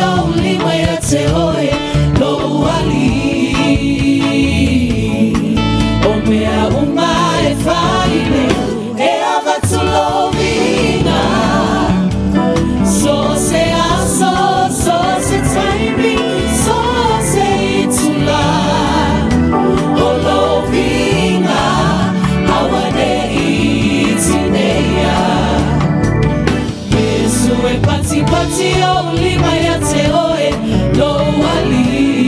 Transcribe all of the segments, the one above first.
o lima ia te oe lou alii. O mea uma e fai nei e avatu lou viiga. So o se aso, so o se taimi, so o se itulā. O lou viiga, aua nei tineia. Iesu e patipati ou lima ia te oe lou alii.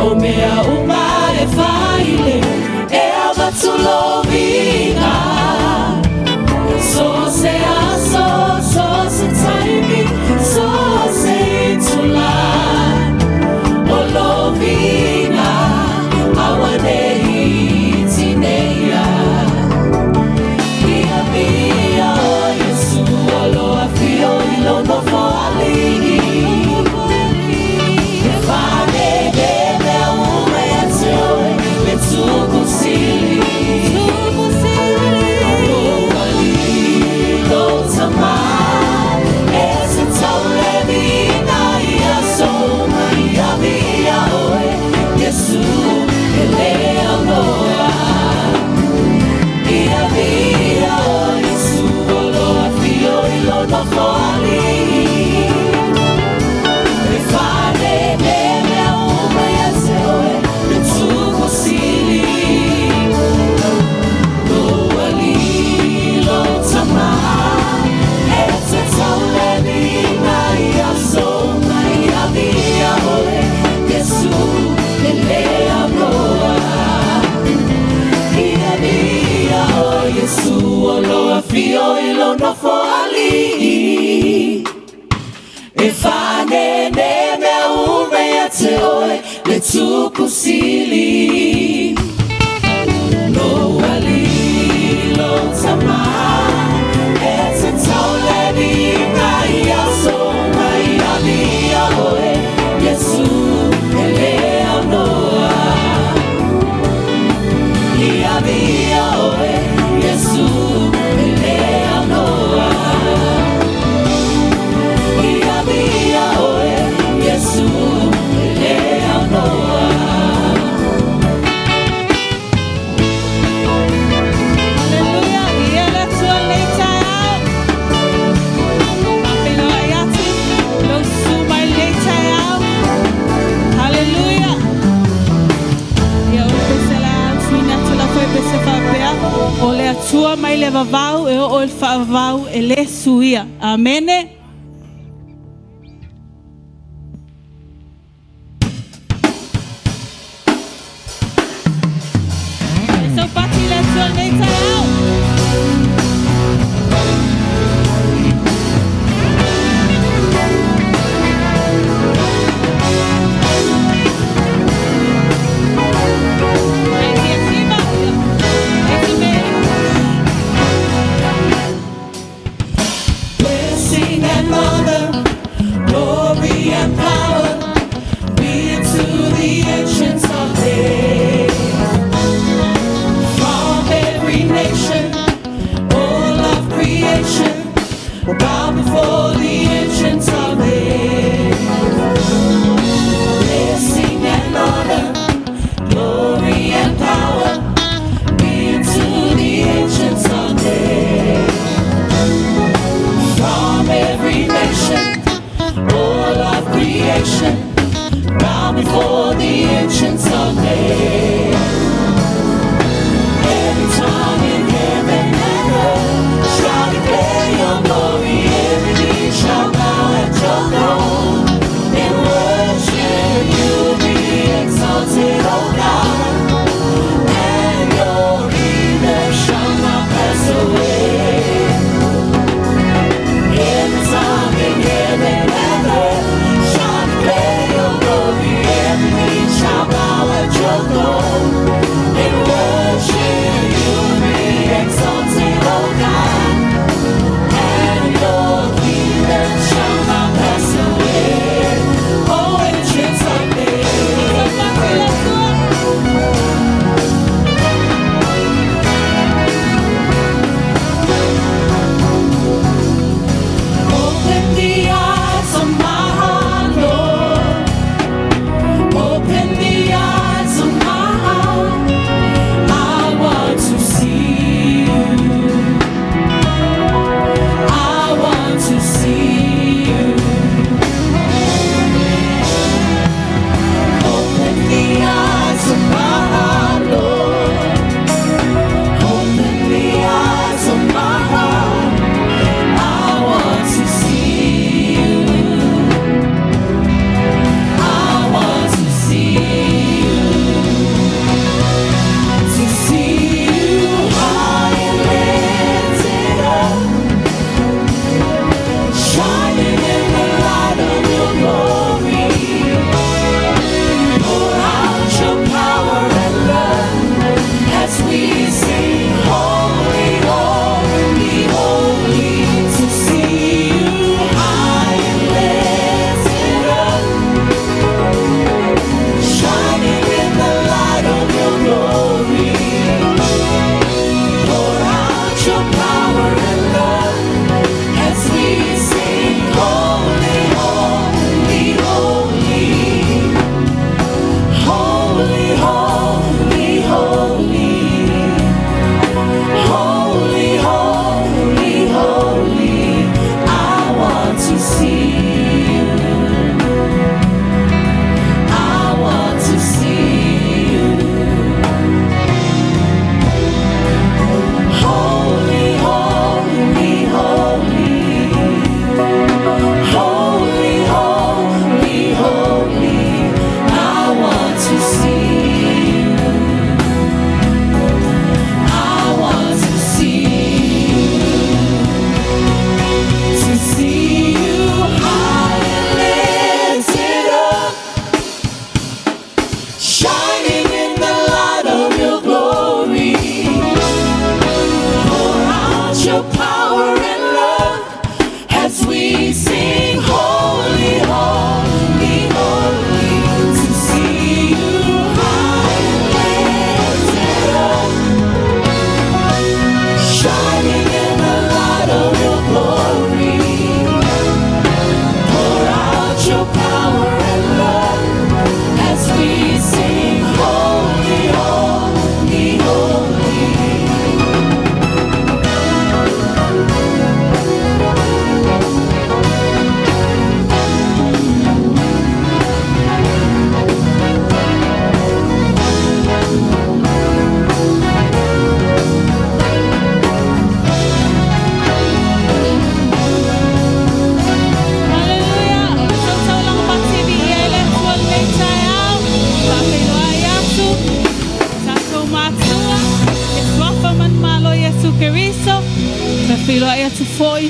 O mea uma e fai nei e avatu lou viiga. So o se aso, so o se taimi, so o se itulā. O lou viiga, aua nei tineia. Ia viia oe Iesu o lō afio i lou nofoalii. E faanēnē mea uma ia te oe le tupu sili. Lou alii, lou Tama, e tatau le viiga i aso uma. Ia viia oe Iesu e le aunoa. Ia viia oe Iesu o lō afio i lou nofoalii. E faanēnē mea uma ia te oe le tupu sili. Lou alii, lou Tama, e tatau le viiga i aso uma. Ia viia oe Iesu e le aunoa. Ia viia oe Iesu o lō afio i lou nofoalii. E faanēnē mea uma ia te oe le tupu sili. Lou alii, lou Tama, e tatau le viiga i aso uma. Ia viia oe Iesu e le aunoa. Ia viia oe Iesu e le aunoa. Ia viia oe Iesu e le aunoa. Aleluia. Ia le Atua lenei taeao. Faafeiloai atu lou susu mai lenei taeao. Haleluia. Ia o le pese la au suina atu la foi pese faapea. O le Atua mai le vavau e oo i le faavavau e le suia. Amene. E saupati le Atua lenei taeao. Ai tia siva. Ai ti me. Blessing and honor, glory and power be to the Ancient of Days. From every nation, all of creation, will bow before the Ancient of Days. Blessing and honor, glory and power be to the Ancient of Days. From every nation, all of creation, bow before the Ancient of Days. Every tongue in heaven and earth shall declare your glory. Every knee shall bow at your throne. In worship you be exalted, O God, and your kingdom shall not pass away. Every tongue in heaven and earth shall declare.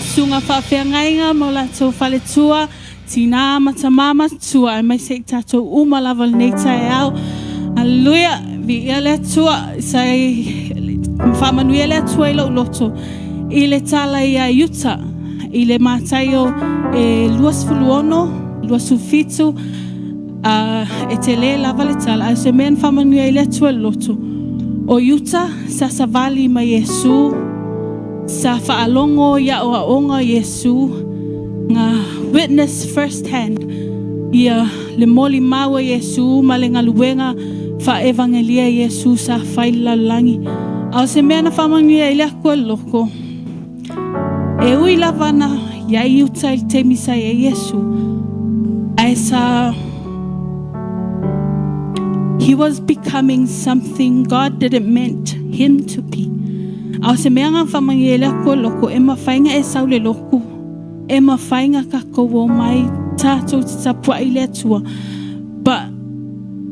Susuga faafeagaiga ma o latou faletua, tinā ma tamā matutua, aemaise i tatou uma lava i lenei taeao. Aleluia! Viia le Atua. Sa faamanuia le Atua i lou loto i le tala ia Iuta i le Mataio e 26, 27, e tele lava le tala, ae o se mea na faamanuia ai le Atua i le loto, o Iuta sa savali ma Iesu, sa faalogo i aoaoga o Iesu, na witness first hand ia le molimau a Iesu ma le galuega faaevagelia a Iesu sa fai i le lalolagi. A o se mea na faamanuia ai le Atua i le loko, e ui lava na i ai Iuta i le taimi sa i ai Iesu, ae sa he was becoming something God didn't meant him to be. A o se mea na faamanuia ai le Atua i le loko, e mafai na e sau le lotu, e mafai na tatou o mai tatou te tapuai i le Atua, but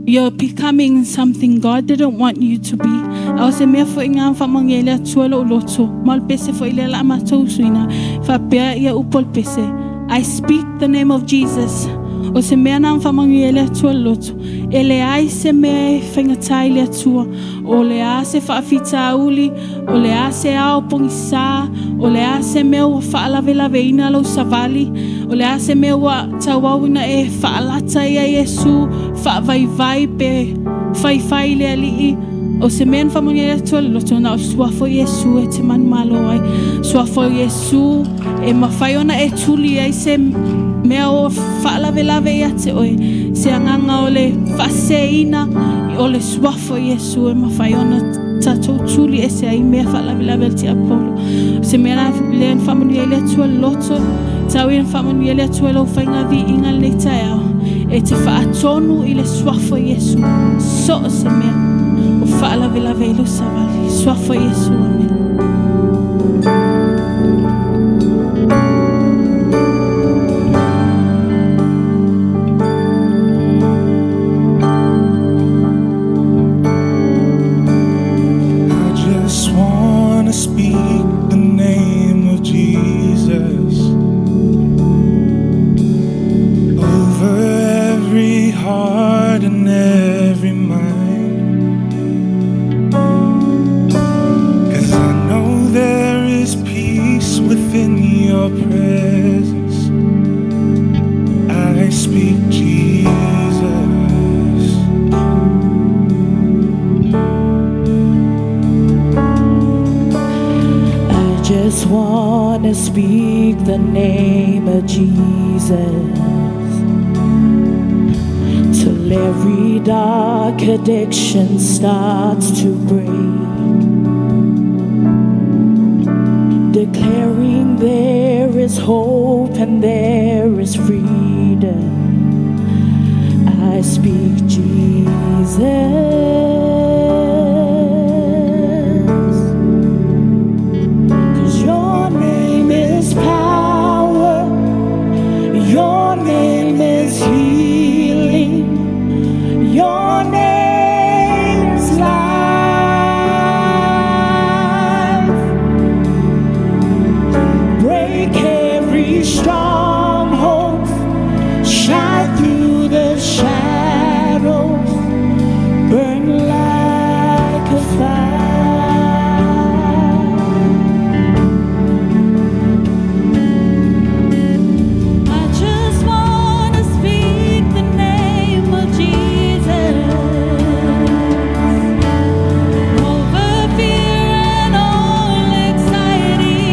you're becoming something God didn't want you to be. A o se mea foi na faamanuia ai le Atua i lou loto, ma o le pese foi lea o le a matou usuina, faapea ia upu o le pese, I speak the name of Jesus. O se mea na faamanuia ai le Atua i le loto, e leai se mea e faigata i le Atua, o le a se faafitauli, o le a se ao pogisa, o le a se mea ua faalavelaveina lou savali, o le a se mea ua tauau ina e faalata ia Iesu, faavaivai pe faifai i le Alii, o se mea na faamanuia ai le Atua i le loto, na o le Suafa o Iesu e te manumalo ai. Suafa o Iesu e mafai ona e tuli ai se mea o faalavelave ia te oe, se agaga o le faaseseina, o le Suafa o Iesu e mafai ona tatou tuli ese ai mea faalavelave a le tiapolo. O se mea lea na faamanuia ai le Atua i le loto, tau ia na faamanuia le Atua i lau faiga viiga i lenei taeao, e te faatonu i le Suafa o Iesu, so o se mea o faalavelave ai lou savali. Suafa o Iesu. Amene. I just wanna speak the name of Jesus over every heart and every mind. 'Cause I know there is peace within your presence. I speak Jesus. I just wanna speak the name of Jesus till every dark addiction starts to break, declaring there is hope and there is freedom. I speak Jesus. 'Cause your name is power, your name is healing, your name is life. Break every stronghold, shine through the shadows, burn like a fire. I just wanna speak the name of Jesus over fear and all anxiety.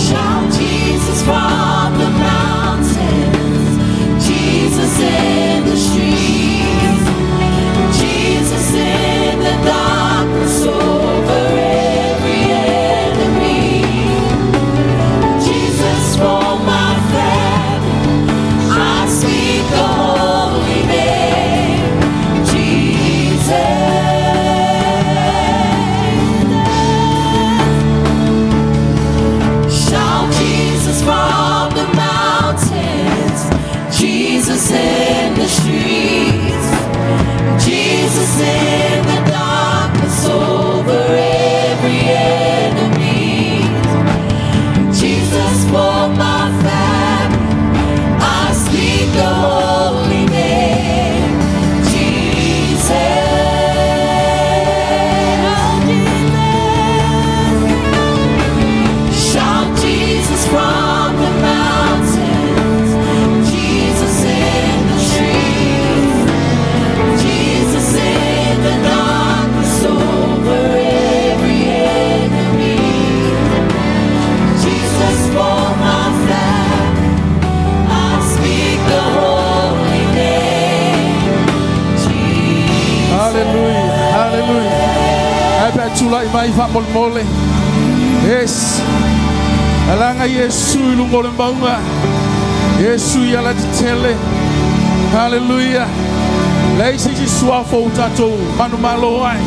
Shout Jesus from the mountains, Jesus in the streets, Jesus in the darkness over every enemy. Jesus for my family, I speak the holy name, Jesus. Shout Jesus from the mountains, Jesus in the streets, Jesus in the darkness over every enemy. Jesus for my family, I speak the holy name, Jesus. Shout Jesus from the mountains, Jesus in the streets, Jesus in the darkness over every enemy. Jesus for my family, I speak the holy name, Jesus. Hallelujah. Hallelujah. Ai pe tula i mai wha mole. Yes. Alanga Yesu i lungo le maunga. Yesu i ala te tele. Hallelujah. Lei se si suafa o tātou manu malo ai.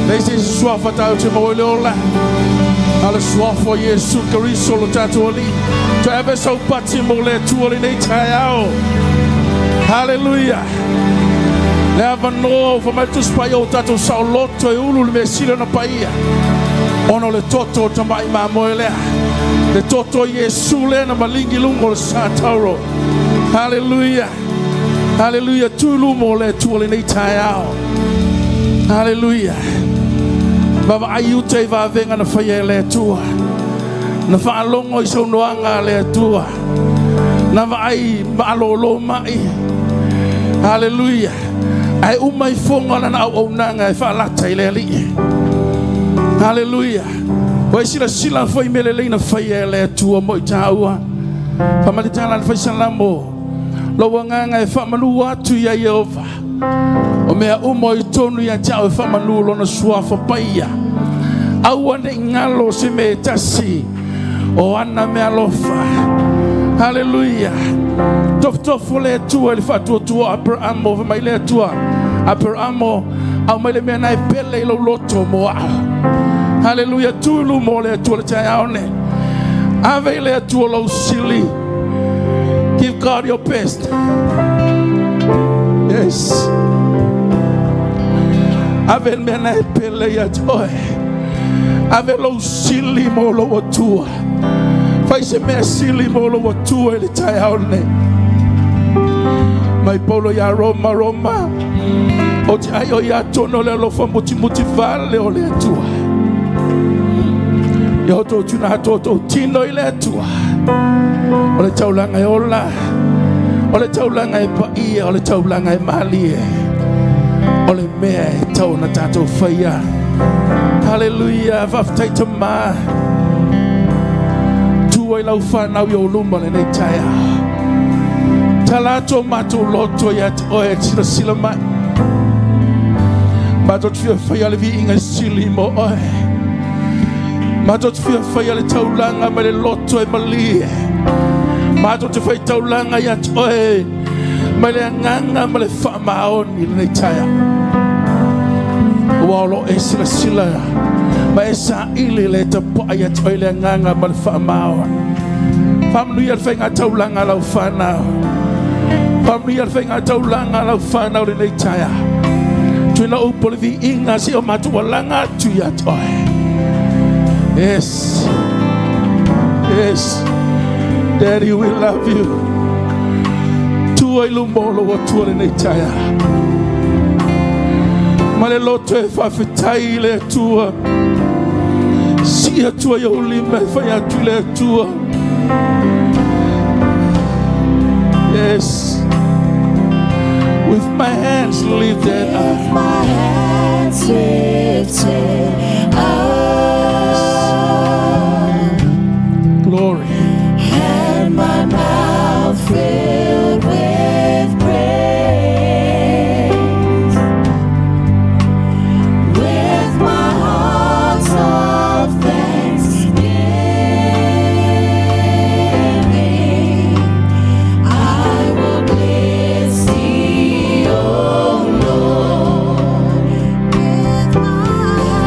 Lei se si suafa tātou te maua i le ola. Ale suafa o Yesu Keriso lo tātou ali. To ave sau pati mo le tua le nei tai ao. Hallelujah. Le avanoa ua fai mai le Tusi Paia o tatou saoloto e ulu le mea sili ona paia ona o le toto o le Tamai Mamoe lea le toto o Iesu lea na maligi i luga o le sa tauro. Haleluia! Haleluia! Tu i luma o le Atua i lenei taeao. Haleluia! Vaavaai i uta i vavega na faia e le Atua. Na faalogo i saunoaga a le Atua. Na vaai maalōlō mai. Haleluia! Ae uma ifoga lana auaunaga e faalata i le Alii. Haleluia! Ua e silasila foi i mea lelei na faia e le Atua mo i tāua. Fai mai le tala a le Fai Salamo, Lou agaga e faamalu atu iā Ieova. O mea uma o i totonu ia te au e faamalu Lona Suafa Paia. Aua ne i galo se mea e tasi o ana meaalofa. Haleluia! Tofotofo le Atua i le faatuatua o Aperamo, fai mai le Atua, Aperamo, aumai le mea na e pele i lou loto mo au. Haleluia! Tu i luma o le Atua i le taeao nei. Ave i le Atua lou sili. Give God your best. Yes. Ave le mea na e pele ia te oe. Ave lou sili mo lou Atua. Fai se mea sili mo lou Atua i le taeao nei. Mai Paulo iā Roma, Roma, ou te ai o ia tonu o le alofa mutimuti vale o le Atua. Ia outou tuna atu outou tino i le Atua. O le taulaga e ola, o le taulaga e paia, o le taulaga e malie. O le mea e tau ona tatou faia. Haleluia, faafetai Tama. Tu ai lau whanau i o luma lenei taeao. Tala atu o matou loto ia te oe e silasila mai. Matou te fia faia le viiga sili mo oe. Matou te fia faia le taulaga mai le loto e malie. Matou te fai taulaga ia te oe mai le agaga ma le faamaoni i lenei taeao. Ua o lo o e silasila ma e saili le tapaa ia te oe le agaga ma le faamaoni. Faamanuia le faiga taulaga a lau whanau. Faamanuia le faiga taulaga a lau whanau lenei taeao. Tuina upu o le viiga se o matou alaga atu ia te oe. Yes. Yes. Daddy, we love you. Tua i luma o lou Atua lenei taeao. Ma le loto e faafetai i le Atua. Sii atu ai ou lima e fai atu i le Atua. Yes. With my hands lifted up. With my hands lifted up Glory. and my mouth filled with praise, with my heart of thanksgiving, I will bless Thee, O Lord, with my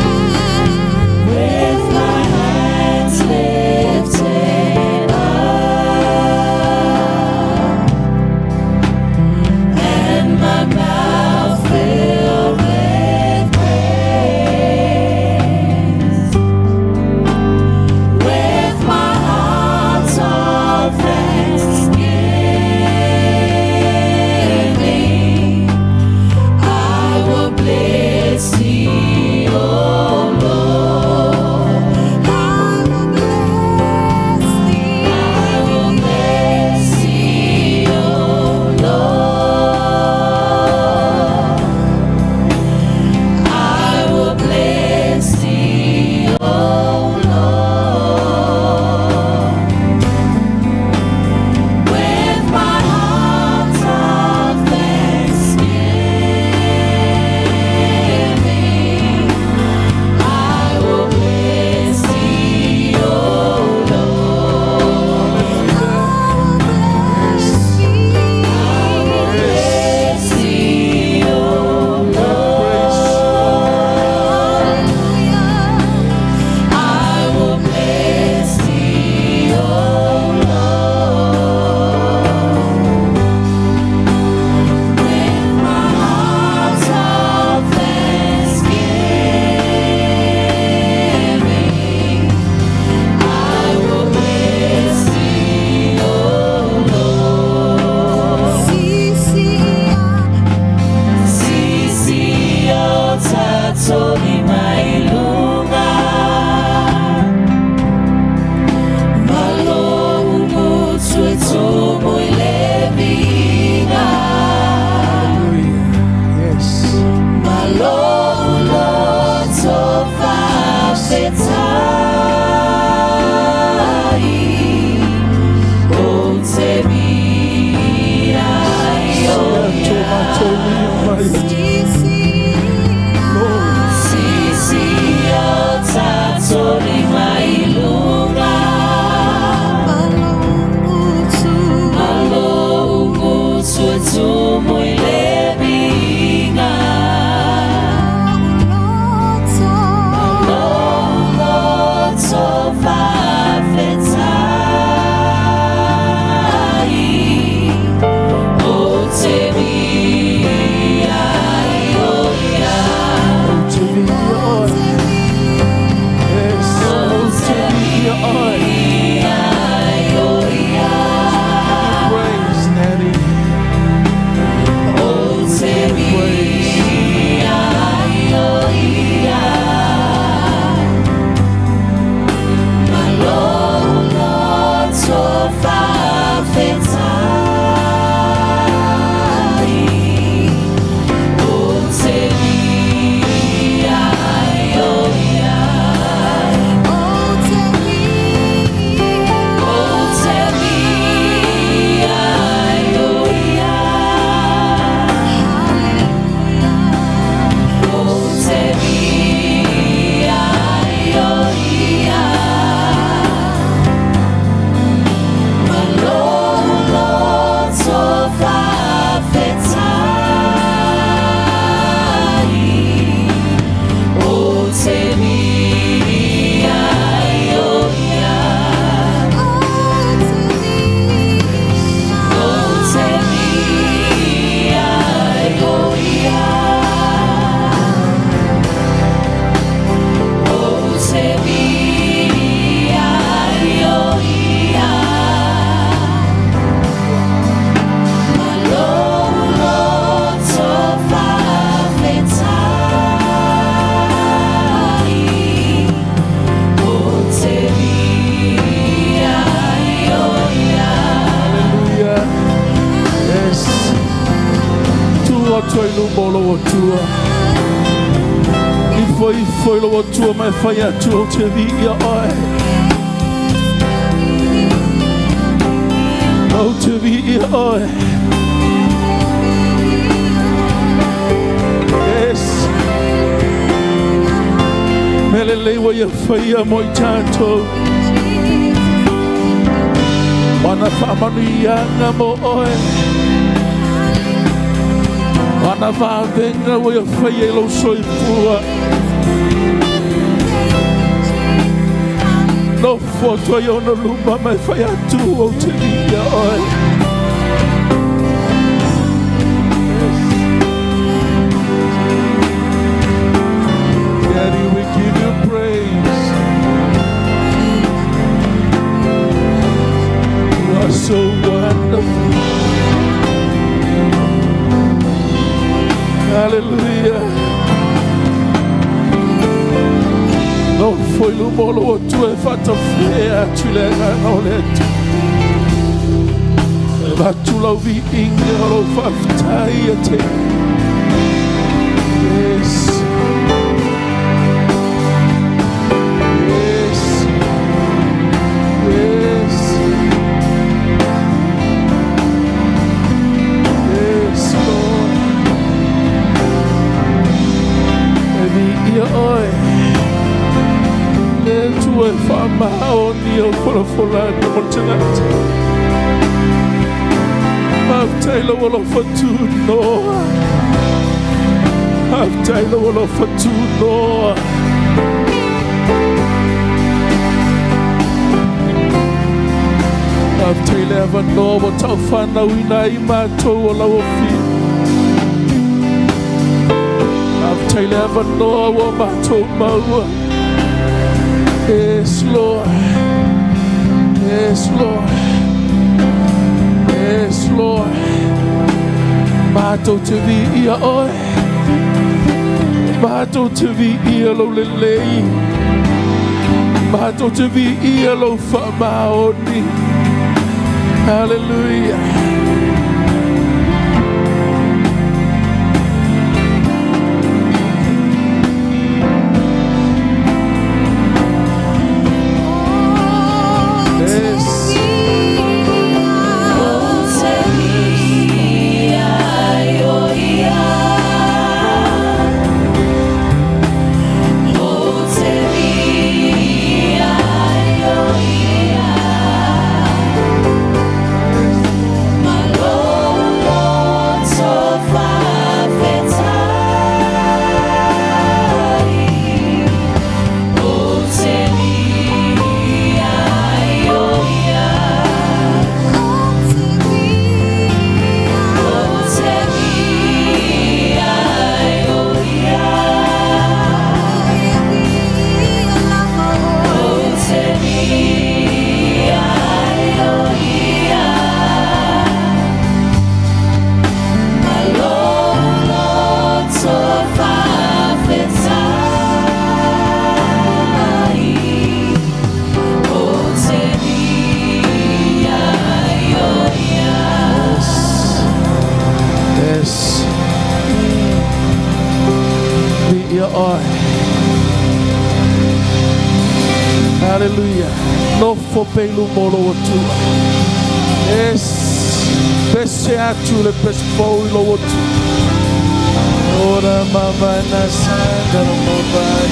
lou Atua. Ifo ifo i lou Atua ma e fai atu ou te viia oe. Ou te viia oe. Yes. Mea lelei ua ia faia mo i tatou. O ana faamanuiaga mo oe. O ana vavega ua ia faia i lou soifua. Nofo atu ai ona luma ma e fai atu ou te viia oe. Yes. Daddy, we give you praise. You are so wonderful. Hallelujah. Nofo i luma o lou Atua e faatafea atu i le agaga o le Atua. E avatu lau viiga o lou faafetai ia te. Yes. Yes. Yes. Yes, Lord. E viia oe. Le Atua e faamaoni au folafolaga mo le tagata. Faafetai lou alofa tunoa. Faafetai lou alofa tunoa. Faafetai le avanoa ua taufanauina ai matou o lau ofia. Faafetai le avanoa ua matou maua. Yes, Lord. Yes, Lord. Yes, Lord. Matou te viia oe. Matou te viia lou lelei. Matou te viia lou faamaoni. Hallelujah. Yes. Ou te viia o ia. Ou te viia o ia. Ma lou loto faafetai. Ou te viia o ia. Ou te viia o ia. Ou te viia o ia. Ma lou loto faafetai. Ou te viia o ia. Yes. Viia oe. Hallelujah. Nofo pea i luma o lou Atua. Yes. Pese atu le pese fou i lou Atua. Ora mama na sanda mabai.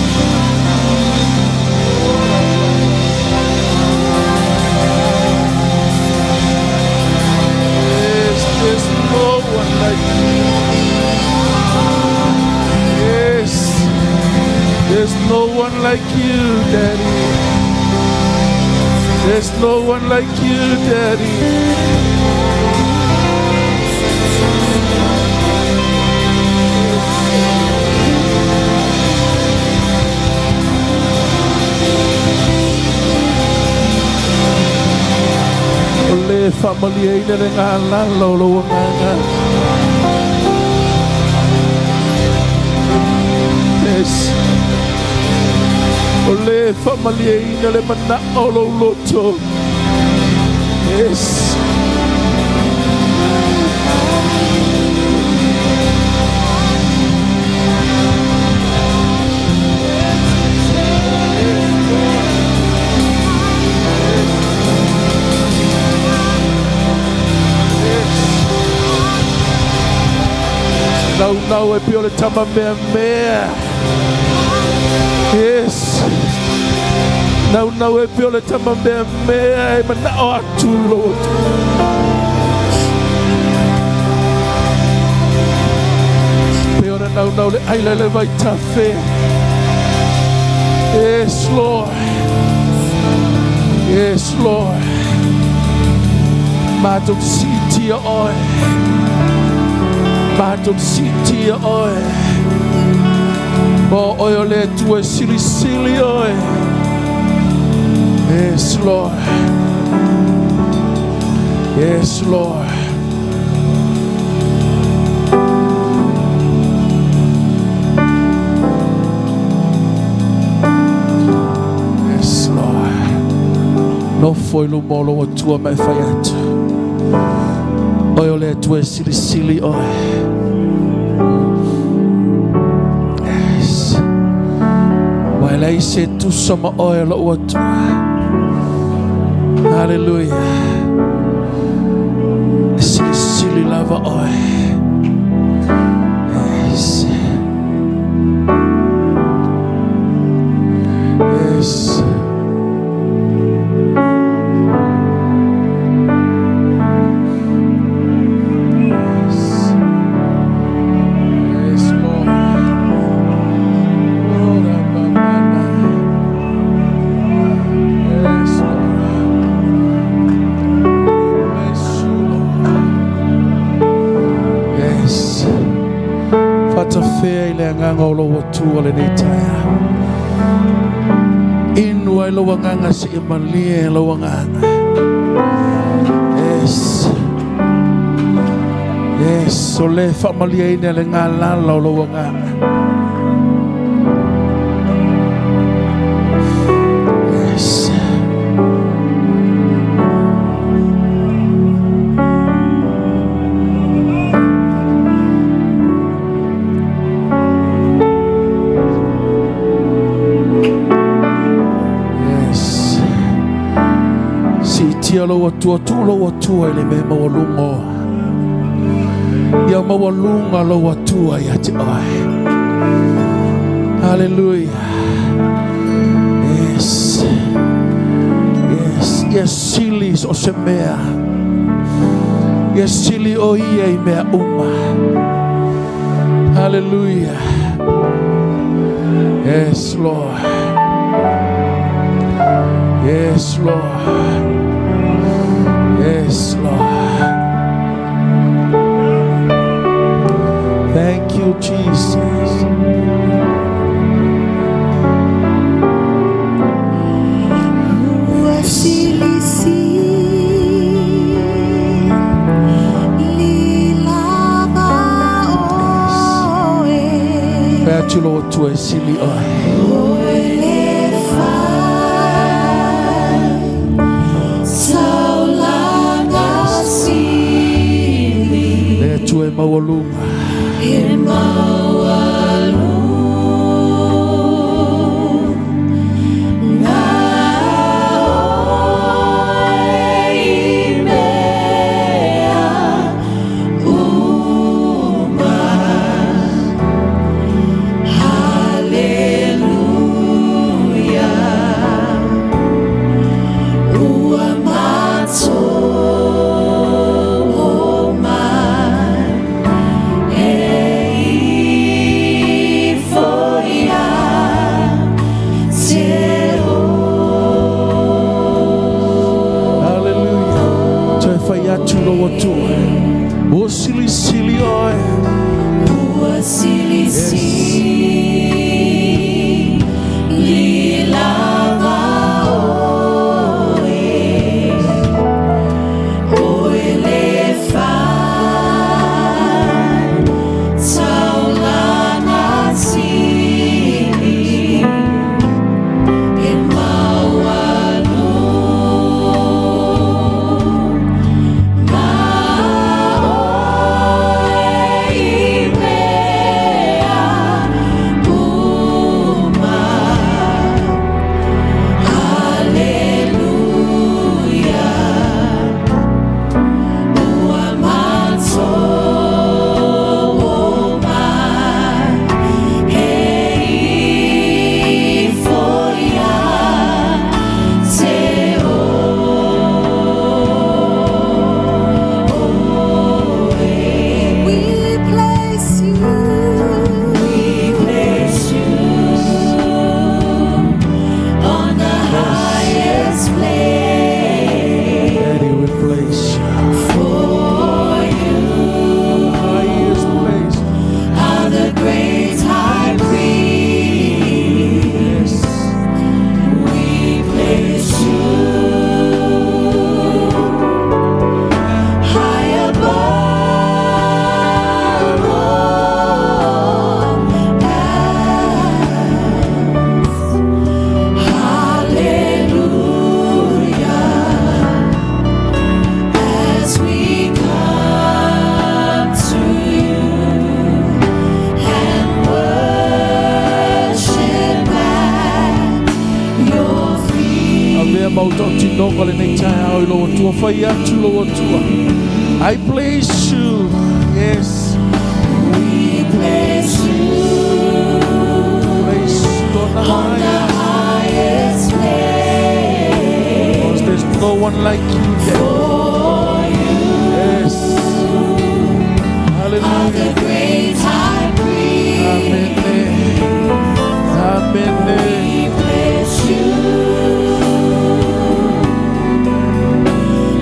Yes, there's no one like you. Yes, there's no one like you, Daddy. There's no one like you, Daddy. O le faamalieina le galala o lou agaga. Yes. O le faamalieina le manao o lou loto. Yes. o le tama meamea. Yes. Naunau e pei o le tama meamea e manao atu i lou Atua. Pei ona naunau le aila i le vaitafe. Yes, Lord. Yes, Lord. Matou te siitia oe. Matou te siitia oe. O oe o le Atua e silisili oe. Yes, Lord. Yes, Lord. Yes, Lord. Nofo i luma o lou Atua ma e fai atu. Oe o le Atua e silisili oe. Yes. Ua e leai se tusa ma oe lou Atua. Hallelujah. E silisili lava oe. Yes. Yes. Yes. Yes, Lord. Lord, Abba, Yes, Lord. Bless you, Lord. Yes. Faatafea i le agaga o lou Atua lenei taeao. Inu ai lou agaga seia malie lou agaga. Yes. Yes, o le faamalieina le galala o lou agaga. Yes. Yes. Siitia lou Atua, tuu lou Atua i le mea maualuga. Ia maualuga lou Atua ia te oe. Hallelujah. Yes. Yes. Ia sili so o se mea. Ia sili o ia i mea uma. Hallelujah. Yes, Lord. Yes, Lord. Yes, Lord. Thank you, Jesus. Ua silisili lava oe. Fai atu lou Atua e sili oe. Oe le fai taulaga sili. Le Atua e maualuga. E maualuga oe i mea uma. Hallelujah. mau tautinoga lenei taeao i lou Atua. Fai atu i lou Atua. I bless you. Yes. We place you Bless you on the on the highest. highest place. Because there's no one like you, Daddy. For you Yes. are the Hallelujah. great high priest. Amen. Amen. We bless you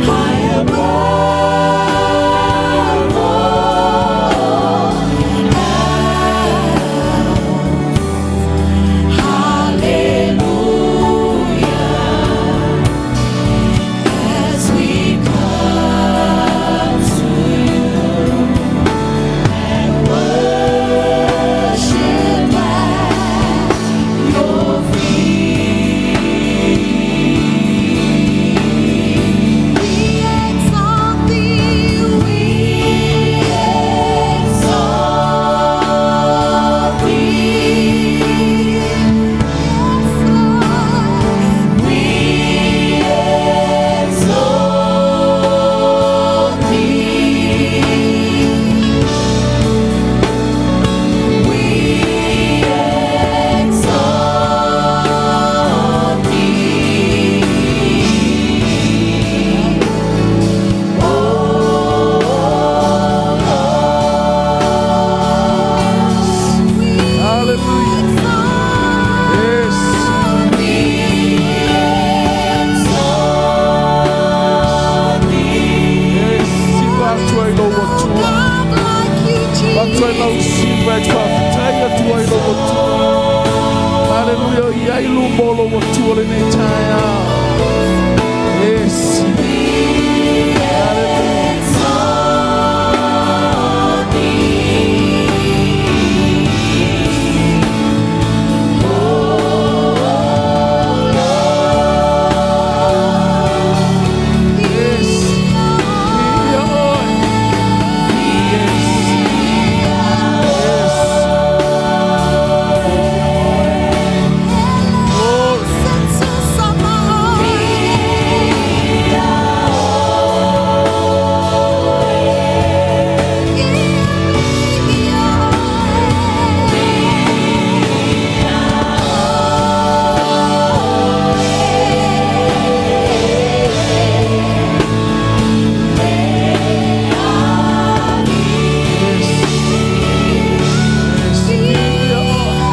high above all else. Hallelujah. As we come to you and worship at your feet. We exalt thee, we exalt thee. Yes, Lord. We exalt thee. We exalt thee. Oh, Lord. Hallelujah. Yes. We exalt thee. Yes. Sifa atu ai lou Atua. Atu ai lau sifa e faafetai atu ai lou Atua. Hallelujah. Ia i luma o lou Atua lenei taeao. Yes. Hallelujah. Exalt thee. Oh, Lord. Yes. Ia oe. Yes. Yes. Glory. Yes. Yes. Ia oe.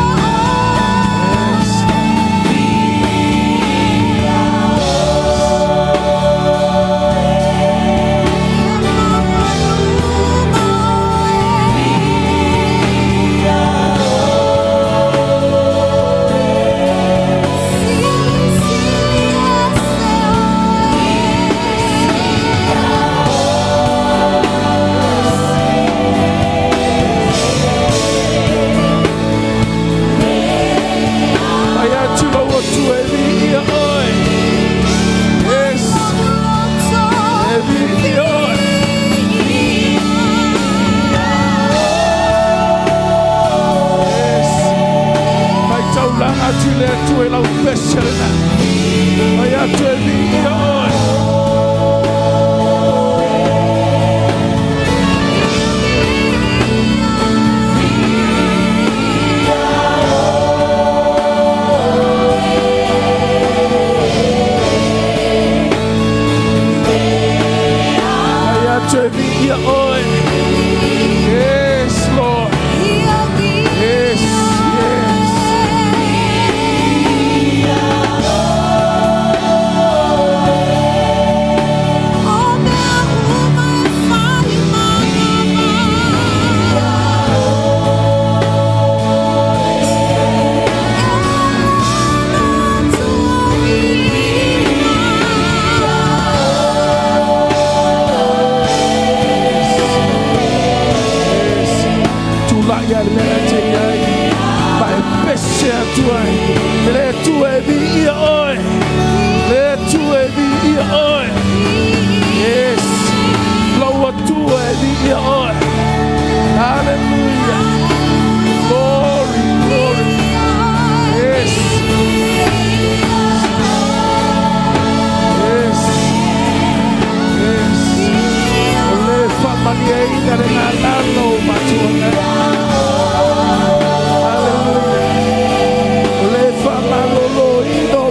Yes. Fai atu lou Atua e viia oe. Yes. E viia oe. Yes. Fai taulaga atu i le Atua i lau pese lena. Fai atu e viia oe. Fai atu e viia oe. Yes, Lord. Yes, yes.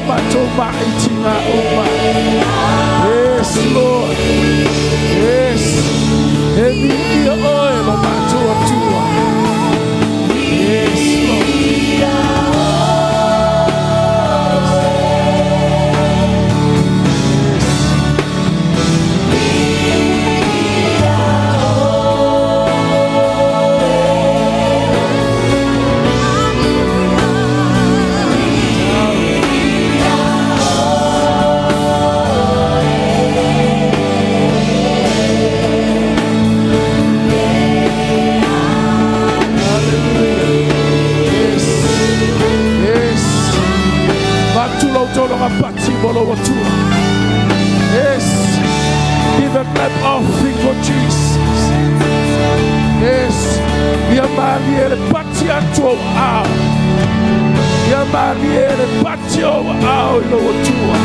matou maaitiga uma. Yes, Lord. Yes. E viia oe lo matou Atua. Yes, Lord. Yes. Yes. Matula utolo ngapati bolo watua. Yes. Give a clap offering for Jesus. Yes. Ia malie le pati atu au ao. Ia malie le pati au ao i lo watua.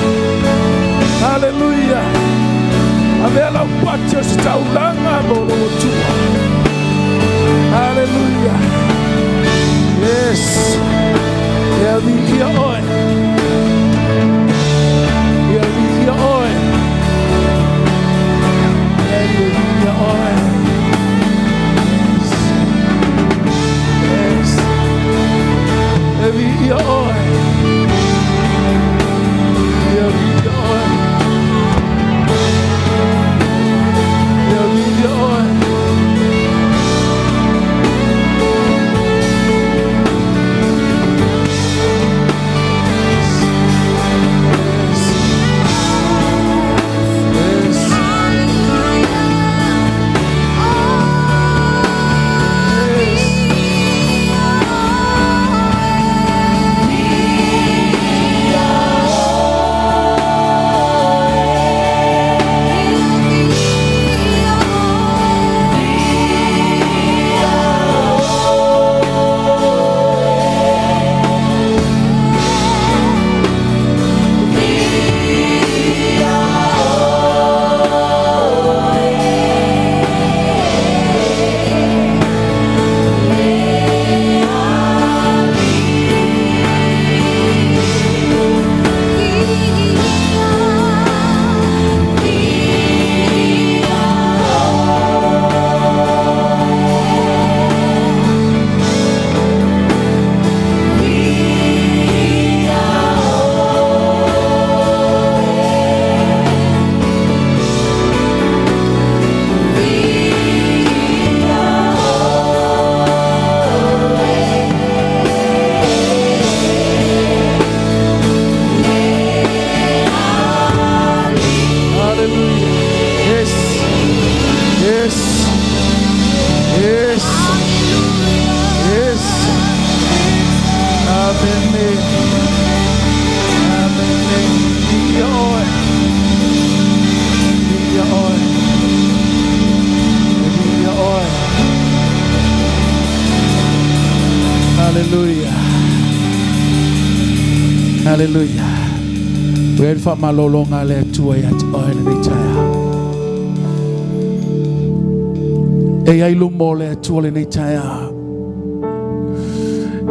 Hallelujah. Avea lau pati o se taulaga mo lo watua. Hallelujah. Yes. Ia viia oe. Ia viia oe. Ia viia oe. Yes. Yes. Ia viia oe. Ia viia oe. Ia viia oe. Yes. Yes. Yes. Hallelujah. Yes. Yes. Yes. Yes. Amen. Amen. Viia oe. Viia oe. Viia oe. Hallelujah. Hallelujah. Ua le faamalologa a le Atua ia te oe lenei taeao. E i ai luma o le Atua lenei taeao.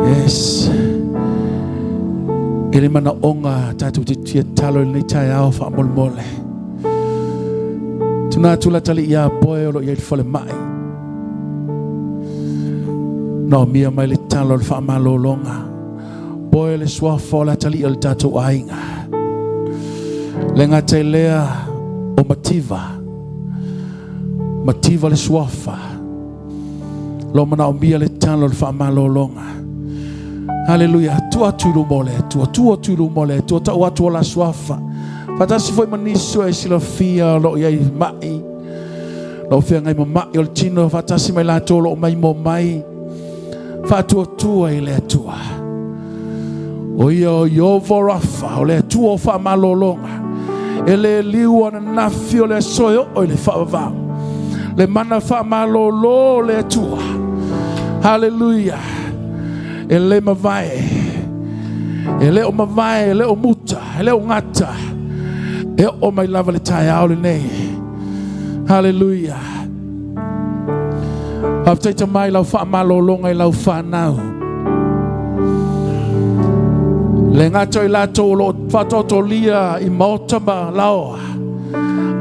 Yes. E le manaoga tatou te fia tatalo i lenei taeao faamolemole. Tuna atu la tali ia poe o lo o i ai le falemai. Naomia mai le tatalo o le faamalologa. Poe le suafa o le atalii o le tatou aiga. Le gata i lea o Mativa. Mativa le suafa. Lo manaomia le tatalo o le faamalologa. Haleluia. Tuu atu i luma o le Atua. Tuu atu i luma o le Atua. Tau atu o la suafa. Faatasi foi ma nisi o e silafia o lo o i ai mai. Lo o feagai ma mai o le tino. Faatasi ma i latou o lo o maimoa mai. Faatuatua i le Atua. O ia o Ieova Rafa, o le Atua o faamalologa. E le liu ananafi o le aso e oo i le faavavau. Le mana faamalolo o le Atua. Haleluia. E le mavae. E le o mavae, e le o muta, e le o gata. E oo mai lava le taeao lenei. Haleluia. Faafetai Tama i lau faamalologa i lau fanau. Le gata o i latou o lo o faataotolia i maota ma laoa,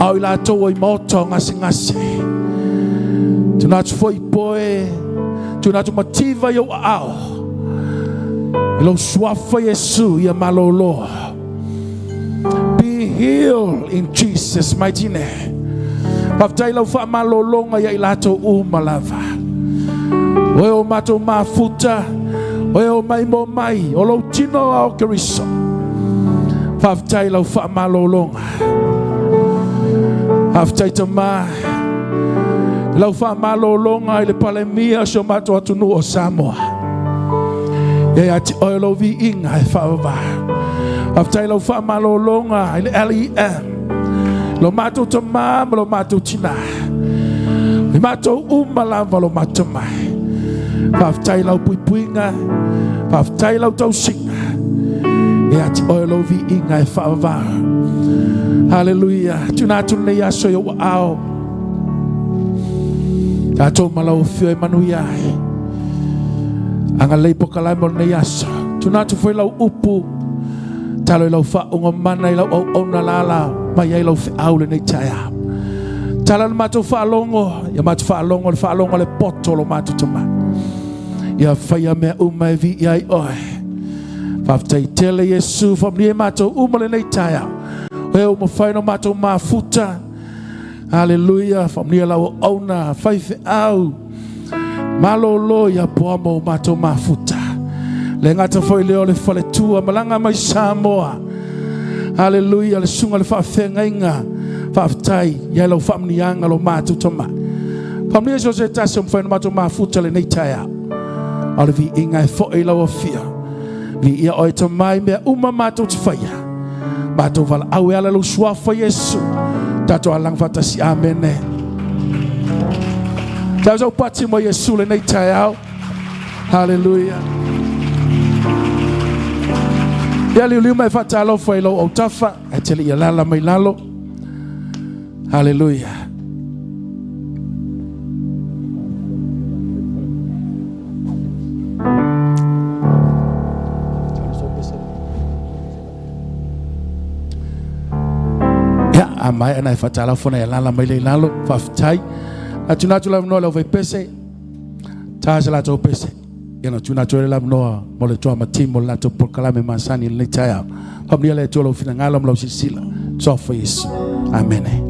a o i latou o i maota o gasegase. Tuuina atu foi poe, tuuina atu mativa i ou aao, i lou suafa Iesu ia malolo. Be healed in Jesus mighty name. Faafetai lau faamalologa ia i latou uma lava. Oe o matou mafuta, oe o mai mo mai, o lou tino ao Keriso. Faafetai lau faamalologa. Faafetai Tama, lau faamalologa i le Palemia o si o matou atunuu o Samoa. Ia ia te oe lou viiga e faavavā. Faafetai lau faamalologa i le LEM. Lo matou tama ma lo matou tinā. I matou uma lava lo matou mai. Faafetai lau puipuiga, faafetai lau tausiga. Ia te oe lou viiga e faavavā. Haleluia. Tuuina atu lenei aso i ou aao. Tatou ma lau afio e manuia ai. Agalelei polokalame o lenei aso. Tuuina atu foi lau upu. Talo i lau faauuga mana i lau auauna lala mai ai lau feau lenei taeao. Tala le matou faalogo, ia matou faalogo le faalogo le poto o lo matou tama. Ia faia mea uma e viia ai oe. Faafetai tele Iesu, faamanuia matou uma lenei taeao. Oe ua mafai ona matou mafuta. Haleluia, faamanuia lau auauna, faifeau. Malolo ia poa mo matou mafuta. Le gata foi lea o le faletua malaga mai Samoa. Haleluia, le susuga le faafeagaiga. Faafetai ia lau faamanuiaga lo matou tama. Faamanuia so se tasi o mafai ona matou mafuta lenei taeao. A o le viiga e foi i lau afio. Viia oe Tama i mea uma matou te faia. Matou valaau e ala lou suafa Iesu. Tatou alaga faatasi. Amene. Tau sau pati mo Iesu lenei taeao. Haleluia. Ia liuliu mai faatalofa i lou autafa, ae te le i alala mai lalo. Haleluia. Ia, a maea na e faatalofa na e alala mai le i lalo, faafetai. A tuna atu le avanoa i le aufaipese, ta se latou pese. Ia na tuna atu ai le avanoa mo le drama team mo le latou polokalame masani i lenei taeao. Faamanuia le Atua i lou finagalo ma lau silasila. Sofa Iesu. Amene.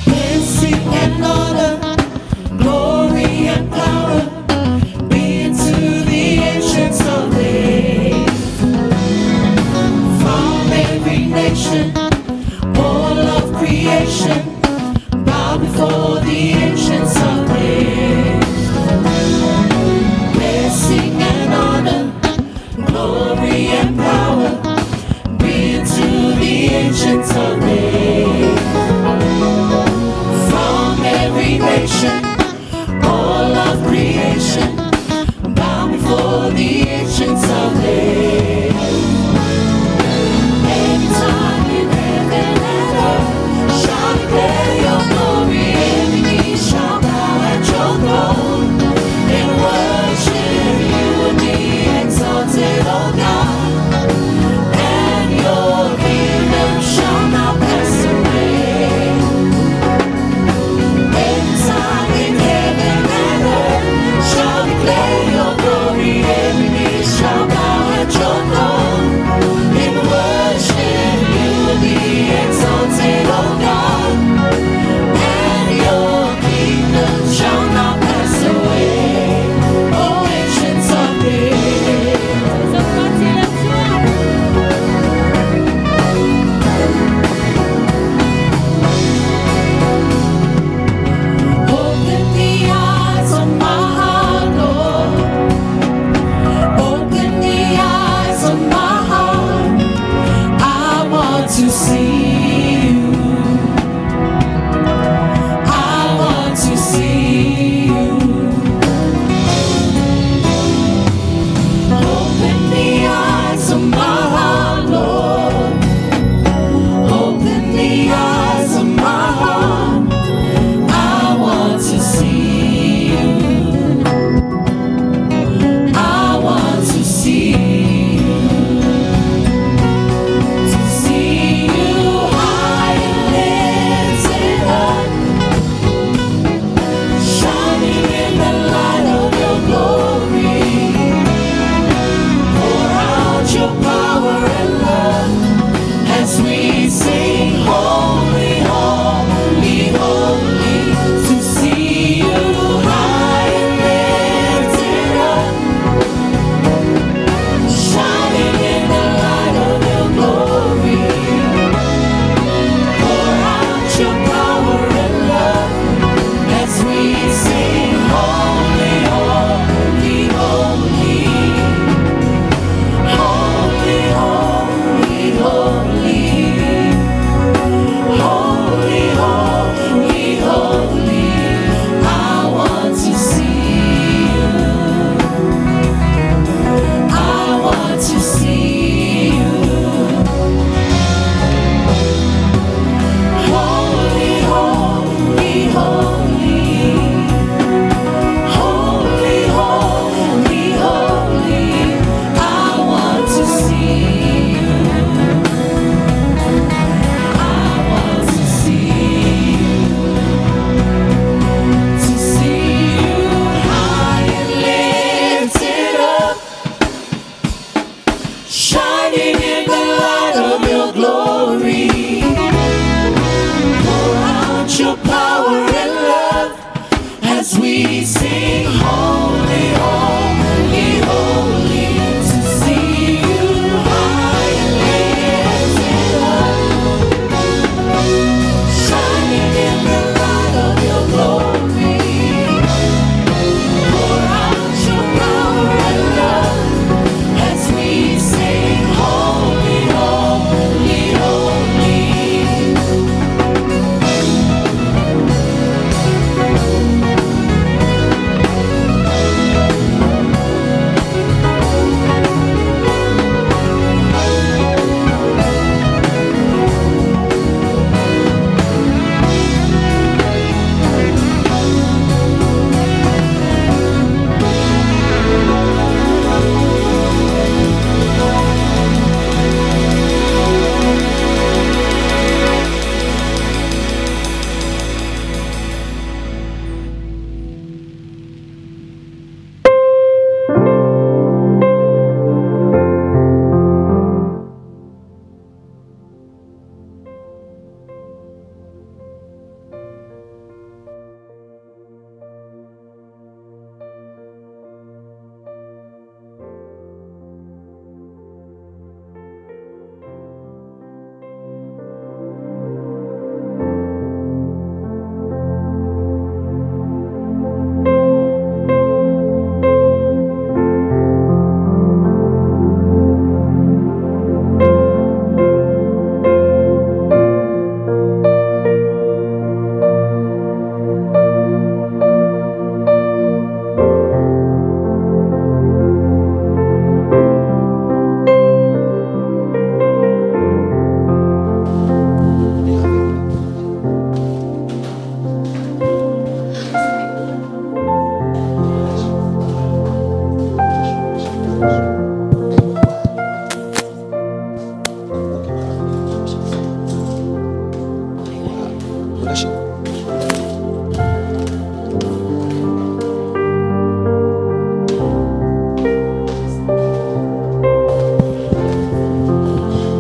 Blessing and honor, glory and power be to the ancients of days. From every nation, all of creation, bow before the ancients of days. Blessing and honor, glory and power be to the ancients of days. From every nation, all of creation, bow before the ancients of days. Every tongue in heaven and earth shall declare your glory. Every knee shall bow at your throne and worship you and be exalted, O God. And your kingdom shall not pass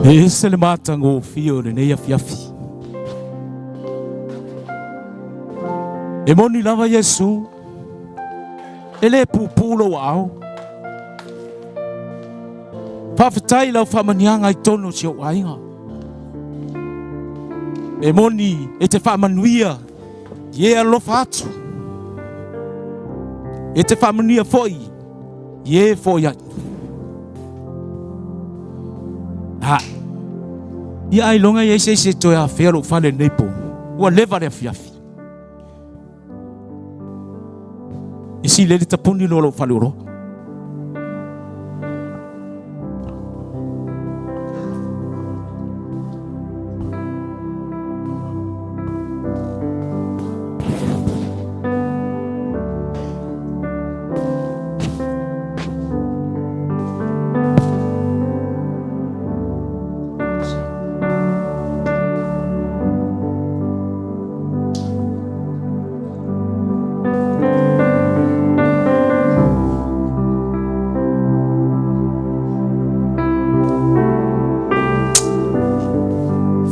E ese le matagofie o lenei afiafi. E moni lava Iesu, e le pupuu lou aao. Faafetai i lau faamaniaga i totonu o si ou aiga. E moni e te faamanuia i e alofa atu. E te faamanuia foi i e foi ai. Ha. Ia ailoga i ai se isi e toe afea lou fale lenei po. Ua leva le afiafi. E sili ai le tapuni loa lou faleoloa.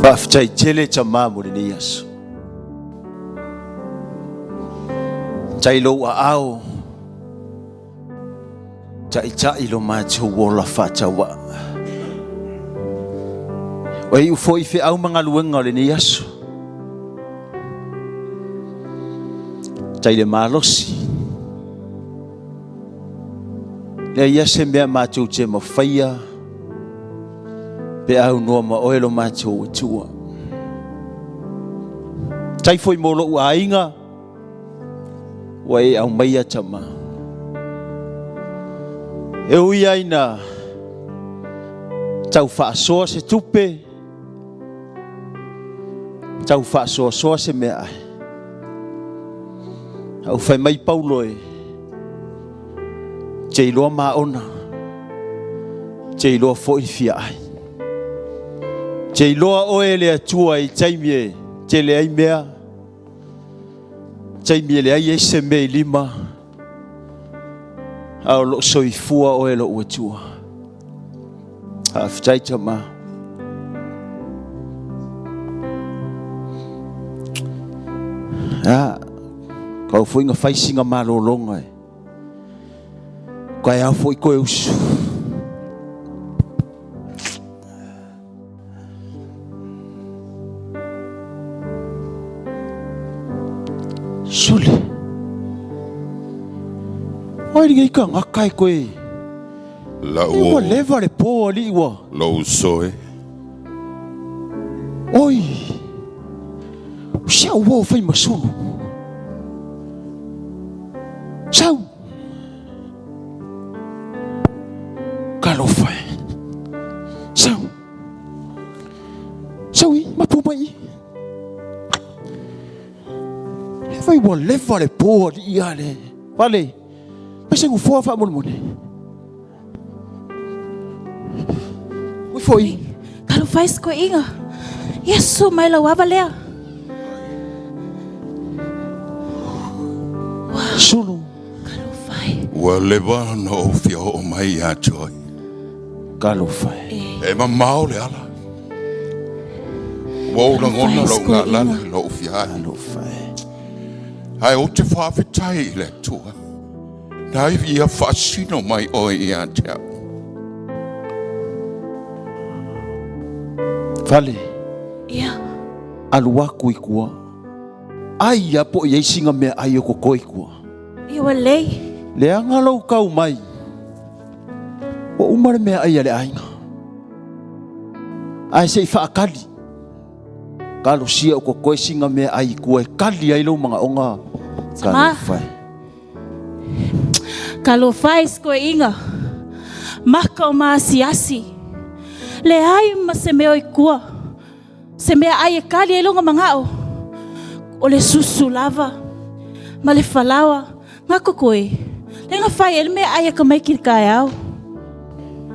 Faafetai tele tama mo lenei aso. Tai lou aao, taitai lo matou ola faatauaa. Ua iu foi feau ma galuega o lenei aso. Tai le malosi. Leai ia se mea matou te mafaia pe aunoa ma oe lo matou Atua. Tai foi mo lou aiga, ua e aumaia tama. E ui ai na tau faasoa se tupe, tau faasoasoa se meaai. A ua fai mai Paulo e, te iloa maona, te iloa foi fia ai. Te iloa oe le Atua i taimi e tele ai mea, taimi e leai ai se mea i lima, a o loo soifua oe lou Atua. Faafetai tama. A, kau foi nga fai singa malologa e. Kai au foi koe usu. Sole. Oi ringa ika ngaka e koe. Lau Ua leva le po alii ua. Lou soe. Oi. Si au ua fai masulu. Sau. Talofa e. Sau. Sau i, mapu mai i. E fai ua leva le po alii a le. Vale, mai se ngufoa faamolemole. Ui foi. Talofa e se koiga. Iesu mai lau ava lea. Sulu. Talofa e. Ua leva ona ou fia oo mai ia te oe. Talofa e. E mamao le ala. Ua ou lagona lou galala i lou fia ai. Talofa e. Ae ou te faafetai i le Atua. Na ia faasino mai oe ia te au. Fale. Ia. Alu aku i kua. Ai ia po i ai singa mea ai o kokoe i kua. Ia ua lei. Leaga lou kau mai. Ua uma le mea ai a le aiga. Ae se i faakali. Kalosia o kokoe singa mea ai i kua e kali ai lou magaoga. Tama. Talofa e. Talofa e sikoiga. Maka o maasiasi. Leai ma se mea o i kua. Se mea ai e kali ai loga magao. O le susu lava. Ma le falaoa. Nga kokoe. Le nga fai e le mea ai e ka mai ki le kaeao.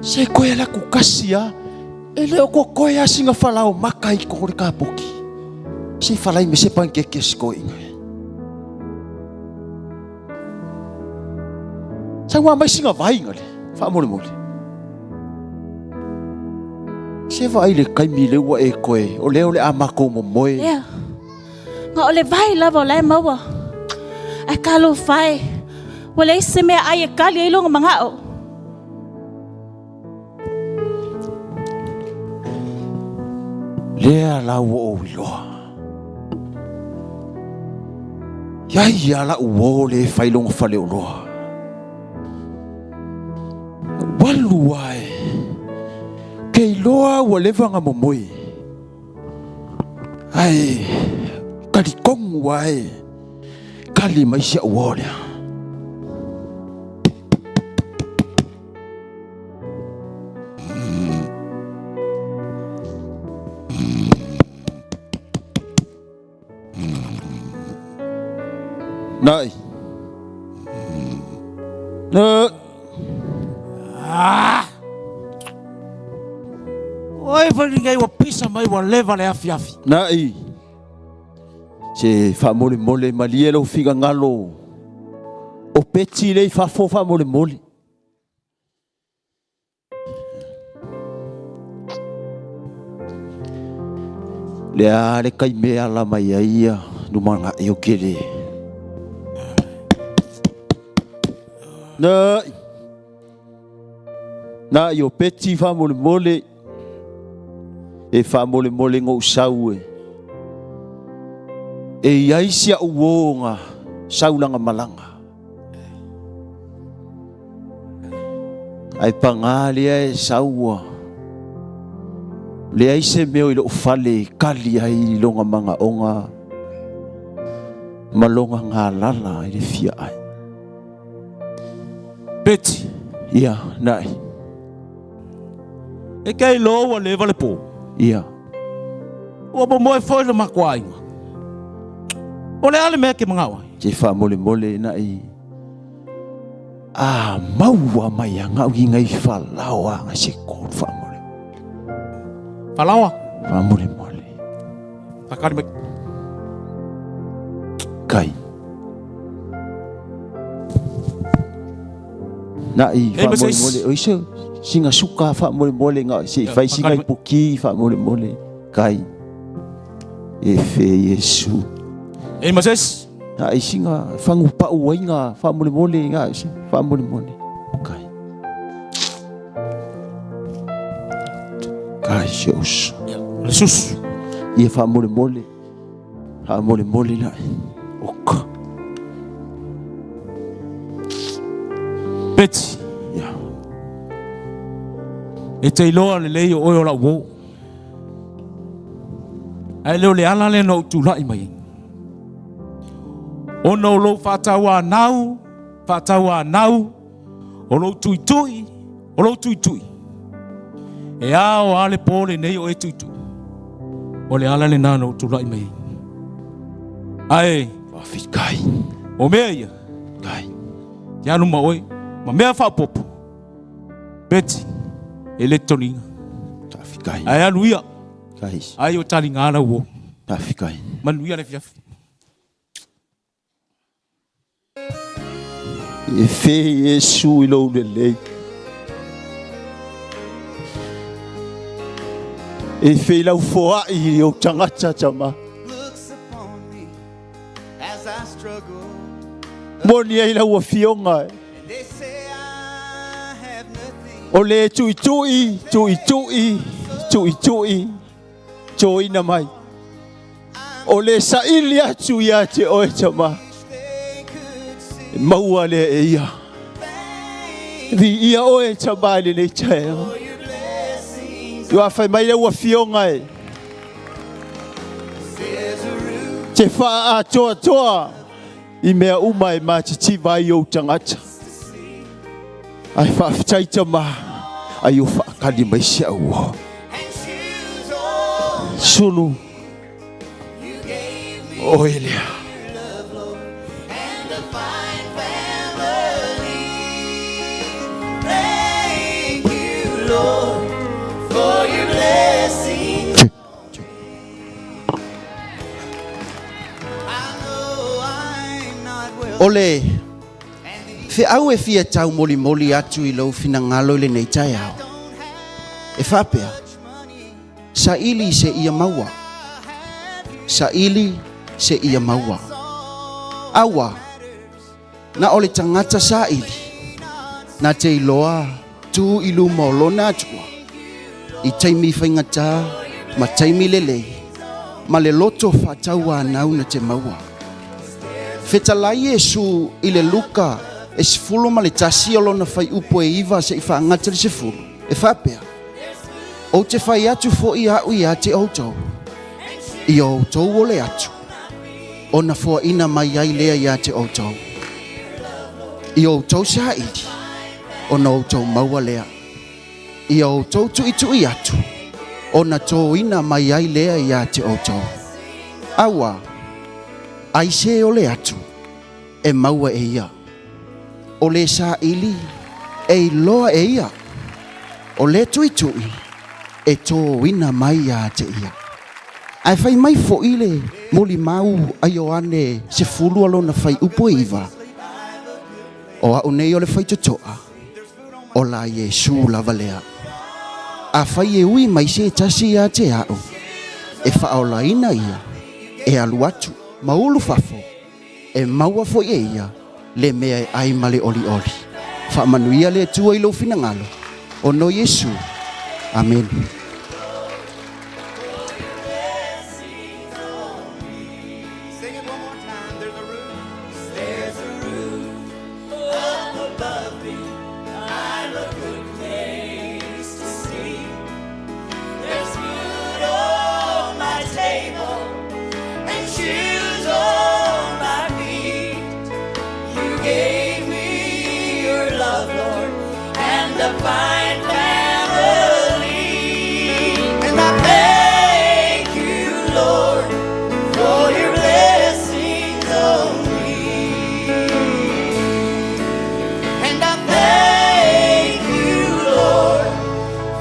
Se koe ala ku kasi a. E le o kokoe a singa falao maka i ko le kapoki. Se falai me se pankeke sikoiga. Sau a mai singa vai ngale. Faamolemole. Se vaai i le taimi lea ua e toe, o lea o le a matou momoe. Lea. Ga o le vai lava o la e maua. Ae talofa e, ua leai se mea ai e kali ai lona manao. Lea la ua ou iloa. Iai ia la'u uo le e fai lona faleoloa. Walu ae. Ke iloa ua leva na momoe. Ae talitonu ae kali mai si au uo lea. Nai. Na. Ah! Oi, wharinga ua pisa mai ua leva le afiafi. Nai. Se faamolemole malie lou finagalo o Peti lea i fafo faamolemole. Lea le taimi e ala mai ai ia lumanai o kele. Nai. Nai o Peti faamolemole. E faamolemole ngou sau e. E iai si au uo saulaga malaga. Ae pagā lea e sau ua leai se mea i lou fale e kali ai i lona magaoga ma lona galala i le fia ai. Beti. Ia, nai. E kei lo ua leva le pō. Ia. Ua momoe foi le matou aiga. O le a le mea ke mangao ai? Te faamolemole nai. A maua mai a ngau i ngai falao a ngai se kolu faamolemole. Falaoa? Faamolemole. Takali mai. Kai. Nai faamolemole. O iso singa suka faamolemole nga se i fai singa i puki faamolemole. Kai. E fe Iesu. Ei Moses. Ai singa fangu pau ai nga faamolemole nga se faamolemole. Kai. Kai se oso. Le susu. Ia faamolemole. Faamolemole nai. Oka. Beti. Ia. E te iloa lelei o oe o lau uo. Ae le o le ala lea na ou tulai mai ai. Ona o lou faatauanau, faatauanau, o lou tuitui, o lou tuitui. E ao a le pō lenei o e tuitui. O le ala lena na ou tulai mai ai. Ae, Faafetai. o mea ia, Kai. te alu ma oe, ma mea faaopoopo, Beti, e le toniga. Faafetai. Ae alu ia, Kai. ai o taliga lau uo. Faafetai. Manuia le afiafi. E fe Iesu i lou lelei. E fe i lau foai i ou tagata tama. Moni ai lau afioga e. O le tuitui, tuitui, tuitui, toina mai. O le saili atu ia te oe tama. E maua lea e ia. Viia oe tama i lenei taeao. Ua fai mai lau afioga e. Te faaatoatoa i mea uma e matitiva ai ou tagata. Ae faafetai tama, ai o faakali mai si au uo. Sulu, oe lea. O le feau e fia taumolimoli atu i lou finagalo i lenei taeao, e faapea, Saili seia maua. Saili seia maua. Aua, na o le tagata saili, na te iloa tu i luma o lona Atua, i taimi faigata ma taimi lelei, ma le loto faatauanau na te maua. Fetalai Iesu i le Luka e 11 o lona fuaiupu e 9 seia faagata le 10, e faapea, Ou te fai atu foi a'u ia te outou, i o outou ole atu, ona foaina mai ai lea ia te outou. I o outou saili, ona outou maua lea. I o outou tuitui atu, ona toina mai ai lea ia te outou. Aua, ai se ole atu, e maua e ia. O le saili, e iloa e ia. O le tuitui, e toina mai ia te ia. Ae fai mai foi le molimau a Ioane 10 o lona fuaiupu e 9, o a'u nei o le faitotoa, o la Iesu lava lea. Afai e ui mai se tasi ia te a'u, e faaolaina ia, e alu atu ma ulu fafo, e maua foi e ia le mea e ai ma le olioli. Faamanuia le Atua i lou finagalo, ona o Iesu. Amene. Sing it one more time. There's a roof. There's a roof up above me. I'm a good place to sleep. There's food on my table and shoes on my feet. You gave me your love, Lord, and a fine family. And I thank you, Lord, for your blessings on me. And I thank you, Lord,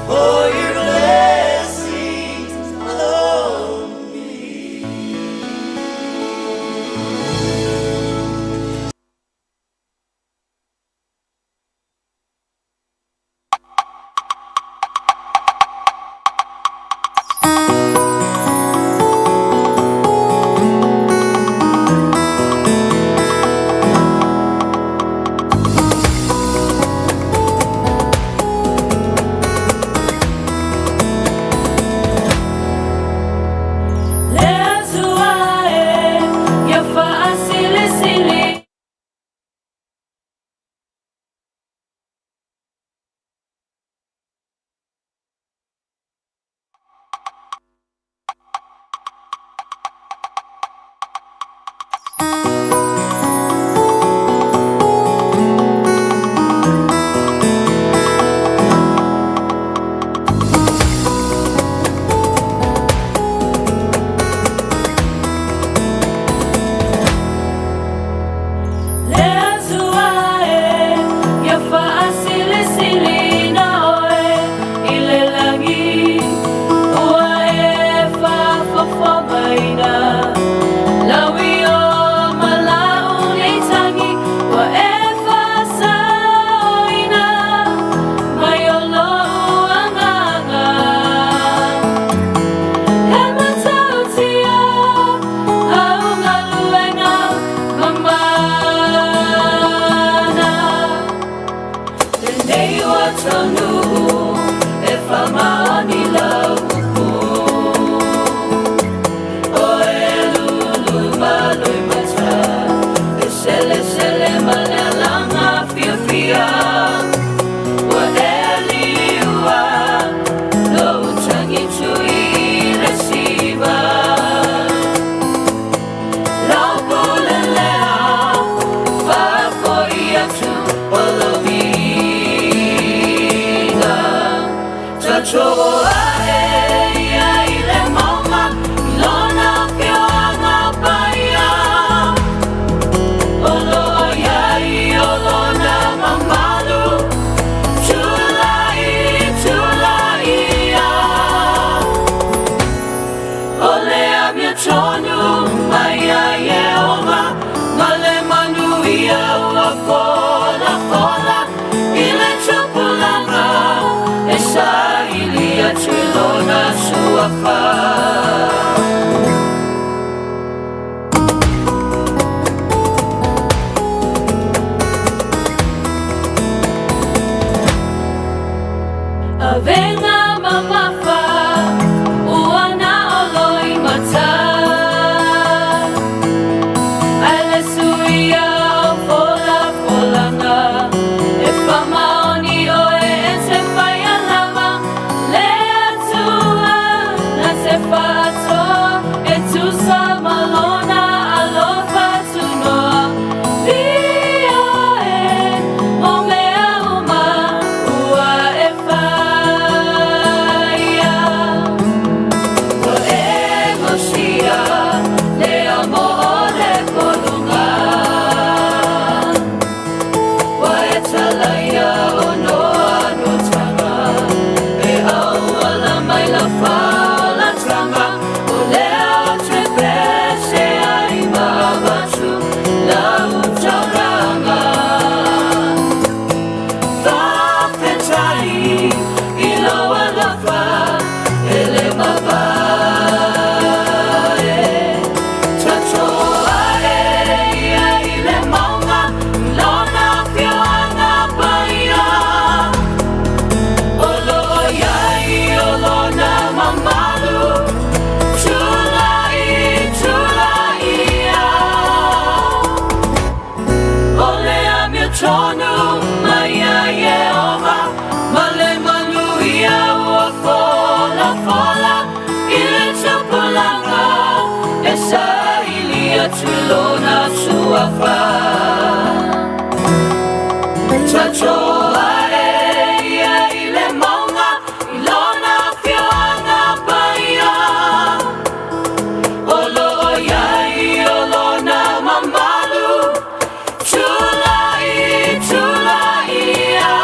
for your blessings on me. Le Atua e, ia faasilisili. Le Atua e, ia faasilisili na oe i le lagi, ua e faafofogaina lau io ma lau nei tagi, ua e faasaoina mai o lou agaga. E matautia au galuega mamana, lenei ua taunuu e faamaoni lau upu. O e lulu maloimata, e selesele ma le alaga fiafia, ua e liua lou tagi tui i le siva. Lau pule lea faafoi atu o lou viiga. Tatoo ae ia i le mauga i lona afioaga paia, o loo iai o lona mamalu, tulai tulai ia. O le amiotonu mai a Ieova ma le manuia ua folafola i le tupulaga e saili atu. alofa. Avega mamafa ua na o loimata, Ae le suia o folafolanga, E faamaoni oe e te faialama, Le Atua na te faaatoa, E tusa ma lona alofa tunoa. Viia e mo mea uma ua e faia. Ua e gosia le amo o le poluga, Ua e talaia o noa no taga, E auala mai la faolataga, O lea o te pese ai ma avatu lau taulaga. Faafetai i lou alofa e le mavae. Tatoa e ia i le mauga i lona afioaga paia. O loo iai o lona mamalu, tulai tulai ia. O le amiotonu mai ia Ieova, ma le manuia ua folafola i le tupulaga, e saili atu i lona suafa. Tatoa e ia i le mauga i lona afioaga paia. O loo iai o lona mamalu, tulai tulai ia.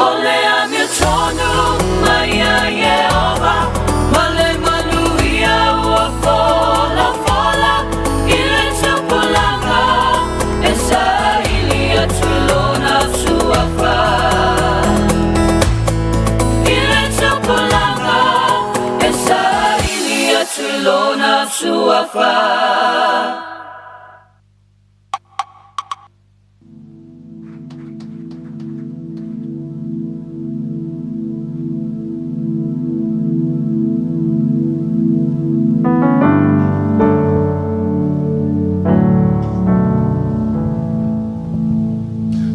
O le amiotonu mai ia Ieova, ma le manuia ua folafola i le tupulaga, E saili atu i lona suafa. I le tupulaga, e saili atu i lona suafa.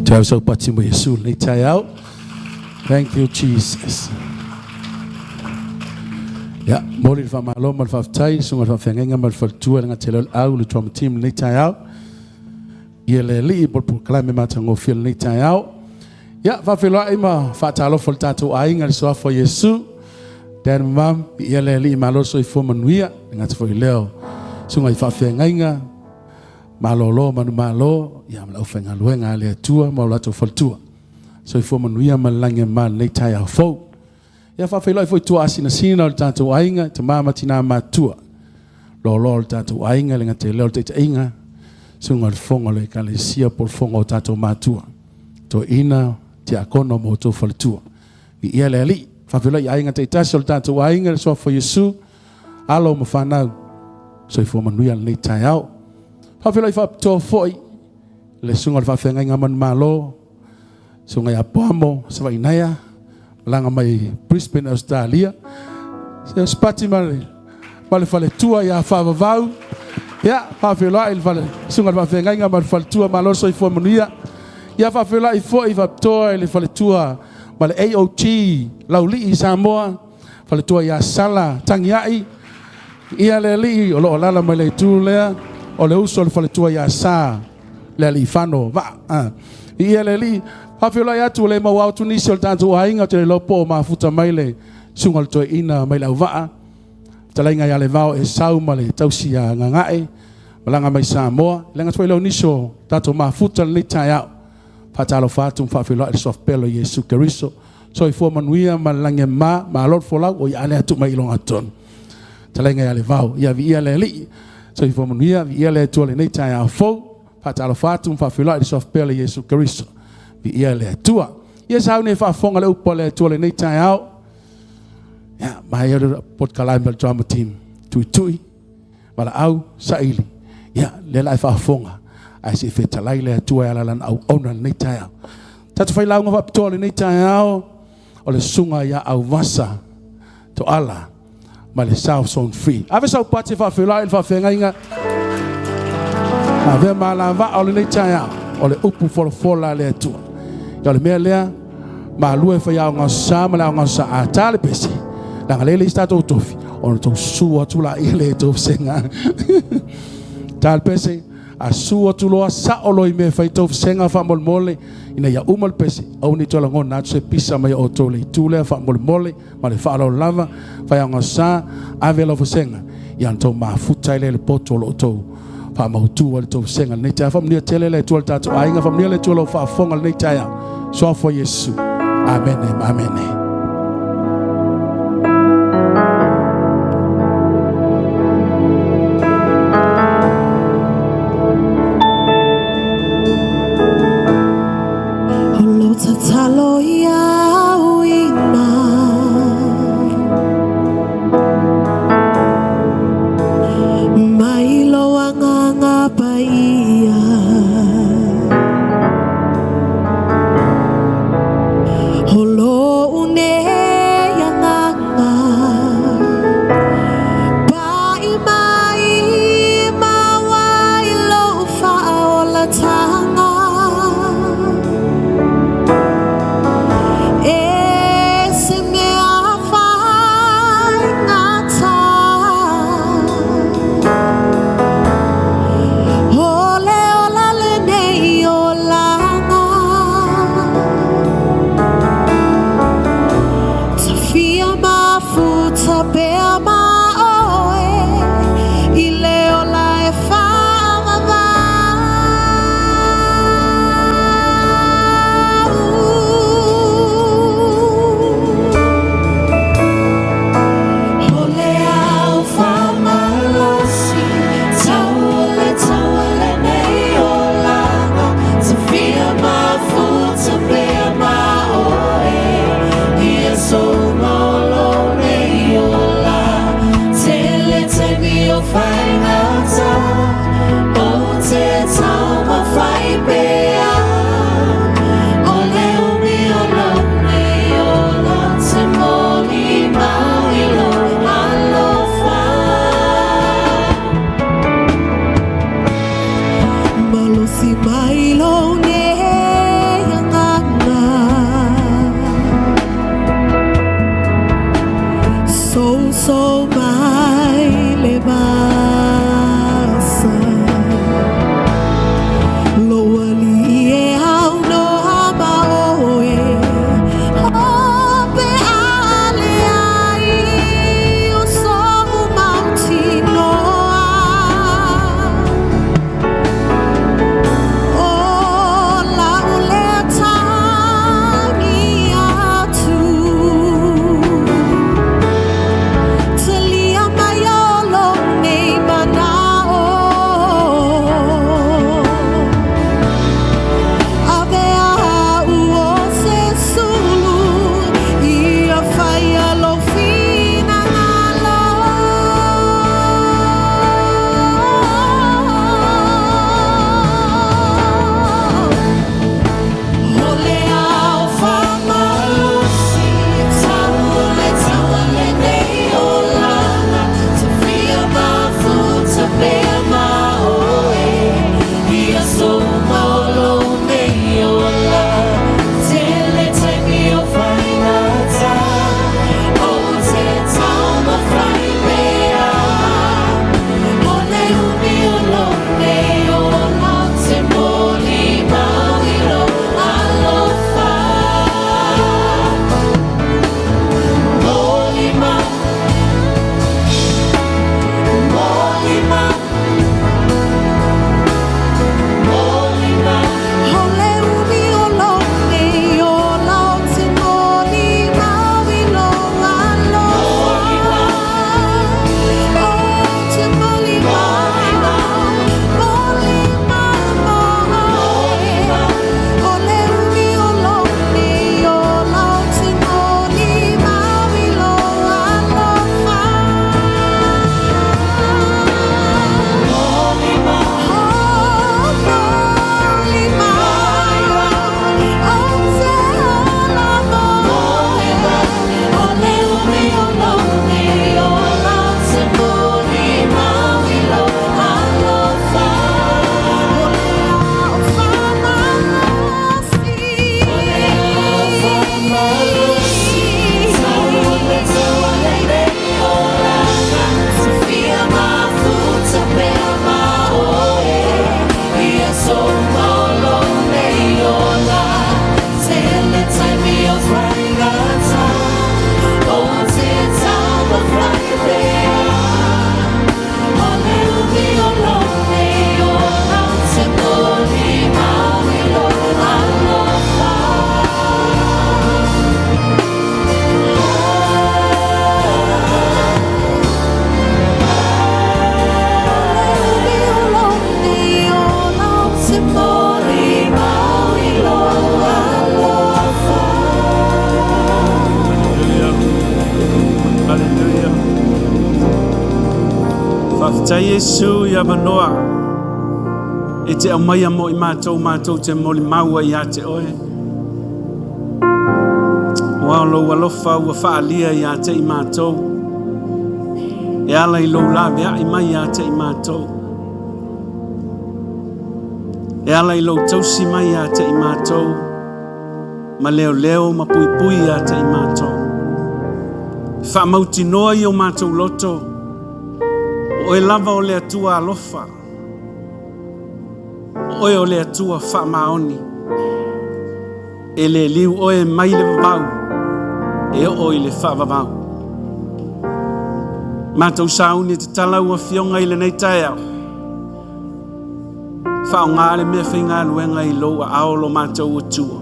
Te au saupati mo Iesu lenei taeao. Thank you, Jesus. Ia, momoli le faamalo ma le faafetai, susuga i le faafeagaiga ma le faletua i le gatele o le au le drum team lenei taeao. Ia le alii po le polokalame matagofie lenei taeao. Ia, faafeiloai ma faatalofa i le tatou aiga i le suafa o Iesu. Dad and Mom, ia le alii malo le soifua manuia, le gata foi i lea o susuga i faafeagaiga, malolo manumalo, ia ma le aufaigaluega a le Atua ma o latou faletua. Soifua manuia ma le lagi e mama i lenei taeao fou. Ia faafeiloai foi tua asinasina o le tatou aiga, tama ma tina matutua. Loaloa o le tatou aiga, le gata i lea o le taitaiga, susuga o le fofoga o le Ekalesia po o le fofoga o tatou matua. Toeaina, tiakono ma outou faletua. Viia le Alii. Faafeiloai i aiga taitasi o le tatou aiga, le suafa o Iesu, alo ma fanau. Soifua manuia lenei taeao. Faafeiloai faapitoa foi le susuga o le faafeagaiga manumalo, susuga ia Poamo Savainaea, malaga mai Brisbane, Australia. Se Spati ma le, ma le faletua ia Faavavau. Ia, faafeiloai le fale, susuga le faafeagaiga ma le faletua, malo soifua manuia. Ia faafeiloai foi faapitoa i le faletua ma le AOG Laulii i Samoa, faletua ia Sala Tagiai. Ia le alii o lo o alala mai le itu lea, o le uso o le faletua ia Sa, le alii fano vaa. Ah. Ia le alii, faafeiloai atu le mau atu nisi o le tatou aiga, ou te le iloa po o mafuta mai le susuga o le toeaina mai le auvaa. Fetalaiga ia Levao Esau ma le tausi ia Gagae, malaga mai Samoa. Le gata foi lea o nisi o tatou mafuta lenei taeao. Faatalofa atu ma faafeiloai le suafa pele o Iesu Keriso. Soifua manuia ma le lagi e mama, malo le folau, o ia a le atu mai i loga tonu. Fetalaiga ia Levao, ia viia le Alii. Soifua manuia, viia le Atua lenei taeao fou. Faatalofa atu ma faafeiloai le suafa pele o Iesu Keriso. Viia le Atua. Ia sauni e faafofoga le upu a le Atua lenei taeao. Ia, mai le polokalame o le drama team. Tuitui, valaau, saili. Ia, lea la e faafofoga. Ae se i fetalai le Atua e ala lana auauna lenei taeao. Tatou failauga faapitoa lenei taeao o le susuga ia Auvasa Toala ma le South Zone 3. Ave sau pati e faafeiloai i le faafeagaiga. Avea ma alavaa o lenei taeao o le upu folafola a le Atua. Ia o le mea lea, malua e fai aogaosa ma le aogaosa a ta le pese, leaga lea e leai se tatou tofi, ona tou susu atu laia lea i tou vasega. Ta le pese, a susu atu loa sao loa i mea e fai tou vasega faamolemole, ina ia uma le pese, aua ne i toe lagona atu se pisa mai outou le itu lea faamolemole ma le faaaloalo lava, fai aogaosa, ave lau vasega, ia ona outou mafuta ai lea i le poto o lo outou faamautu ai le tou vasega lenei taeao. Faamanuia tele le Atua i le tatou aiga, faamanuia le Atua i lau faafofoga lenei taeao. Suafa o Iesu. Amene ma amene. O lou tatalo ia uina Mai lou agaga paia O lou nei agaga Pai mai maua i lou faaolataga E se mea faigata O le ola lenei olaga. Faafetai Iesu i avanoa e te aumaia mo i matou, matou te molimau ai ia te oe. Ua o lou alofa ua faaalia ia te i matou, e ala i lou laveai mai ia te i matou, e ala i lou tausi mai ia te i matou, ma leoleo ma puipui ia te i matou. E faamautinoa i o matou loto, o oe lava o le Atua alofa, o oe o le Atua faamaoni. E le liu oe mai le vavau e oo i le faavavau. Matou sauni e tatala ua afioga i lenei taeao. Faaaoga le mea faigaluega i lou aao lo matou Atua.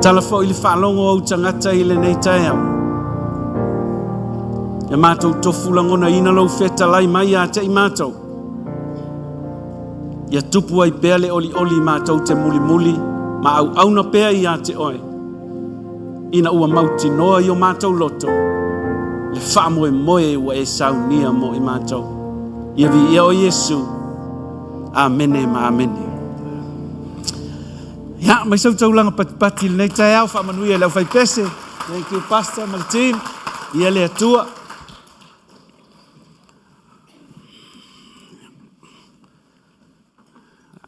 Tala foi le faalogo o ou tagata i lenei taeao. Ia matou tofu lagonaina lou fetalai mai ia te i matou. Ia tupu ai pea le olioli matou te mulimuli ma auauna pea ia te oe. Ina ua mautinoa i o matou loto le faamoemoe ua e saunia mo i matou. Ia viia oe Iesu. Amene ma amene. Ia, mai sau taulaga patipati i lenei taeao, faamanuia i le aufaipese. Thank you, Pastor ma le team. Ia le Atua.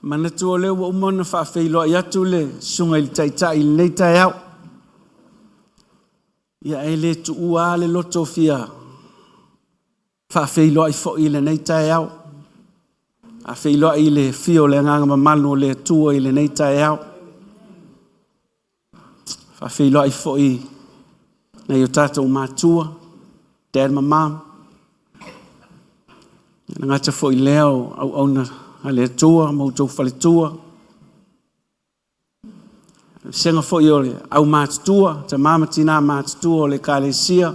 Manatu o lea ua uma ona faafeiloai atu le susuga i le Taitai i lenei taeao. Ia e le tuua lava le loto fia faafeiloai foi i lenei taeao. Faafeiloai i le afio o le agaga mamalu o le Atua i lenei taeao. Faafeiloai foi i nai o tatou matua, dad ma mom. E le gata foi i lea o auauna a le Atua ma outou faletua. Vasega foi o le aumatutua, tama ma tina matutua o le Ekalesia,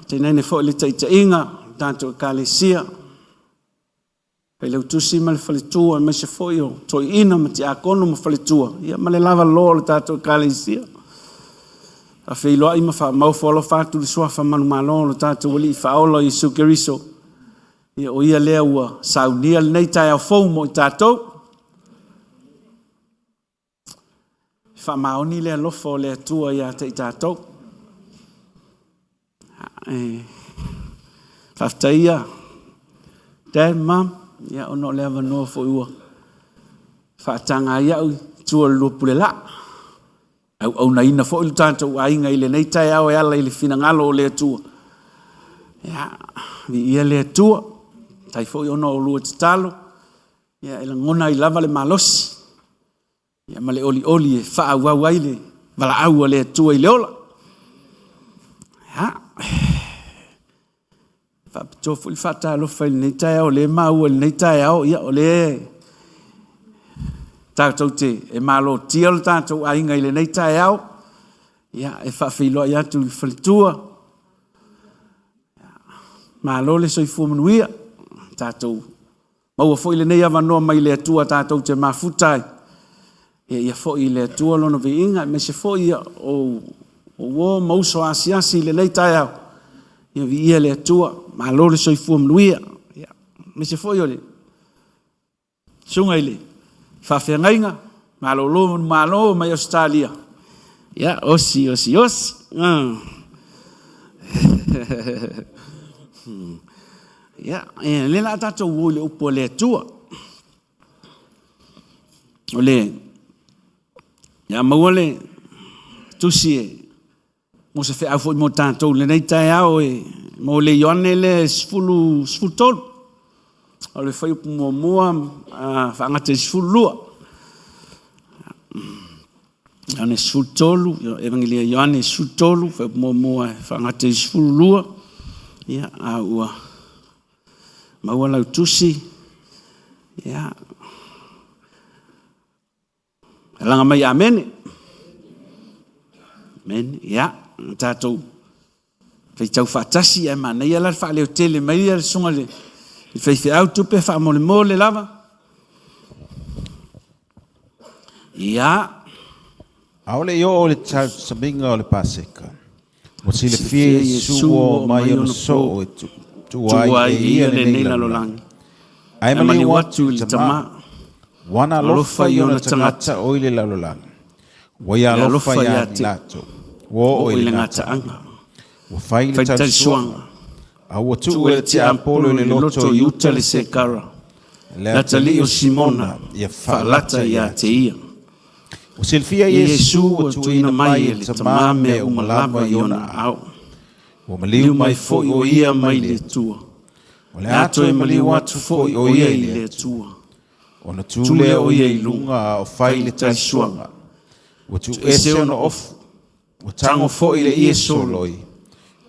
tainane foi le taitaiga o le tatou Ekalesia, Failautusi ma le faletua, aemaise foi o toeaiina ma tiakono ma faletua, ia ma le lavaloa o le tatou Ekalesia. Faafeiloai ma faamaofo alofa atu i le suafa manumalo o le tatou Alii Faaola Iesu Keriso. Ia o ia lea ua saunia lenei taeao fou mo i tatou. Faamaoni le alofa o le Atua ia te i tatou. E faafetai ia Dad, Mom, ia ona o le avanoa foi ua faataga ai au i tua o le lua pule laa. Auaunaina foi lo tatou aiga i lenei taeao e ala i le finagalo o le Atua. Ia, viia le Atua. Tai foi ona o lua tatalo, ia e lagona ai lava le malosi. Ia ma le olioli e faaauau ai le valaau a le Atua i le ola. Ia, faapitoa foi le faatalofa i lenei taeao, o lea e maua i lenei taeao, ia o lea tatou te e malotia lo tatou aiga i lenei taeao. Ia, e faafeiloai atu i le faletua. Malo le soifua manuia. Tatou Maua foi lenei avanoa mai le Atua tatou te mafuta ai. Ia, ia foi i le Atua lona viiga, aemaise foi ia o uo ma uso asiasi i lenei taeao. Ia viia le Atua, malo le soifua manuia. Ia, aemaise foi o le susuga i le faafeagaiga, malolo malo mai Ausetalia. Ia, osi, osi, osi. Ia, e, lea la tatou o i le upu a le Atua. O le, ia maua le tusi e, mo se feau foi mo tatou lenei taeao e, mo le Ioane le 10, 13. O le fuaiupu muamua faagata i 12. Ioane 13, Evagelia Ioane 13, fuaiupu muamua e faagata i 12. Ia, a ua maua lau tusi, ia, laga mai amene. Amene, ia, tatou faitau faatasi, ae manaia la le faaleotele mai ia le susuga i le faifeau tupe faamolemole lava. Ia. Aole i oo le tausamiga o le Paseka, ua silafia e Iesu ua oo mai ona soo e Tuua ai e ia lenei lalolagi, ae maliu atu i le Tama, ua na alofa i ona tagata o i le lalolagi, ua ia alofa ia i latou, ua oo i le gataaga, ua fai le talisuaga, a ua tuu e le tiapolo i le loto i uta le sekara, le atalii o Simona ia faalata ia te ia. Ua silafia Iesu ua tuuina mai e le Tama mea uma lava i ona aao. Ua maliu mai foi o ia mai le Atua. O le a toe maliu atu foi o ia i le Atua. Ona tu lea o ia i luga a o fai le talisuaga. Ua tuuese ona ofu. Ua tago foi le ie soloi.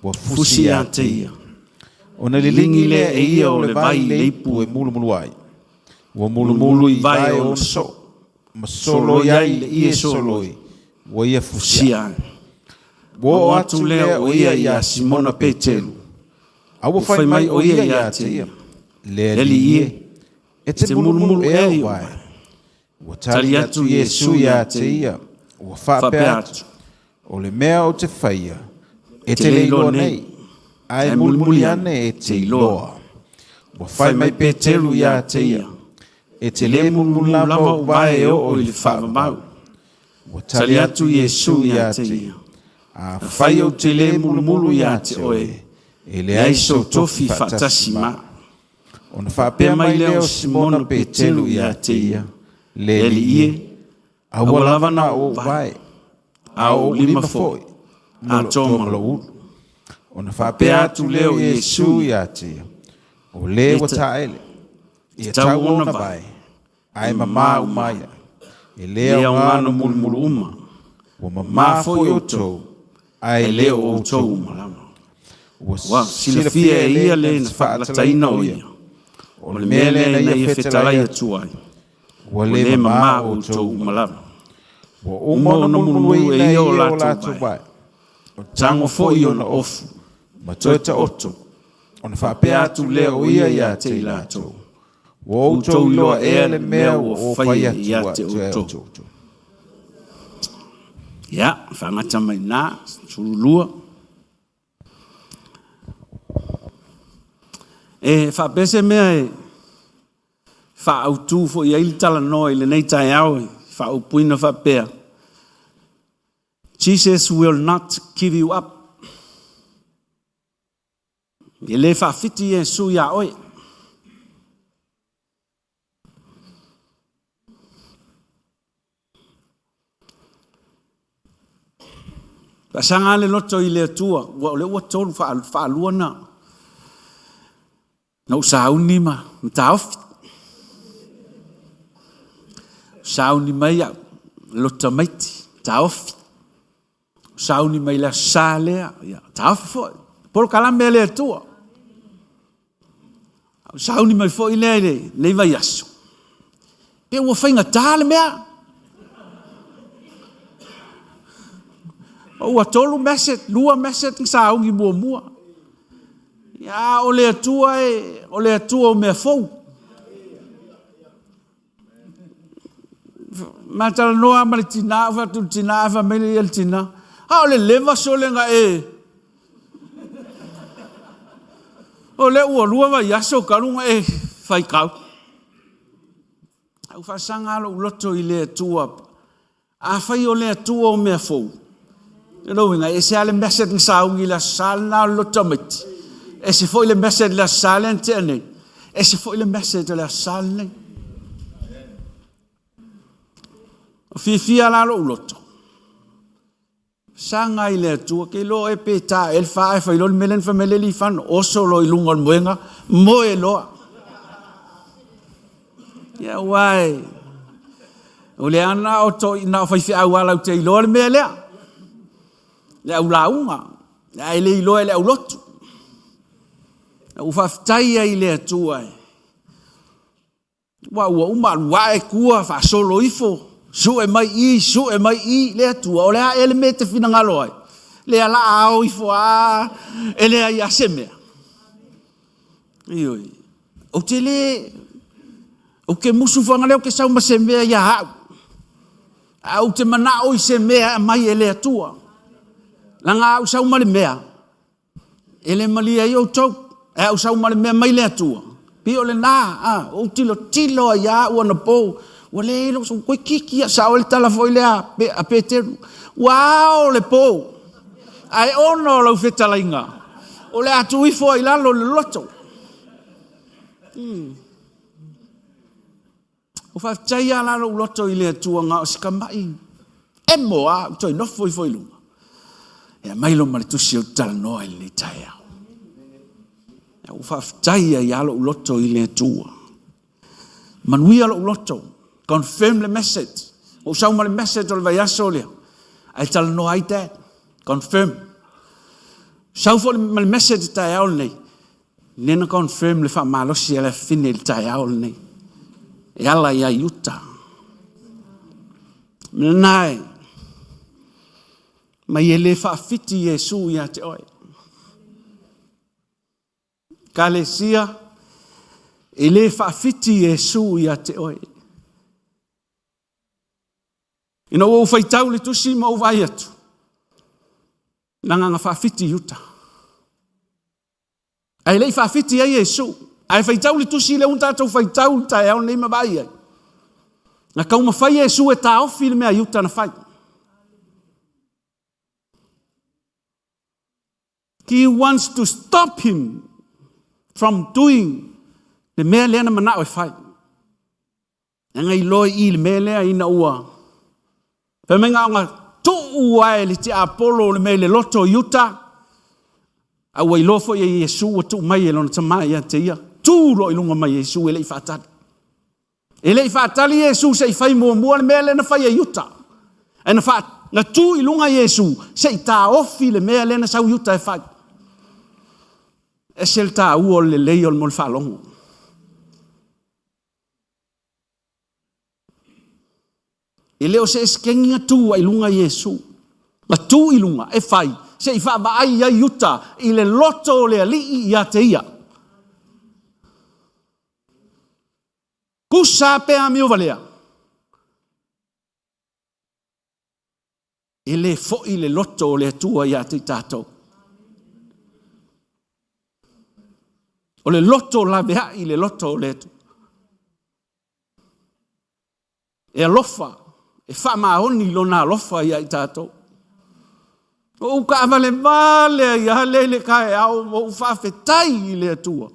Ua fusi ia te ia. Ona liligi lea e ia o le vai i le ipu e mulumulu ai. Ua mulumulu i vae o ona soo. Ma soloi ai le ie soloi ua ia fusia ai. Ua oo atu lea o ia iā Simona Peteru, a ua fai mai o ia iā te ia, Le Alii e, e te mulumulu ea i ou vae? Ua tali atu Iesu iā te ia, ua faapea atu, O le mea ou te faia, e te le iloa nei, ae mulimuli ane e te iloa. Ua fai mai Peteru iā te ia, E te lē mulumulu lava ou vae e oo i le faavavau. Ua tali atu Iesu iā te ia, Afai ou te lē mulumulu iā te oe, e leai sou tofi faatasi ma. Ona faapea mai lea o Simona Peteru iā te ia, Le Alii e, aua lava na o ou vae, a o ou lima foi, atoa ma lou ulu. Ona faapea atu lea o Iesu iā te ia, O lē ua taele, ia tau ona vae, ae mamā uma ia, e lē aoga ona mulumulu uma, ua mamā foi outou, ae le o outou uma lava. Ua silafia e ia le na faalataina o ia, o le mea lea na ia fetalai atu ai, ua lē mamā outou uma lava. Ua uma ona mulumuluina e ia o latou vae, o tago foi ona ofu, ma toe taoto, Ona faapea atu lea o ia ia te i latou, Ua outou iloa ea le mea ua ou fai atu ia te outou. Ia, faagata mai ina, 12. E faapea se mea e faaautu foi ai le talanoa i lenei taeao e faaupuina faapea, Jesus will not give you up. E le faafiti Iesu iā oe. Faasaga le loto i le Atua, ua o lea ua tolu faalua na ou sauni ma taofi. Sauni mai au, loto maiti, taofi. Sauni mai le Aso Sa lea, ia, taofi foi. Polokalame a le Atua. Sauni mai foi lea i lenei vaiaso. Pe ua faigata le mea. Ua tolu message, lua message na sauni muamua. Ia, o le Atua e, o le Atua o mea fou. Ma talanoa ma le tina, fai atu le tina, fai mai le tina, a o le leva sole na e. O lea ua lua vaiaso talu na e faitau. Au faasaga lou loto i le Atua. Afai o le Atua o mea fou, o lona uiga, e ese lava le message na sauni i le Aso Sa lena o le loto tamaiti, ese foi le message i le Aso Sa lea na tea nei, ese foi le message o le Aso Sa lenei. O fiafia la lou loto, saga i le Atua, ke iloa oe pe ta ea le fa ae fai loa le mea lea na fai mai le alii oso loa i luga o le moega, moe loa. Ia aua e, o lea na o to, na o faifeau lava latou te iloa le mea lea, le au lauga, ae le iloa e le aulotu. Ua faafetai ai i le Atua e, ua ua uma alu ae tua faasolo ifo, sue mai i, sue mai i, le Atua, o le a ea le mea e te finagalo ai? Lea la a ao ifo lava, e leai lava se mea. Ioe. Ou te le, ou te musu fana lea ou te sau ma se mea ia au. A ou te manao i se mea e aumai e le Atua. Leaga a ou sau ma le mea, e le malie ai outou. Ae a ou sau ma le mea mai le Atua, pei o lena, a, ou tilotilo ai lava au anapo, ua le iloa, toeitiiti lava, sao ai le tala foi lea a Peteru, ua ao le po, ae ona o lau fetalaiga, o le a tuu ifo ai i lalo le loto. Ua faafetai lava la lou loto i le Atua na o si tamai emo lava ou toe nofo ifo i luga e aumai loa ma le tusi ou te talanoa i lenei taeao. Ua faafetai ai lava lou loto i le Atua. Manuia lou loto. Confirm le message. Ua ou sau ma le message o le vaiaso lea. Ae talanoa ai dad. Confirm. Sau foi ma le message taeao lenei. Lea na confirm le faamalosi a le afafine i le taeao lenei. E ala ia Iuta. Lena e, mai e le faafiti Iesu ia te oe. Kalesia, e le faafiti Iesu ia te oe. Ina ua ou faitau le tusi ma ou vaai atu, leaga na faafiti Iuta. Ae le i faafiti ai Iesu. Ae faitau le tusi lea ua tatou faitau i le taeao lenei ma vaai ai. Na taumafai Iesu e taofi le mea a Iuta na fai. He wants to stop him from doing le mea lea na manao e fai. Leaga iloa i i le mea lea ina ua fai mai na ona tuu lava e le tiapolo le mea i le loto o Iuta, a ua iloa foi e Iesu ua tuu mai e lona tama ia te ia, tu loa i luga mai Iesu e le i faatali. E le i faatali Iesu se i fai muamua le mea lea na fai e Iuta. Ae na, fa, na tu i luga Iesu se i taofi le mea lea na sau Iuta e fai. Ese le taua o le lelei o le mo le faalogo. E le o se esekegi na tu ai luga Iesu. Na tu i luga e fai se i faavaai ai Iuta i le loto o le Alii ia te ia. Tusa pe amio valea. E le foi le loto o le Atua ia te i tatou. O le loto laveai le loto o le Atua. E alofa, e faamaoni lona alofa ia i tatou. O ou taavale vale ai lava lea i le taeao ma ou faafetai i le Atua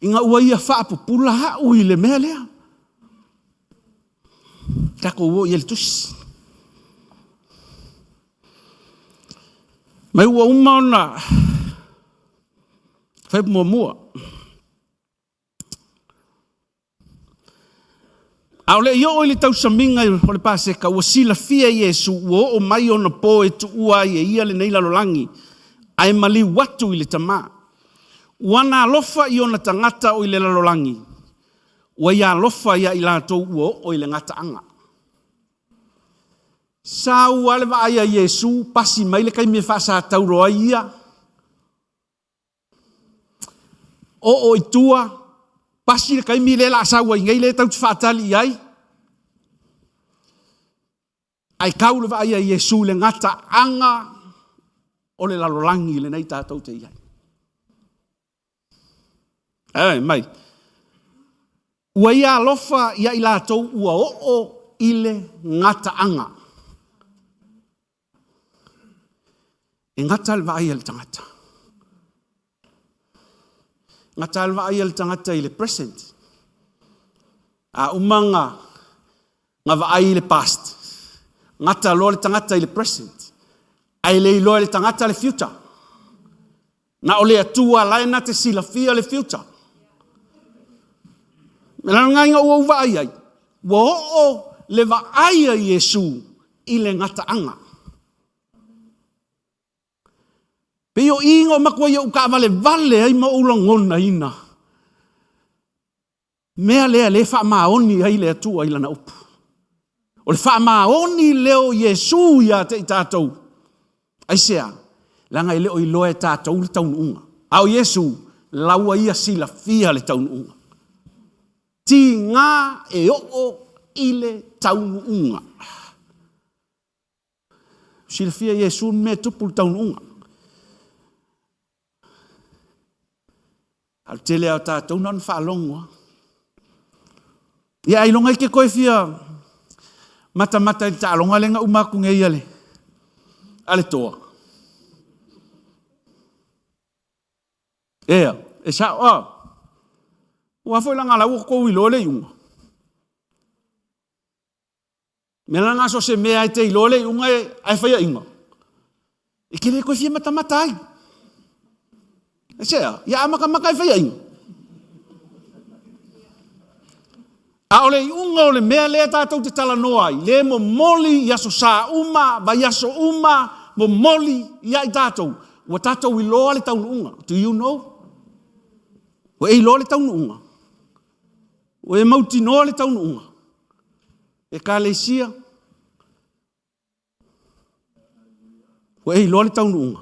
ina ua ia faapupula au i le mea lea. Tatou o i ai le tusi. Mai ua uma ona fai muamua. A o le i oo i le tausamiga o le Paseka, ua silafia e Iesu ua oo mai ona po e tuua ai e ia lenei lalolagi, ae maliu atu i le Tama. Ua na alofa i ona tagata o i le lalolagi, ua ia alofa ia i latou ua oo i le gataaga. Sau lava le vaai a Iesu, pasi mai le taimi e faasataulo ai ia, Oo i tua, pasi le taimi lea o le a sau ai nei lea tatou te faatali i ai. Ae tau le vaai a Iesu i le gataaga o le lalolagi lenei tatou te i ai. Ai mai. Ua ia alofa ia i latou ua oo i le gataaga. E gata le vaai a le tagata. Gata le vaai a le tagata i le present. A uma na, na vaai i le past, gata loa le tagata i le present. Ae le iloa e le tagata le future. Na o le Atua la e na te silafia le future. Me la lena ina ua ou vaai ai, ua oo le vaai a Iesu i le gataaga. Pei o i na o matua i ou taavalevale ai ma ou lagonaina mea lea lea e faamaoni ai le Atua i lana upu. O le faamaoni lea o Iesu ia te i tatou. Aisea? Leaga e le o iloa e tatou le taunuuga. A o Iesu, la ua ia silafia le taunuuga. Tiga e oo i le taunuuga. Silafia Iesu le mea e tupu i le taunuuga. A o le tele lava o tatou na ona faalogo lava. Ia ailoga e te toe fia matamata i le taaloga lea na uma atu nei a le, a le toa? Ea, e sao, a. Aua foi leaga o la ua outou iloa le iuga. Mea la na so o se mea e te iloa le iuga ae faiaina, e te le toe fia matamata ai. Aisea? Ia a matamata e faiaina. A o le iuga o le mea lea tatou te talanoa ai, le momoli i aso sa uma, vaiaso uma, momoli ia i tatou, ua tatou iloa le taunuuga. Do you know? Ua e iloa le taunuuga? Ua e mautinoa le taunuuga? Ekalesia, ua e iloa le taunuuga?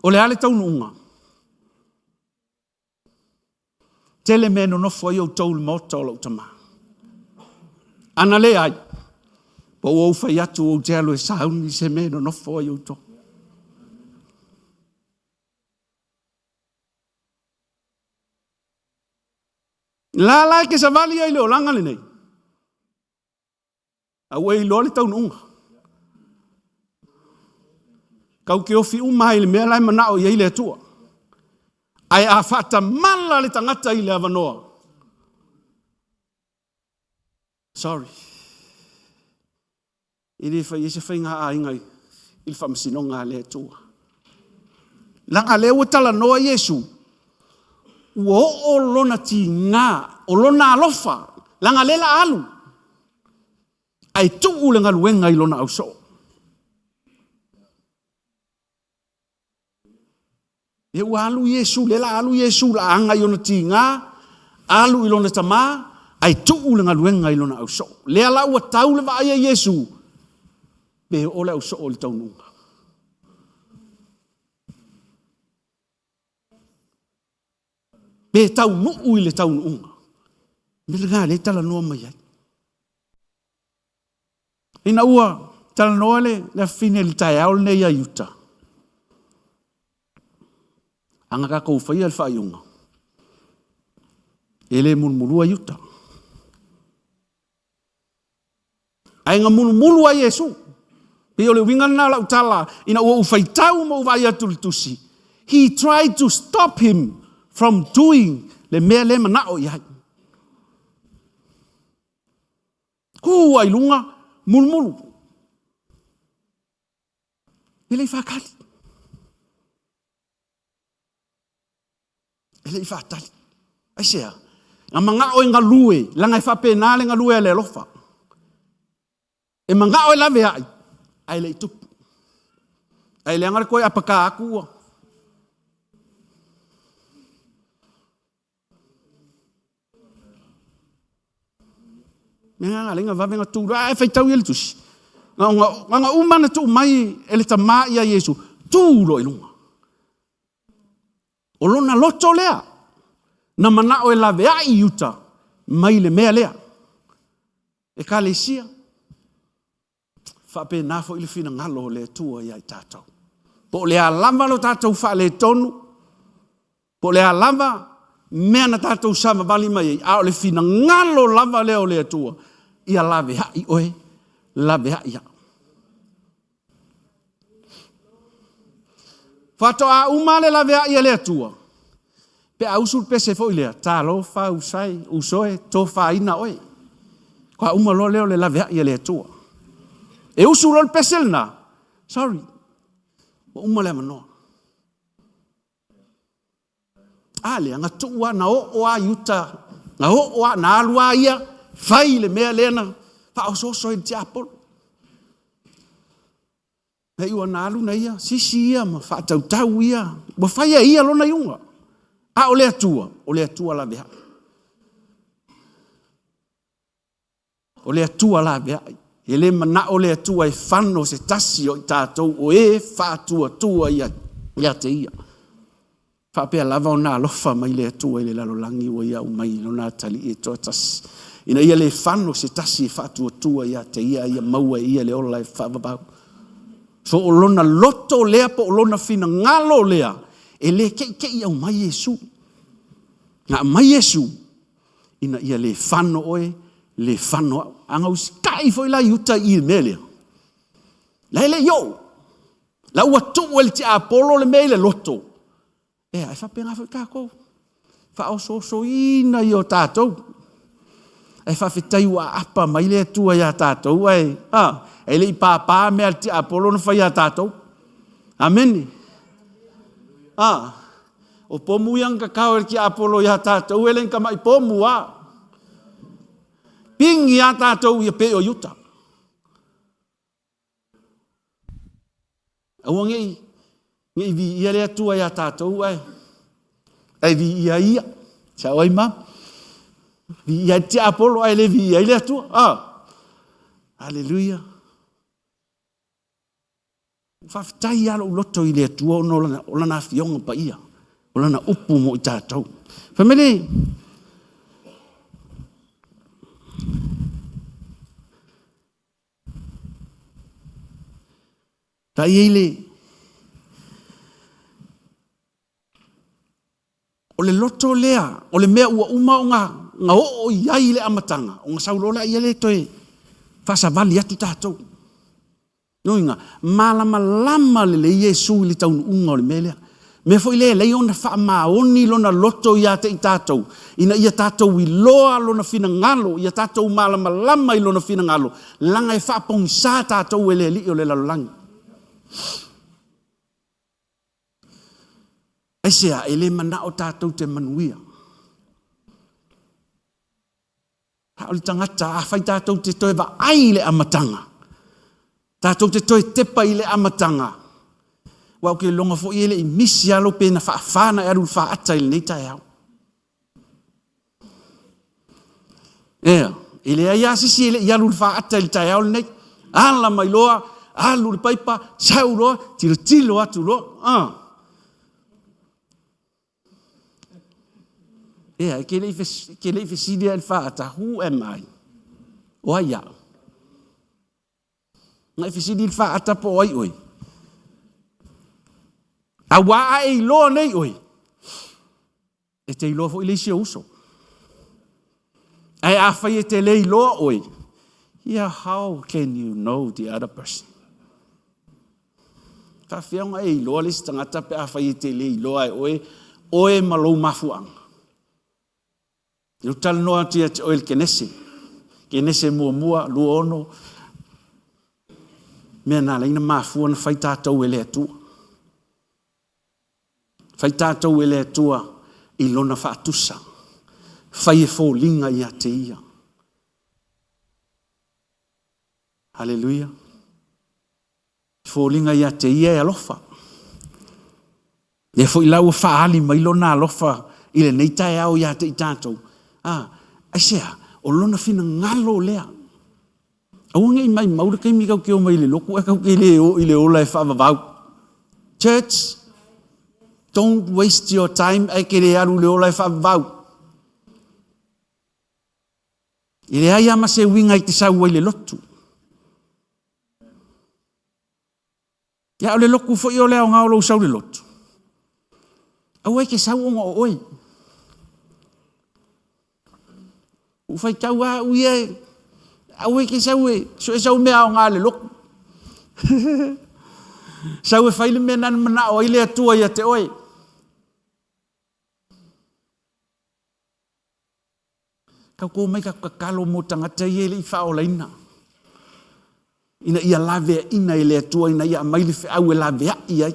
O le a le taunuuga? Tele mea e nonofo ai outou i le maota o lou tama. Ana leai, po ua ou fai atu ou te alu e sauni se mea e nonofo ai outou. La la e te savali ai i le olaga lenei, a ua e iloa le taunuuga. Kau te ofi uma ai i le mea la e manao i ai le Atua. Ae a faatamala le tagata i le avanoa, sorry, E le fai ai se faiga aiga i le faamasinoga a le Atua. Leaga lea ua talanoa Iesu, ua oo lona tiga, o lona alofa, leaga lea la alu, ae tuu le galuega i lona ausoo. Lea ua alu Iesu, lea la alu Iesu la aga i ona tiga, alu i lona tama, ae tuu le galuega i lona ausoo. Lea la ua tau le vaai a Iesu, pe oo le ausoo i le taunuuga. Pe taunuu i le taunuuga. Mea lena lea e talanoa mai ai. Ina ua talanoa le afafine i le taeao lenei ia Iuta, ana tatou faia le faaiuga, e le mulumulua Iuta. Ae na mulumulu ai Iesu. Pei o le uiga lena o lau tala, ina ua ou faitau ma ou vaai atu i le tusi, he tried to stop him from doing le mea lea e manao i ai. Tu ai luga, mulumulu. E le i faatali. E le i faatali. Aisea? Na manao e galue, leaga e faapena le galue a le alofa. E manao e laveai, ae le i tupu. Ae leaga le toe apaka atu ua. Mea na lenga vave na tu a e faitau ia le tusi. Na ona uma na tuu mai e le tama ia Iesu, tu loa i luga. O lona loto lea, na manao e laveai i uta mai le mea lea. Ekalesia, faapena foi le finagalo o le Atua ia i tatou. Po o le a lava lo tatou faaletonu, po o le a lava mea na tatou savavali mai ai, a o le finagalo lava lea o le Atua, ia laveai oe, laveai au. Faatoa uma le laveai a le Atua, pe a usu le pese foi lea, talofa usai, uso e, tofaina oe. Faatoa uma loa lea o le laveai a le Atua. E usu loa le pese lena, sorry, ua uma le avanoa. A lea, na tuu lava, na oo lava i uta, na oo lava, na alu lava ia, fai le mea lea na faaosooso ai le tiapolo. Na iu na alu na ia, sisi ia ma faatautau ia, ua fai e ia lona iuga. A o le Atua, o le Atua laveai. O le Atua laveai. E le manao le Atua e fano se tasi o i tatou o e faatuatua ia te Ia. Faapea lava ona alofa mai le Atua i le lalolagi ua Ia aumai i Lona atalii e toatasi, ina ia le fano se tasi e faatuatua ia te Ia, a ia maua e ia le ola e faavavau. So o lona loto lea po o lona finagalo lea E le keʻikeʻi aumai Iesu. Na aumai Iesu ina ia le fano oe, le fano au. A na usitaʻi foi la Iuta i le mea lea, la e le i oo. La ua tuu e le tiapolo le mea i le loto. Ea, e faapena foi tatou. Faaosoosoina ia o tatou. Ae faafetai ua aapa mai le Atua ia tatou, ae, a, e le i pāpā mea a le tiapolo na fai ia tatou. Amene. A, o pomu ia na tatao e le tiapolo ia tatou, e le ni tamai pomu a. Pigi a tatou ia pei o Iuta. Aua ne i, ne i viia le Atua iā tatou ae, ae viia ai ia. Sao ai ma? Viia ai le tiapolo ae le viia ai le Atua. Ah. Aleluia. Faafetai lava lou loto i le Atua ona o lana afioga paia, o lana upu mo i tatou. Fai mai le, Vaai ai le O le loto lea, o le mea ua uma ona na oo i ai i le amataga, ona sau loa lea le toe faasavali atu tatou. Lona uiga, malamalama lelei Iesu i le taunuuga o le mea lea. Mea foi lea e alai ona faamaoni lona loto ia te i tatou, ina ia tatou iloa lona finagalo, ia tatou malamalama i lona finagalo, leaga e faapogisa tatou e le alii o le lalolagi. Aisea? E le manao tatou te manuia. A o le tagata, afai tatou te toe vaai i le amataga, tatou te toe tepa i le amataga, aua ou te iloga foi e le i misi lava lou pena faafa na e alu i le faata i lenei taeao. Ea, e leai lava se isi e le i alu i le faata i le taeao lenei. Ala mai loa, alu le paipa, sau loa, tilotilo atu loa. Ah. Ea, e ke le i fesili lava i le faata, who am I? O ai au? Na e fesili i le faata po o ai oe? Auā a e iloa nei oe, e te iloa foi le isi ou uso. Ae afai e te le iloa oe, yeah, how can you know the other person? Faafefea ona e iloa le isi tagata pe afai e te le iloa e oe, oe ma lou mafuaaga. Eu talanoa atu ia te oe i le Kenese. Kenese muamua, 26, mea na ala ai ona mafua ona fai tatou e le Atua. Fai tatou e le Atua i Lona faatusa. Fai e foliga ia te Ia. Haleluia. Foliga ia te Ia e alofa. Lea foi la ua faaali mai Lona alofa i lenei taeao ia te i tatou. A, aisea? O Lona finagalo lea. Aua ne i maimau le taimi tatou te omai i le lotu ae tatou te le o i le ola e faavavau. Church, don't waste your time ae te le alu i le ola e faavavau. E leai lava ma se uiga i te sau ai i le lotu. Ia, o le lotu foi o le aoga o lou sau i le lotu. Aua e te sau ona o oe. Ua faitau lava au ia, aua e te sau e sue sau mea aoga i le lotu. Sau e fai le mea na manao ai le Atua ia te oe. Tatou omai tatou tatalo mo tagata ia e le i faaolaina, ina ia laveaina e le Atua, ina ia aumai le feau e laveai ai.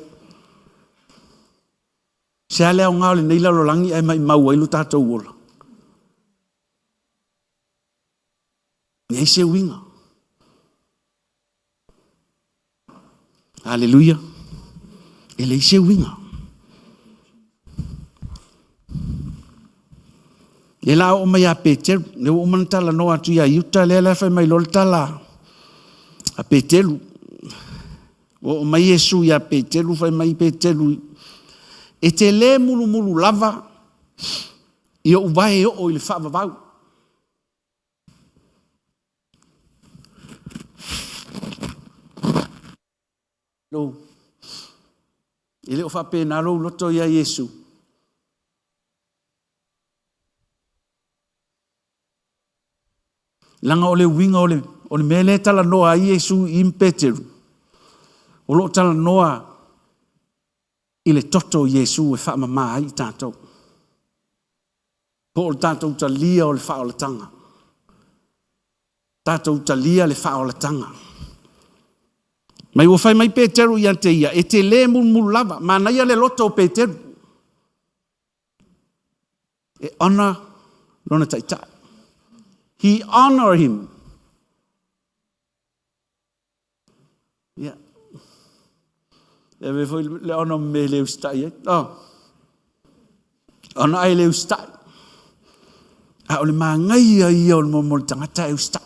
Se a le aoga o lenei lalolagi ae maimau ai lo tatou ola? Leai se uiga. Aleluia. E leai se uiga. Lea la oo mai ia Peteru, lea ua uma ona talanoa atu ia Iuta, lea la fai mai loa le tala a Peteru. Ua oo mai Iesu ia Peteru, fai mai Peteru, e te le mulumulu lava i ou vae oo i le faavavau. E le o faapena lou loto ia Iesu. Leaga o le uiga o le, o le mea lea e talanoa ai Iesu i Peteru, o lo o talanoa i le toto o Iesu e faamama ai i tatou. Po o le tatou talia o le faaolataga. Tatou talia le faaolataga. Mai ua fai mai Peteru ia te ia, e te lē mulumulu lava. Manaia le loto o Peteru. E honor lona taitai. He honor him. Ia. E ave foi le honor me le usitai ai. Oh. Ona ai le usitai. A o le magaia ia o le momo le tagata e usitai.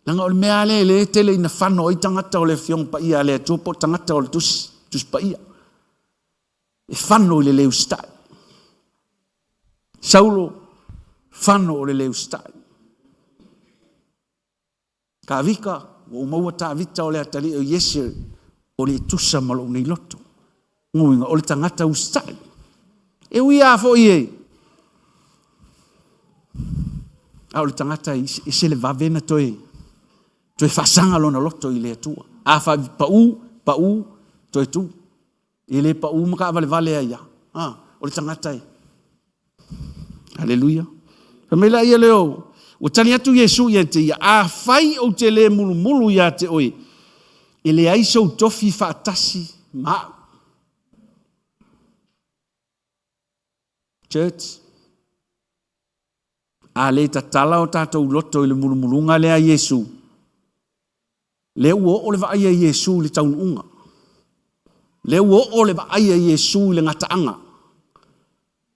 Leaga o le mea lea e le tele ina fano ai tagata o le Afioga Paia a le Atua po o tagata o le Tusi, Tusi Paia. E fano i le le usitai. Saulo, fano o le le usitai. Tavita, ua ou maua Tavita o le atalii o Iese o le tusa ma lou nei loto. Uiga, o le tagata usitai. E ui lava foi e, a o le tagata e ese le vave na toe, toe faasaga lona loto i le Atua. A pau, pau, toe tu. E le pau ma taavalevale ai lava. Ah, o le tagata e. Aleluia. Fai mai laia leo, ua tali atu Iesu ia te ia, afai ou te le mulumulu ia te oe, e leai sou tofi faatasi ma au. Church, a le tatala o tatou loto i le mulumuluga lea a Iesu, lea ua oo le vaai a Iesu i le taunuuga. Lea ua oo le vaai a Iesu i le gataaga.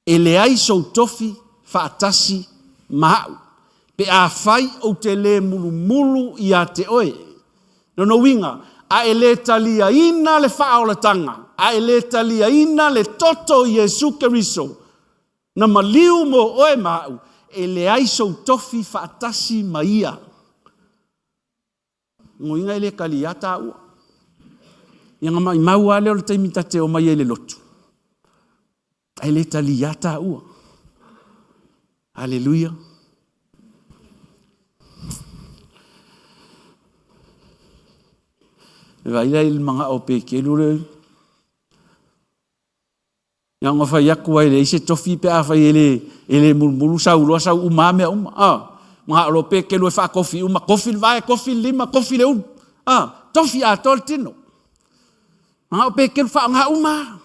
E leai sou tofi faatasi ma au, pe afai ou te le mulumulu ia te oe. Lona uiga, a e le taliaina le faaolataga, a e le taliaina le toto o Iesu Keriso, na maliu mo oe ma au, e leai sou tofi faatasi ma ia. Lona uiga e le talia taua. Ia na maumau lava lea o le taimi ta te omai ai i le lotu, ae le talia taua. Haleluia. E vaai la i le manao o Pekeru lea. Ia ona fai atu ai leai se tofi pe afai e le, e le mulumulu sau loa sau uma lava mea uma. Ah, manao loa Pekeru e faatofi uma, tofi le vae, tofi le lima, tofi le ulu. Ah, tofi atoa le tino. Manao Pekeru faaaoga uma lava.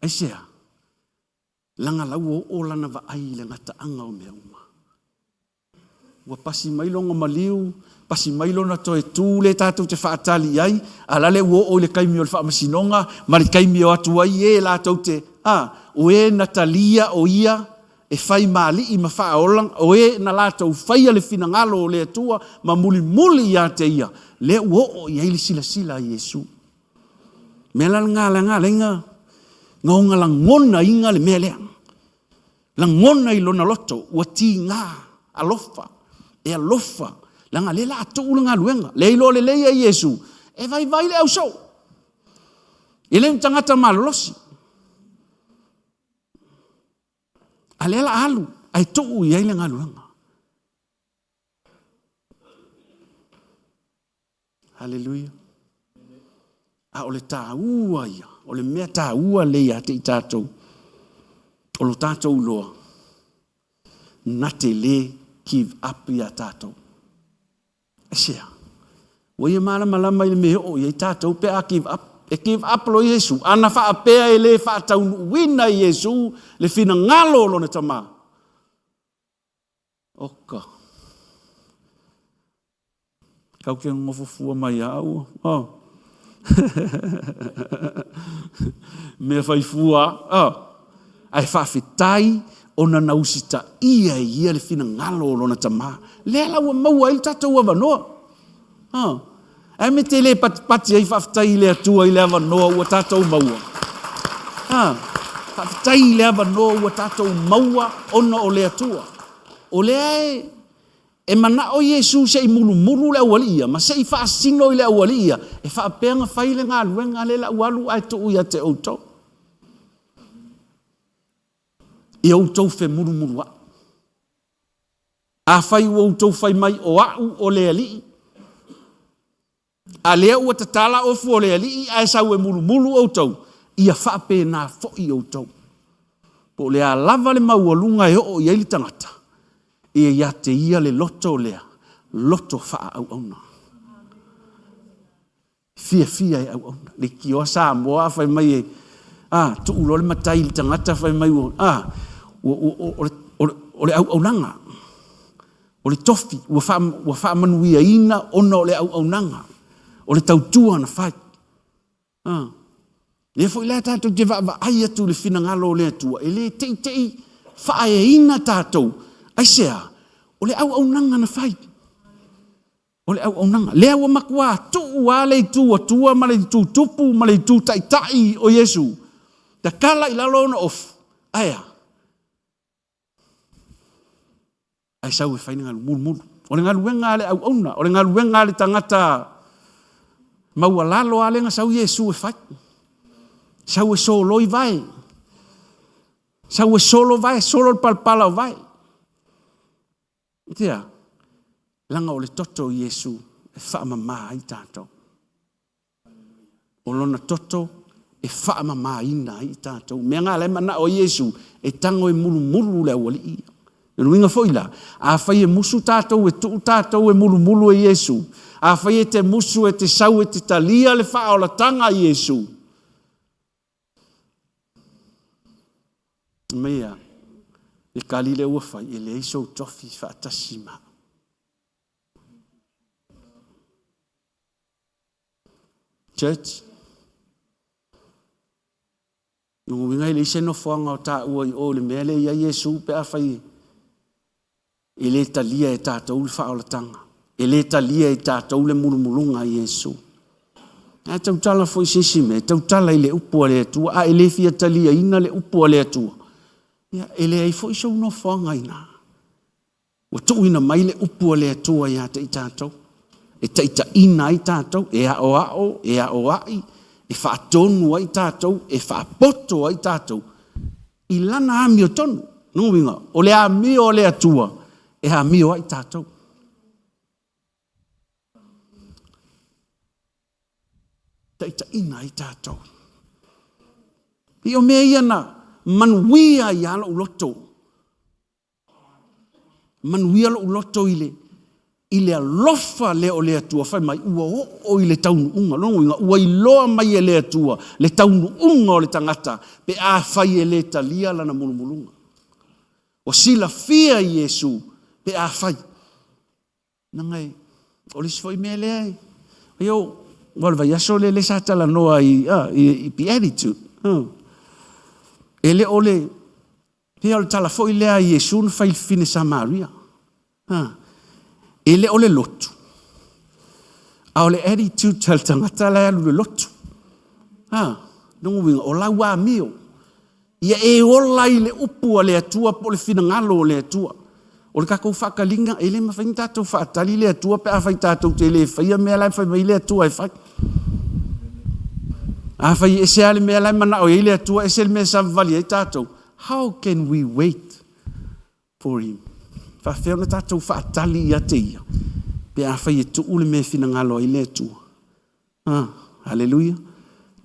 Aisea? Leaga la ua oo lana vaai i le gataaga o mea uma. Ua pasi mai lona maliu, pasi mai lona toe tu lea tatou te faatali i ai, a la le ua oo i le taimi o le faamasinoga ma le taimi e o atu ai e latou te, a, o e na talia o ia e fai ma alii ma faaola, o e na latou faia le finagalo o le Atua ma mulimuli ia te ia, lea ua oo i ai le silasila a Iesu. Mea la lena lena lena na ona lagonaina le mea lea. Lagona i lona loto, ua tiga, alofa, e alofa, leaga lea la a tuu le galuega. Lea iloa lelei e Iesu, e vaivai le ausoo. E le o ni tagata malolosi. A lea la a alu, ae tuu i ai le galuega. Haleluia. A o le taua ia, o le mea taua lea ia te i tatou, o lo tatou iloa, na te le give up ia tatou. Aisea? Ua ia malamalama i le mea e oo i ai tatou pe a give up. E give up loa Iesu, ana faapea e le faataunuuina e Iesu le finagalo o lona Tama. Oka. Kau ke nofo fua mai ia au. Oh. Mea fai fua. Oh. Ae faafetai ona na usitaia e ia le finagalo o lona tama. Lea la ua maua ai le tatou avanoa. Oh. Ae me te le patipati ai faafetai i le Atua i le avanoa ua tatou maua. Ha, faafetai i le avanoa ua tatou maua ona o le Atua. O lea e, E manao Iesu se i mulumulu le aualii ia ma se i faasino i le aualii ia e faapea ona fai le galuega lea la ua alu ae tuu ia te outou. Ia outou femulumuluai. Afai ua outou fai mai o a'u o le Alii, a lea ua tatala ofu o le Alii ae sau e mulumulu outou, ia faapena foi outou. Po o le a lava le maualuga e oo i ai le tagata, e ia te ia le loto lea, loto faaauauna. Fiafia e auauna. Leitioa Samoa a fai mai e, a, tuu loa le matai i le tagata fai mai ua, a, ua, ua, o, o, o le auaunaga. O le tofi ua, faa, ua faamanuiaina ona o le auaunaga. O le tautua na fai. A. Lea foi la tatou te vaavaai atu i le finagalo o le Atua, e le teitei faaeaina tatou. Aisea? O le auaunaga na fai. O le auaunaga. Lea ua matua tuu lava le itu Atua ma le itu Tupu ma le itu Taitai o Iesu, tatala i lalo ona ofu, ae a? Ae sau e fai le galuega mulumulu. O le galuega a le auauna, o le galuega a le tagata maualalo lava lea na sau Iesu e fai. Sau e soloi vae, sau e solo vae, solo le palapala o vae. Tea, leaga o le toto o Iesu e faamama ai tatou. O lona toto e faamamaina ai tatou. Mea na la e manao ai Iesu, e tago e mulumulu le aualii ia. O le uiga foi la, afai e musu tatou e tuu tatou e mulumulu e Iesu, afai e te musu e te sau e te talia le faaolataga a Iesu, mai a, le kali lea ua fai, e leai sou tofi faatasi ma au. Church, lona uiga e leai se nofoaga o taua i o i le mea lea e i ai Iesu pe afai e le talia e tatou le faaolataga, e le talia e tatou le mulumuluga a Iesu. Ae tautala foi se isi mea, tautala i le upu a le Atua, a e le fia taliaina le upu a le Atua, ia, e leai foi sou nofoaga i ina. Ua tuuina mai le upu a le Atua ia te i tatou, e taitaiina ai tatou, e aoao, e aoai, e faatonu ai tatou, e faapoto ai tatou i lana amiotonu. Lona uiga, o le amio a le Atua e amio ai tatou. Taitaiina ai tatou. I o mea ia na manuia ai lava lou loto. Manuia lou loto i le, i le alofa lea o le Atua, fai mai, ua oo i le taunuuga. Lona uiga, ua iloa mai e le Atua le taunuuga o le tagata pe afai e le talia lana mulumuluga. Ua silafia Iesu pe afai. Leaga e, o le isi foi mea lea e, io, aua o le vaiaso lea lea sa talanoa i, i, i Beatitude. E le o le, pei o le tala foi lea a Iesu na fai i le fafine Samaria. E le o le lotu, a o le attitude a le tagata la e alu i le lotu. Lona uiga, o lau amio. Ia e ola i le upu a le Atua po o le finagalo o le Atua. O le tatou faataliga, e le mafai ona tatou faatali le Atua pe afai tatou te le faia mea la e fai mai le Atua e fai. Afai e ese lava le mea la e manao i ai le Atua, ese le mea e savavali ai tatou, how can we wait for him? Faafefea ona tatou faatali ia te ia pe afai e tuu le mea e finagalo ai le Atua? Ah, haleluia.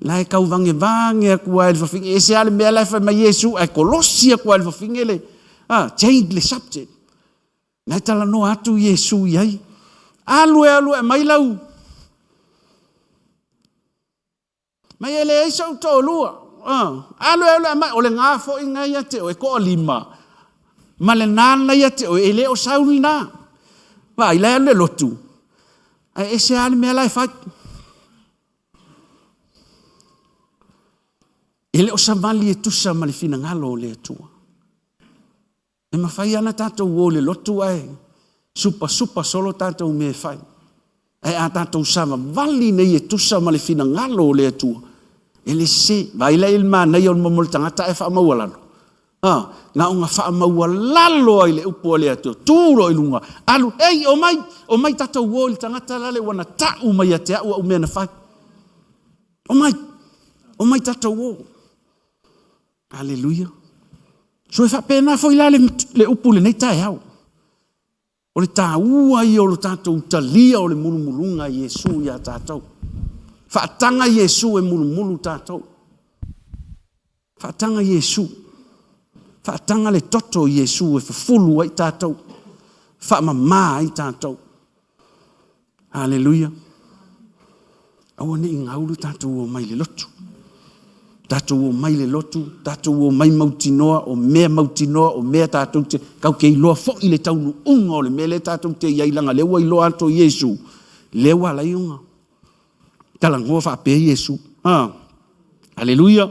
La e tau vagevage atu lava i le fafine, e ese lava le mea la e fai mai Iesu, ae kolosi atu lava i le fafine le, ah, change le subject. La e talanoa atu Iesu i ai. Alu e alu e aumai lau. Mai e leai sou toalua. Ah, alu e alu e aumai. O lena foi na ia te oe, toalima. Ma lena na ia te oe, e le o sau lena. Vaai, la e alu le lotu. Ae ese lava le mea la e fai. E le o savali e tusa ma le finagalo o le Atua. E mafai lava ona tatou o i le lotu ae supasupa solo tatou mea e fai. Ae a tatou savavali nei e tusa ma le finagalo o le Atua, e le sese. Vaai la i le manaia o le momo o le tagata ae faamaualalo. A, na ona faamaualalo ai le upu a le Atua, tu loa i luga, alu, ei, omai, omai tatou o i le tagata lale ua na ta'u mai ia te a'u a'u mea na fai. Omai, omai tatou o. Aleluia. So e faapena foi la le, le upu i lenei taeao. O le taua ia o lo tatou talia o le mulumuluga a Iesu ia tatou. Faataga Iesu e mulumulu tatou. Faataga Iesu. Faataga le toto o Iesu e fufulu ai tatou. Faamama ai tatou. Aleluia. Aua ne i gau lo tatou omai i le lotu. Tatou omai i le lotu, tatou omai mautinoa, o mea mautinoa, o mea tatou te, kau te iloa foi le taunuuga o le mea lea tatou te i ai, leaga lea ua iloa atu e Iesu, lea ua ala ai ona talanoa faapea Iesu. Ha. Aleluia.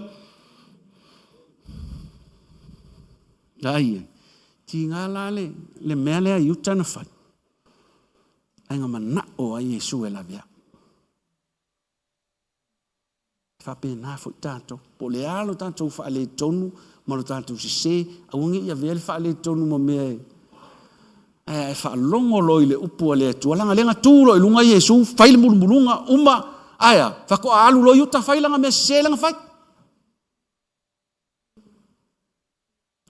Ai, tiga la le, le mea lea i uta na fai. Ae na manao ai Iesu e laveai. E faapena foi tatou. Po o le a lo tatou faaletonu ma lo tatou sese, aua ne i avea le faaletonu ma mea e ae faalogo loa i le upu a le Atua, leaga lea na tu loa i luga Iesu, fai le mulumuluga, uma, ae a, faatoa alu loa i uta fai lana mea sese lea na fai.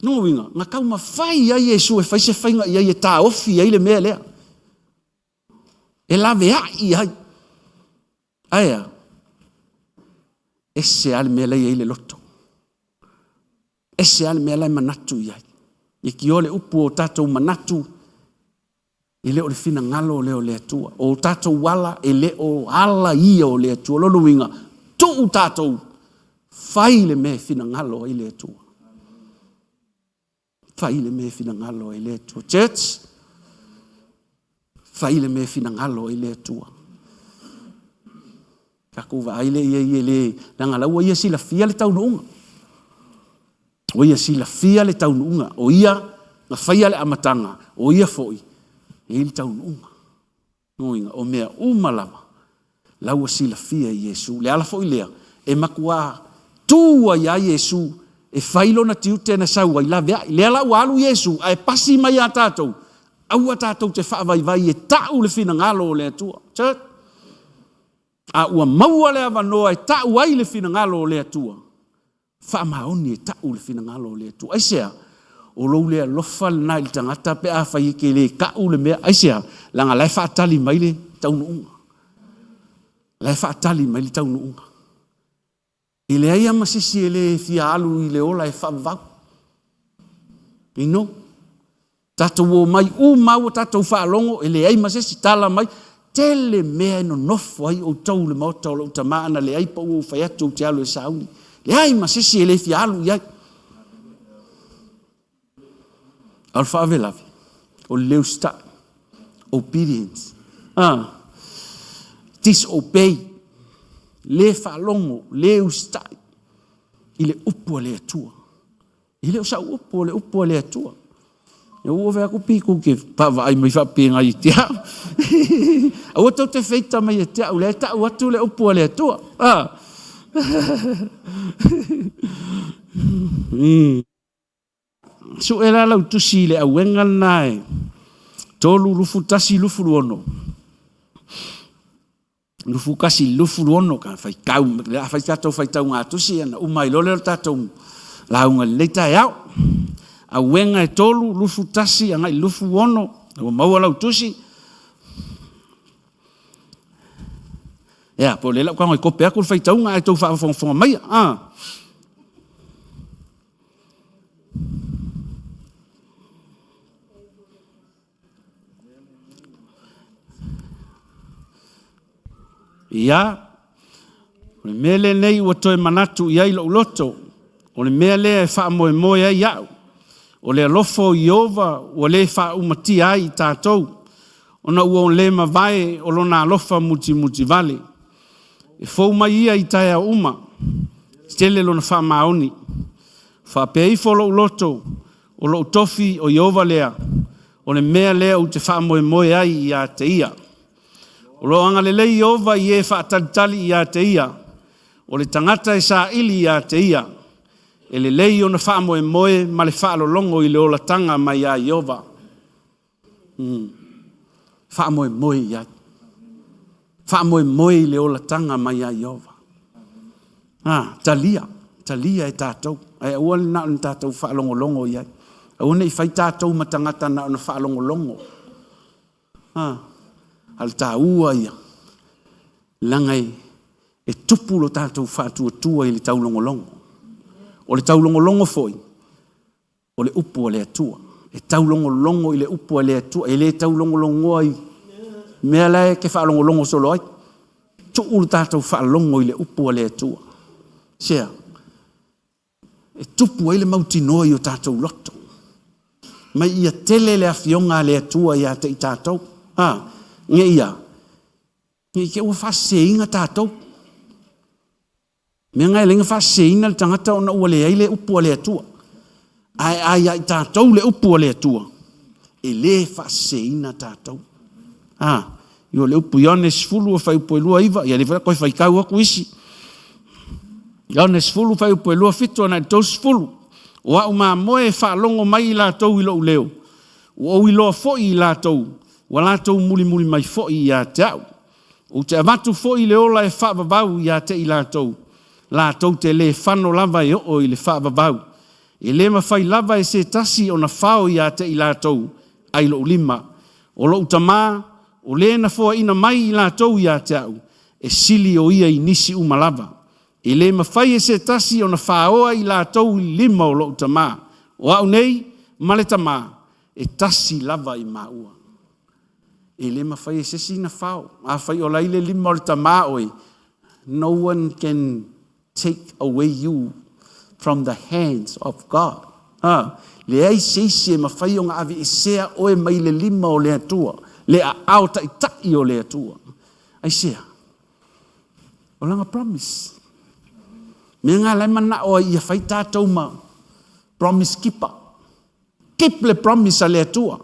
Lona uiga, na taumafai ai Iesu e fai se faiga i ai e taofi ai le mea lea. E laveai ai. Ae a? Ese lava le mea la e i ai le loto. Ese lava le mea la e manatu i ai. Leitioa le upu o tatou manatu, e le o le finagalo lea o le Atua. O tatou ala e le o ala ia o le Atua. Lona uiga, tuu tatou fai le mea e finagalo ai le Atua. Fai le mea e finagalo ai le Atua. Church, fai le mea e finagalo ai le Atua. Tatou vaai lea i ai e le, leaga la ua ia silafia le taunuuga. Ua ia silafia le taunuuga. O ia na faia le amataga, o ia foi e i ai le taunuuga. Lona uiga, o mea uma lava, la ua silafia e Iesu. Le ala foi lea, e matuā tu ai lava Iesu e fai lona tiute na sau ai, laveai. Lea la ua alu Iesu ae pasi mai ia tatou, aua tatou te faavaivai e ta'u le finagalo o le Atua. Church, a ua maua le avanoa e ta'u ai le finagalo o le Atua, faamaoni e ta'u le finagalo o le Atua. Aisea? O lou le alofa lena i le tagata pe afai e te le ta'u le mea. Aisea? Leaga la e faatali mai le taunuuga. La e faatali mai le taunuuga. E leai lava ma se isi e le fia alu i le ola e faavavau. You know? Tatou omai uma ua tatou faalogo, e leai ma se isi tala mai. Tele mea e nonofo ai outou i le maota o lou tama ana leai pa ua ou fai atu ou te alu e sauni. Leai ma se isi e le fia alu i ai. A o le faalavelave, o le le usitai, obedience, ah, disobey, le faalogo, le usitai i le upu a le Atua. E le o sau upu, o le upu a le Atua. E ua fai atu piku ke vaavaai mai faapena i te au. Aua tou te feita mai e te au, lea e tau atu le upu a le Atua. Ah. Sue la lau tusi i le auega lena e 3 21 26. 21 26 ka faitau, le a fai tatou faitauga tusi ana uma ai loa lea o le tatou lauga i lenei taeao. Auega e 3 21 agai 26, ua maua lau tusi. Ia, po o lea la ua tago e kope atu le faitauga ae tou faafogafoga maia. Ah. Ia, o le mea lenei ua toe manatu i ai lou loto, o le mea lea e faamoemoe ai au, o le alofa o Ieova ua le faaumatia ai i tatou, ona ua le mavae o lona alofa mutimutivale. E fou mai ia i taeao uma, tele lona faamaoni. Faapea ifo lou loto, o lou tofi o Ieova lea, o le mea lea ou te faamoemoe ai ia te ia. O lo o agalelei Ieova i e faatalitali ia te ia, o le tagata e saili ia te ia. E lelei ona faamoemoe ma le faalologo i le olataga mai ia Ieova. Faamoemoe i ai. Faamoemoe i le olataga mai ia Ieova. Ah, talia, talia e tatou. Ae aua le na o ni tatou faalogologo i ai. Aua ne i fai tatou ma tagata na ona faalogologo. Ah, a o le taua ia, leaga e tupu lo tatou faatuatua i le taulogologo. O le taulogologo foi, o le upu a le Atua. E taulogologo i le upu a le Atua, e le taulogologoa i mea la e te faalogologo solo ai. Tuu le tatou faalogo i le upu a le Atua. Sea, e tupu ai le mautinoa i o tatou loto. Mai ia tele le afioga a le Atua ia te i tatou. Ha, nge ia, nge i te ua faaseseina tatou. Mea na e ala ai ona faaseseina le tagata ona ua leai le upu a le Atua. Ae a ia i tatou le upu a le Atua, e le faaseseina tatou. A, i o le upu Ioane 10 fuaiupu e 29, ia lea foi toe faitau atu isi. Ioane 10 fuaiupu e 27 agai i le 30. O au mamoe e faalogo mai i latou i lou leo, ua ou iloa foi i latou, ua latou mulimuli mai foi ia te au. Ou te avatu foi le ola e faavavau ia te i latou, latou te le fano lava e oo i le faavavau. E le mafai lava e se tasi ona fao ia te i latou ai lou lima. O lou Tama, o le na foaina mai i latou ia te au, e sili o ia i nisi uma lava. E le mafai e se tasi ona faoa i latou i lima o lou Tama. O au nei ma le Tama, e tasi lava i maua. E le mafai e se isi ona fao. Afai o la i le lima o le Tama oe, no one can take away you from the hands of God. Ha, leai se isi e mafai ona aveesea oe mai le lima o le Atua, le aao taitai o le Atua. Aisea? O lana promise. Mea nga la e manao ai ia fai tatou ma promise keeper. Keep le promise a le Atua.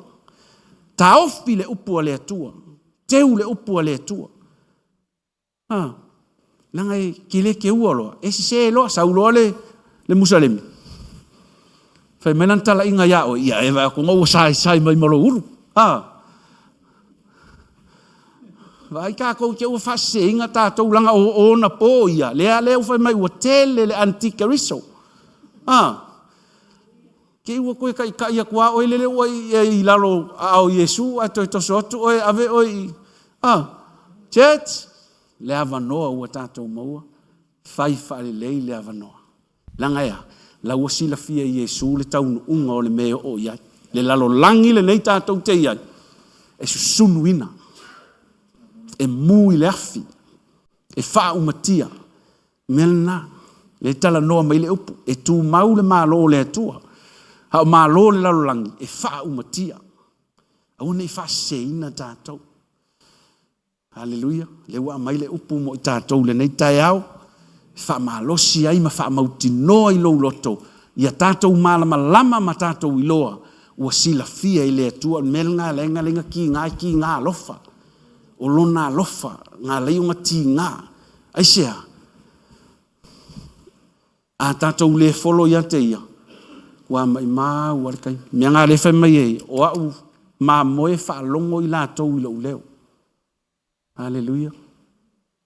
Taofi le upu a le Atua. Teu le upu a le Atua. Ha, leaga e ke le keua loa, e sese loa, sau loa le, le Musalemi. Fai mai lana talaiga ia oe, ia e vaai atu ua saisai mai ma lou ulu. Ha. Vaai tatou te ua faaseseina tatou leaga o ona po ia, lea lea ua fai mai ua tele le antikeriso. Ha. Te i ua toe taitai atu lava oe lele ua i lalo aao o Iesu ae toe toso atu oe ave oe i ah church le avanoa ua tatou maua fai faalelei le avanoa leaga e a la ua silafia e Iesu le taunuuga o le mea e oo i ai le lalolagi lenei tatou te i ai e susunuina e mu i le afi e faaumatia Mea lena, lea e talanoa mai le upu, e tumau le Malo o le Atua, a o Malo o le lalolagi, e faaumatia. Aua ne i faaseseina tatou. Haleluia. Lea ua aumai le upu mo i tatou i lenei taeao, e faamalosi ai ma faamautinoa i lou loto, ia tatou malamalama ma tatou iloa, ua silafia e le Atua. O le mea lena e ala ai ona tiga, e tiga alofa. O Lona alofa na ala ai ona tiga. Aisea? A tatou le folo ia te ia, ua maimau lava le taimi. Mea na lea e fai mai ai, o au mamoe faalogo i latou i lou leo. Aleluia.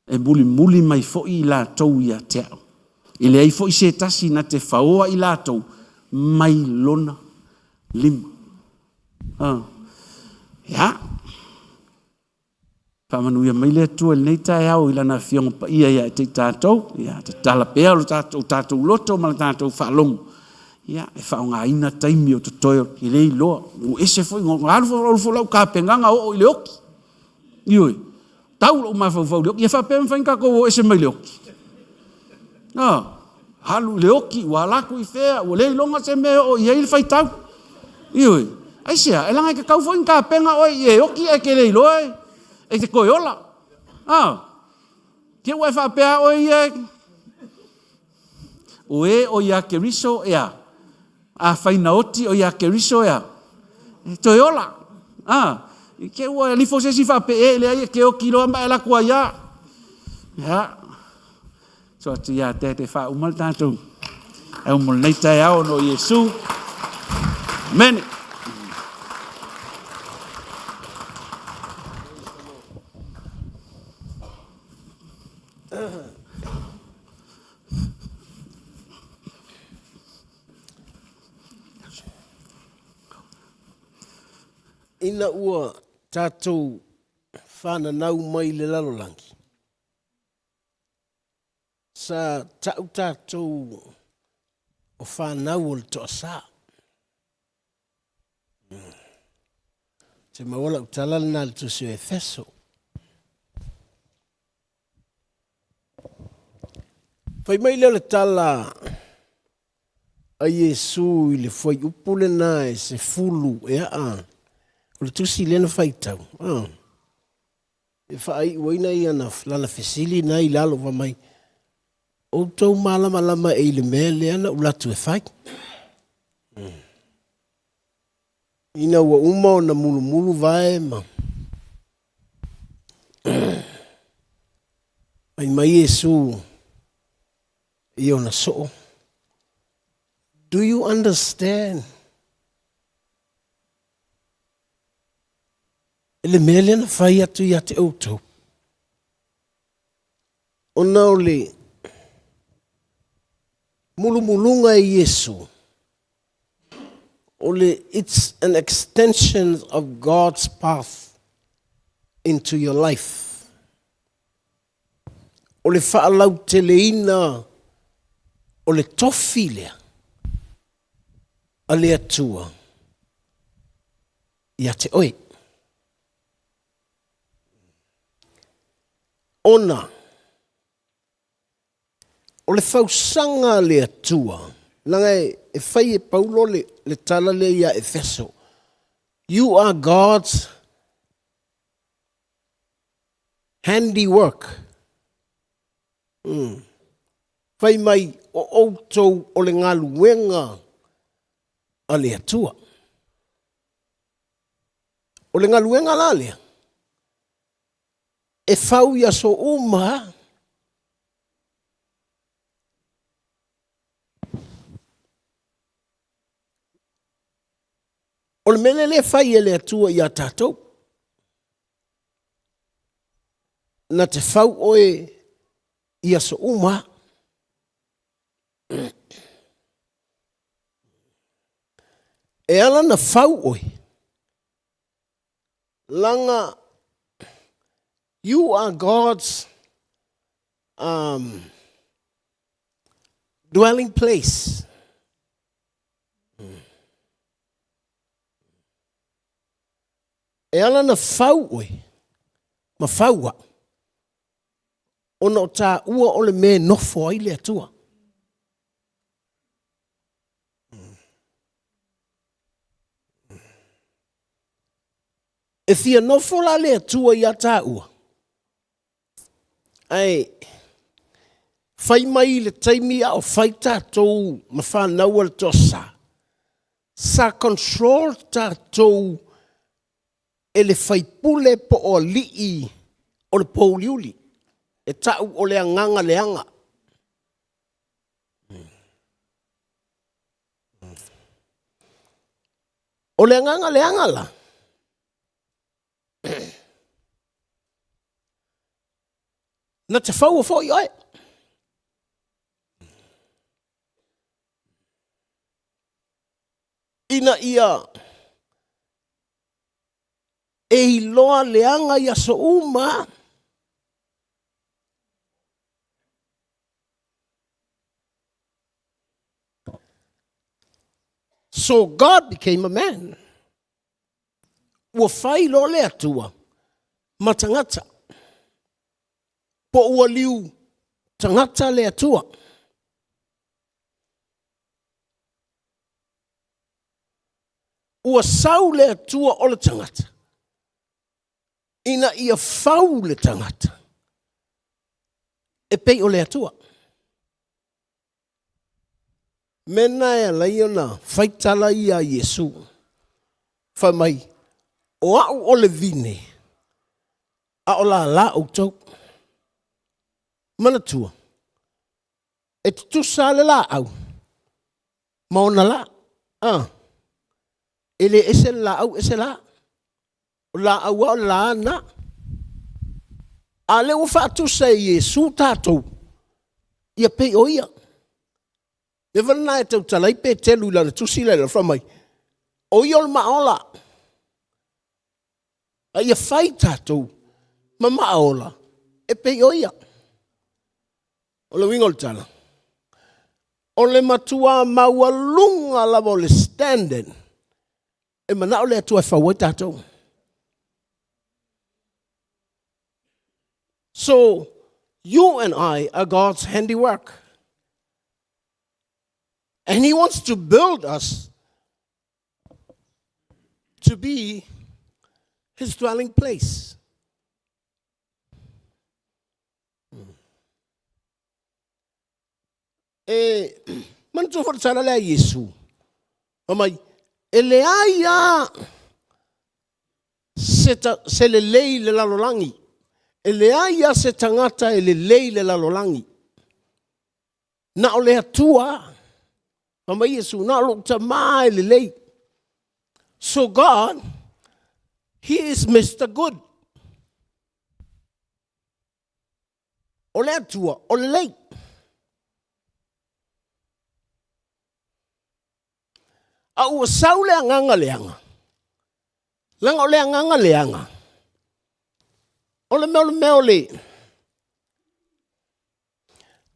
E mulimuli mai foi i latou ia te au. E leai foi se tasi na te faoa i latou mai lona lima. Ah. Ia. Faamanuia mai le Atua i lenei taeao i Lana Afioga Paia ia te i tatou. Ia, tatala pea lo tatou, tatou loto ma le tatou faalogo. Ia, e faaaogaina taimi o totoe o e le iloa. Ua ese foi, na alu foi, alu foi lau tapenaga oo i le oki. Ioe, tau lou mafaufau i le oki. Ia faapea e mafai ona tatou o ese mai le oki. Ah, alu i le oki, ua ala atu i fea, ua le iloga se mea e oo i ai le faitau. Ioe, aisea, e leaga e tatau foi ona tapena oe e oki ae te le iloa e te toe ola. Ah, te ua e faapea oe ia e... O e o ia Keriso e a? Afai na oti o ia Keriso e a? E toe ola. Ah, te ua alifo se isi faapee e leai e te oki loa ma e alu atu ai a. Ia. So atu ia te te whauma le tātou. Ae mo lenei taeao ona o Iesu. Amene. Ina ua tatou fananau mai le lalolagi, sa tau tatou o fanau o le toasa. Te maua lau tala lena i le tusi o Efeso. Fai mai lea o le tala a Iesu i le fuaiupu lena e 10 ea a, o le tusi lea na faitau, a, e faaiuaina ia na, lana fesili na i lalo fai mai, outou malamalama e i le mea lea na ou latu e fai. Ina ua uma ona mulumulu vae ma fai mai Iesu i ona soo, Do you understand? Le mea lea na fai atu ia te outou. Ona o le mulumuluga e Iesu, o le it's an extension of God's path into your life. O le faalauteleina o le tofi lea a le Atua ia te oe. Ona o le fausaga a le Atua, leaga e fai e Paulo le, le tala lea ia Efeso, You are God's handiwork. Fai mai o outou o le galuega a le Atua. O le galuega la lea, e fau i aso uma. O le mea lea e fai e le Atua ia tatou, na te fau oe i aso uma. E ala na fau oe, laga you are God's dwelling place. E ala na fau oe ma fau au, ona o tāua o le mea e nofo ai le Atua. E fia nofo la le Atua ia tāua, ae fai mai i le taimi a o fai tātou ma whanau a le toasa, sa control tātou e le faipule po o alii o le pouliuli, e tau o le agaga leaga. O le agaga leaga la, na te faua foi oe. Ina ia e iloa leaga i aso uma. So God became a man. Ua fai loa le Atua ma tagata. Po ua liu tagata le Atua. Ua sau le Atua o le tagata ina ia fau le tagata e pei o le Atua. Mea e ala ai ona fai tala ia a Iesu. Fai mai, o au o le vine, a o lala outou. Manatua, e tutusa le laau. Ma ona lā. A. E le ese le laau ese lā. O le laau lava o le lā lena. A lea ua faatusa e Iesu tatou, ia pei o ia. Le mea lena e tautala ai Petelu i lana tusi lea fai mai, o ia o le maaola. A ia fai tatou ma maaola e pei o ia. O le uiga o le tala, o le matua maualuga lava o le standard e manao le Atua e fau ai tatou. So, you and I are God's handiwork. And He wants to build us to be His dwelling place. E manatua foi le tala lea a Iesu, fai mai, e leai lava se, ta, se lelei i le lalolagi. E leai lava se tagata e lelei i le lalolagi. Na o le Atua lava. Fai mai Iesu, na o lou Tama e lelei. So God, He is Mr. Good. O le Atua, o lelei. A ua sau le agaga leaga, leaga o le agaga leaga, o le mea o le mea o le,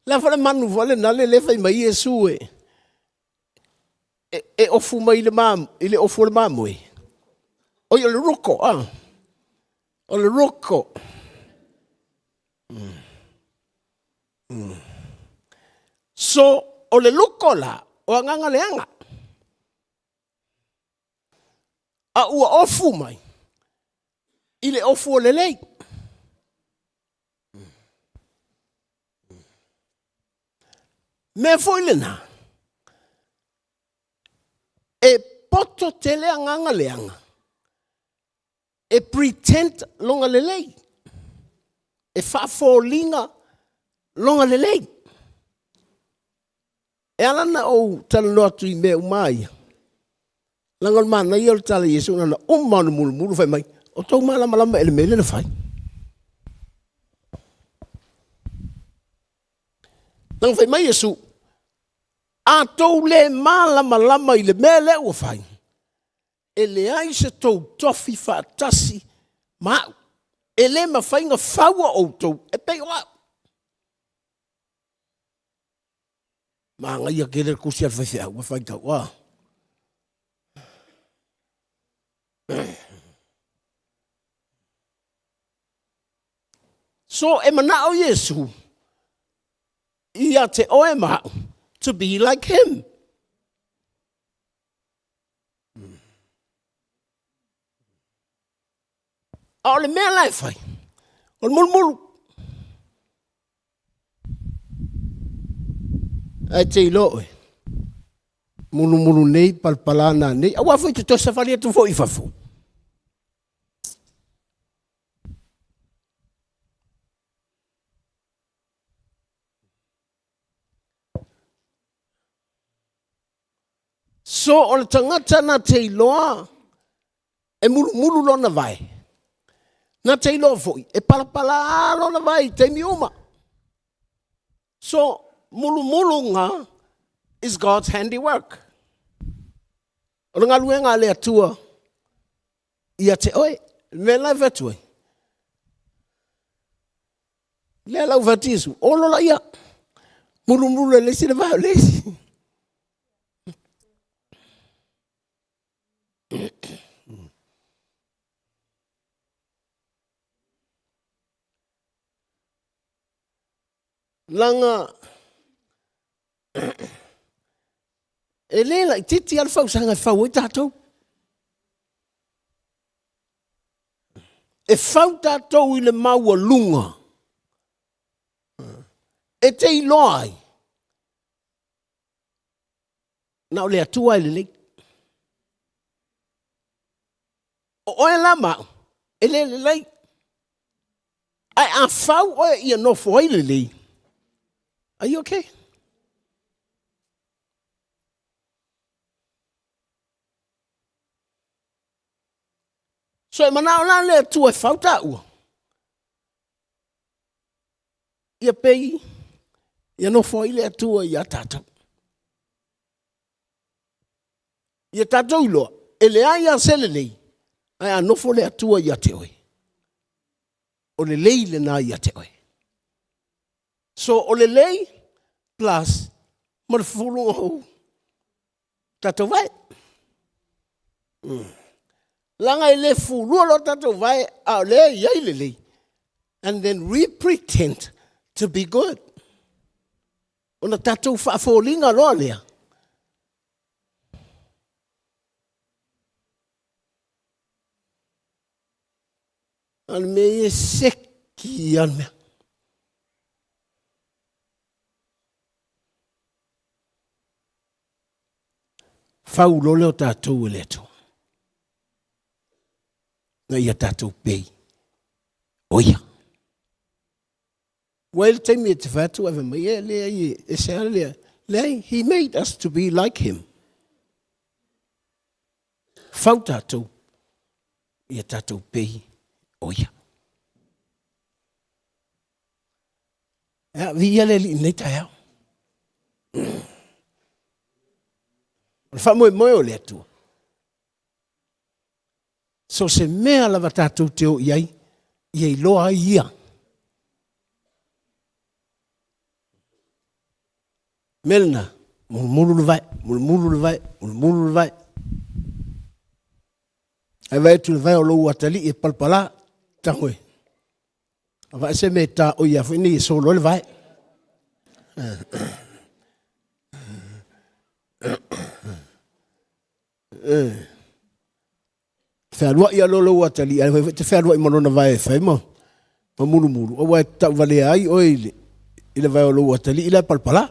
le a foi le manu foi lena le le fai mai Iesu e, e, e ofu mai i le, ma, i le ofu o le mamoe. Oi, o le ruko, ah. O le ruko. So, o le luko la, o agaga leaga. A ua ofu mai i le ofu o lelei. Mea foi lena, e poto tele agaga leaga e pretend lona lelei, e faafoliga lona lelei. E ala ona ou talanoa atu i mea uma ia, leaga o le manaia o le tala a Iesu na ona uma ona mulumulu fai mai, o tou malamalama i le mea lea na fai. Leaga fai mai Iesu, a tou le malamalama i le mea lea ua fai, e leai se tou tofi faatasi ma au. E le mafai ona faua outou e pei o au. Manaia tele le tusi a le faifeau ua faitau a. So e manao Iesu ia te oe ma au to be like him. A o le mea la e fai, o le mulumulu. Ae te iloa oe, mulumulu nei, palapala nanei, aua foi te toe savali atu foi i fafo. So o le tagata na te iloa e mulumulu lona vae, na te iloa foi e palapala lona vae i taimi uma. So mulumuluga is God's handiwork. O le galuega a le Atua ia te oe. Le mea la e fai atu ai, lea la ua fai atu Iesu, olo laia, mulumulu e le isi le vae o le isi. Leaga e le laitiiti lava le fausaga e fau ai tatou. E fau tatou i le maualuga e te iloa ai na o le Atua e lelei. O oe la ma au, e le lelei. Ae a fau oe ia nofo ai lelei, are you okay? So e manao la le Atua e fau taua. Ia pei, ia nofo ai le Atua ia tatou. Ia tatou iloa, e leai lava se lelei, ae a nofo le Atua ia te oe, o lelei lena ia te oe. So o lelei plus ma le fufulu o tatou vae. Leaga e le fulua loa tatou vae a o lea e i ai lelei. And then we pretend to be good. Ona tatou faafoliga loa lea. A o le mea ia e seki lava le mea. Fau loa lea o tatou e le Atua. Na ia tatou pei o ia. Ua i le taimi e te fai atu ae fai mai, e leai, e ese lava lea. Leai, he made us to be like him. Fau tatou, ia tatou pei o ia. Ea, viia le Alii i lenei taeao. O le faamoemoe o le Atua, so se mea lava tatou te o i ai, ia iloa ai ia. Mea lena, mulumulu le vae, mulumulu le vae, mulumulu le vae. Ae vaai atu i le vae o lou atalii e palapala, tago e. A vae se mea e ta oi a foi nei e solo ai le vae. Fealuai a lou atalii, ae fai foi te fealuai ma lona vae e fai ma mulumulu, aua e tauvalea ai oe i le vae o lou atalii la e palapala.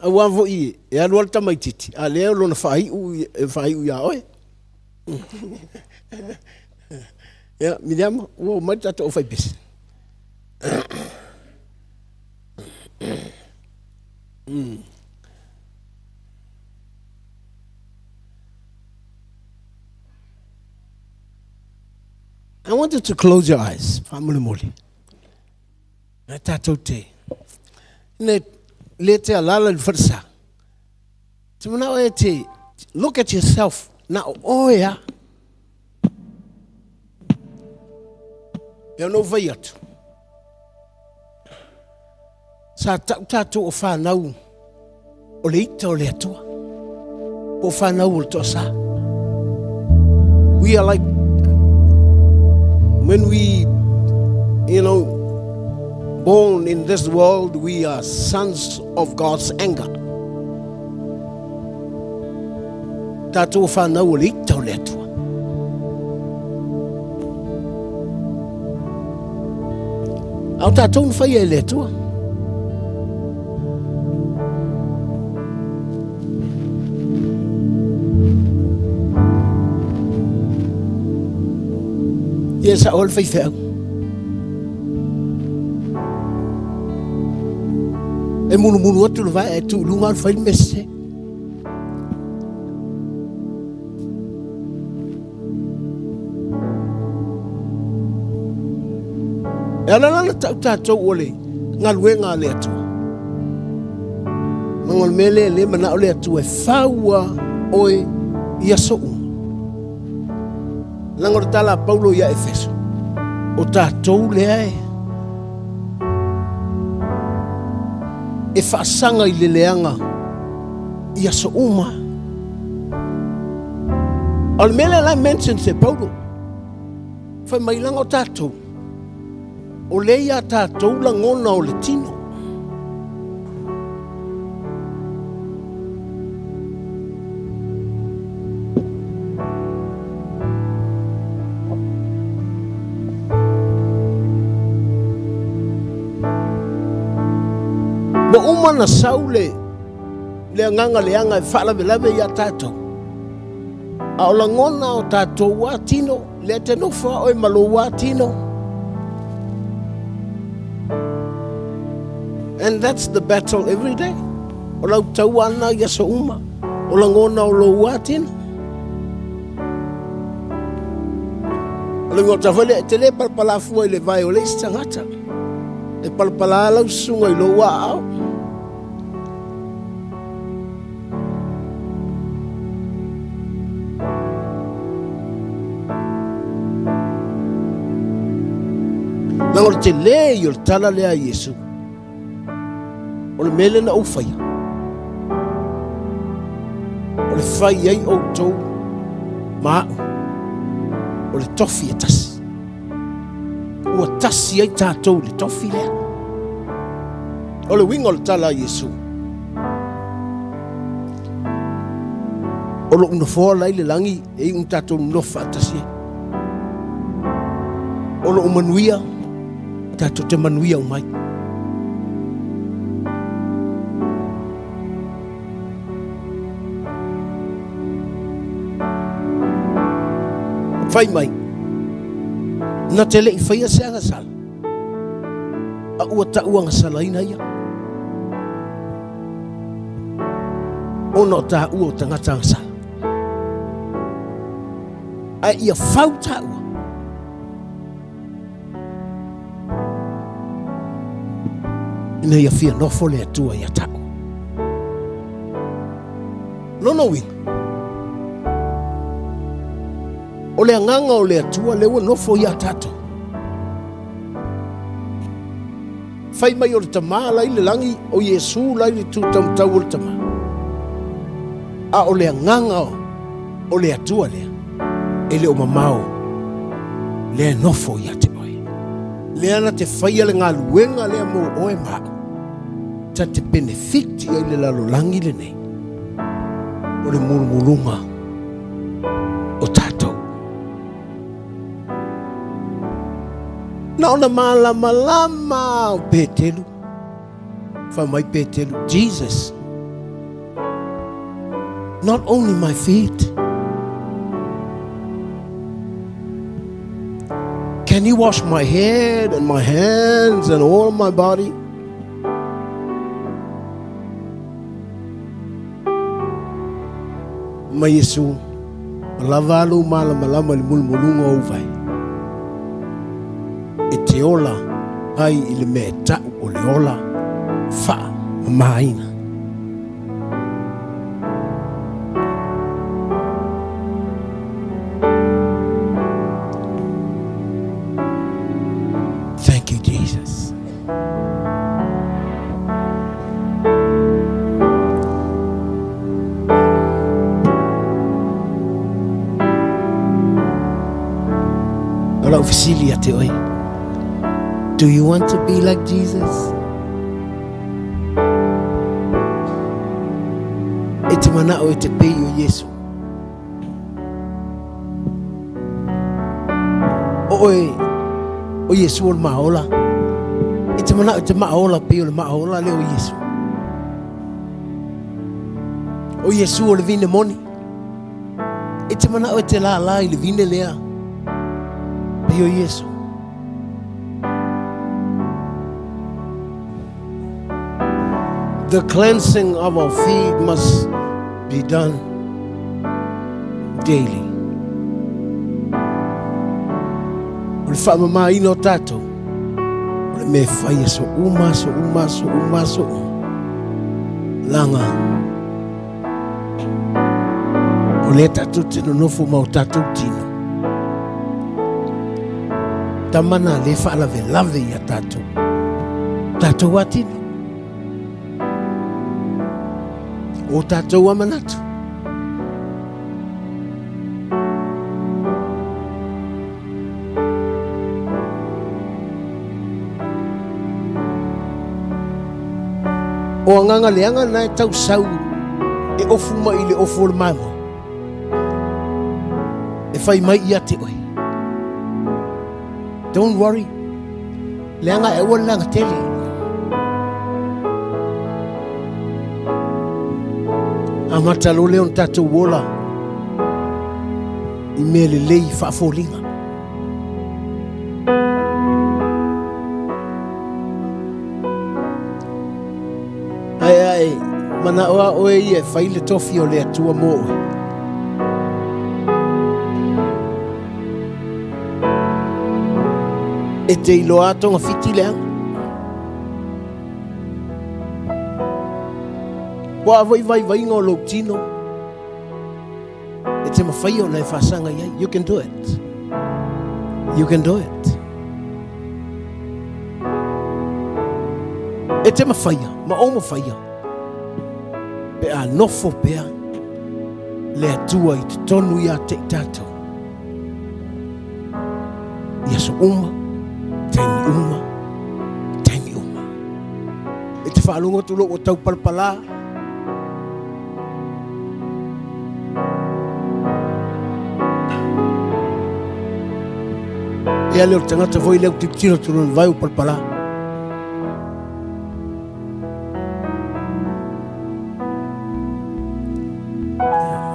Aua foi e alu lava le tamaitiiti, a lea o lona faaiu e faaiu ia oe. Ia, Miriama, ua oo mai le tatou aufaipese. I want you to close your eyes, faamolemole. Na tatou te, ne, le te alala i le falesa. Te manao e te, look at yourself, na o oe a. E ono fai atu. Sa tau tatou o whanau o le ita o le Atua. Po o whanau o le toasa. We are like, when we, you know, born in this world, we are sons of God's anger. Tatou o whanau o le ita o le Atua. A o tatou na faia e le Atua. Ia sa o le faifeau. E mulumulu atu le vae ae tuu i luga alu fai le mese. E ala la na tau tatou o le galuega a le Atua. Leaga o le mea lea lea manao le Atua e faua oe i aso uma. Leaga o le tala a Paulo ia Efeso, o tatou lea e e faasaga i le leaga i aso uma. O le mea lea la e mention se Paulo, fai mai leaga o tatou, o lea ia tatou lagona o le tino. Ua uma na sau le le agaga leaga e faalavelave ia tatou. A o lagona o tatou a tino, lea te nofo a oe ma lou a tino. And that's the battle every day. O lau taua ana i aso uma. O lagona o lou atino. O le uiga o le te le palapala fua i le vae o le isi tagata. E palapala lau susuga i lou aao. Leaga o le tele ia o le tala lea a Iesu. O le mea lea na ou faia, o le fai ai outou ma au, o le tofi e tasi. Ua tasi ai tatou i le tofi lea. O le uiga o le tala a Iesu, o lou nofoa la i le lagi e iu ina tatou nonofo faatasi ai. O lou manuia, tatou te manuia uma ai. Fai mai, na te le i faia se agasala, a ua tau agasalaina ia. Ona o tāua o tagata agasala. Ae ia fau tāua. Ina ia fia nofo le Atua ia tāua. Lona uiga, o le agaga o le Atua lea ua nofo ia tātou. Fai mai o le Tama la i le lagi, o Iesu la i le tu taumatau o le Tama. A o le agaga o le Atua lea, e le o mamao lea e nofo ia te oe. Lea na te faia le galuega lea mo oe ma au, ta te penefiti ai le lalolagi lenei o le mulumuluga o tatou. Na ona malamalama o Petelu. Fai mai Petelu, Jesus, not only my feet, can you wash my head and my hands and all my body? Mai Iesu, ua lava a lou malamalama i le mulumuluga o ou vae, e te ola ai i le mea e ta'u o le ola faamamaina. Thank you, Jesus. O lau fesili ia te oe, do you want to be like Jesus? E te manao e te pei o Iesu. O oe, o Iesu o le maola. E te manao e te maola pei o le maola lea o Iesu. O Iesu o le vine moni. E te manao e te lālā i le vine lea pei o Iesu. The cleansing of our feet must be done daily. O le faamamaina o tatou, o le mea e fai aso uma, aso uma, aso uma, aso uma. Laga, o lea tatou te nonofo ma o tatou tino. Tama na le faalavelave ia tatou. Tatou atino. O tatou amanatu. O agaga leaga na e tausau e ofu mai i le ofu o le mamoe. E fai mai ia te oe. Don't worry. Leaga e aua le leaga tele. Amata loa lea ona tatou ola i mea lelei faafoliga. Ae ae Manao lava oe ia e fai le tofi o le Atua mo oe. E te iloa togafiti leaga. Po o a foi vaivaiga o lou tino, e te mafai ona e faasaga i ai. You can do it. You can do it. E te mafaia, ma ou mafaia, pe a nofo pea le Atua i totonu ia te i tatou. I aso uma, taimi uma, taimi uma. E te faalogo atu lou ua tau palapala. Ia le o le tagata foi lea ou tilotilo atu lona vae ua palapala.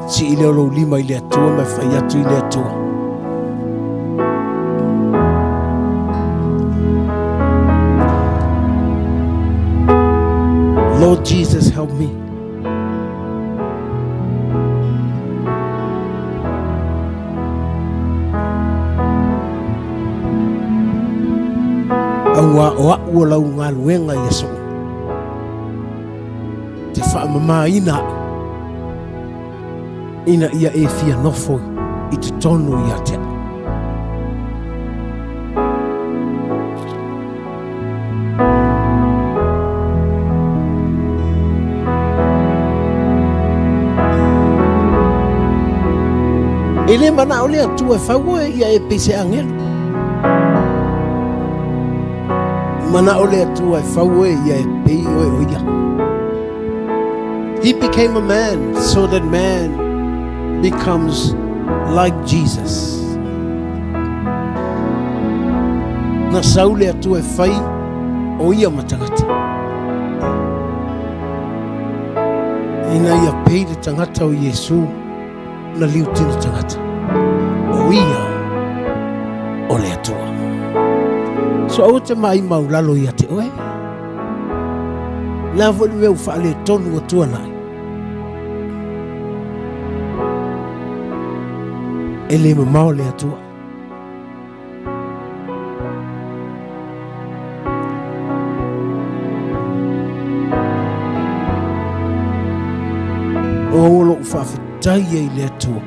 Sii lea o lou lima i le Atua ma e fai atu i le Atua. Lord Jesus, help me. Auā o a'u o lau galuega i aso uma, te faamamāina a'u ina ia e fia nofo i totonu ia te a'u. E le manao le Atua e fau oe ia e pei se agelo. Manao le Atua e fau oe ia e pei oe o ia. He became a man so that man becomes like Jesus. Na sau le Atua e fai o ia ma tagata. Ina ia pei le tagata o Iesu na liu tino tagata. O ia o le Atua. So aua te maai mau lalo ia te oe. Le a foi le mea ua faaletonu atua nai. E le mamao le Atua. O lou faafetai ai le Atua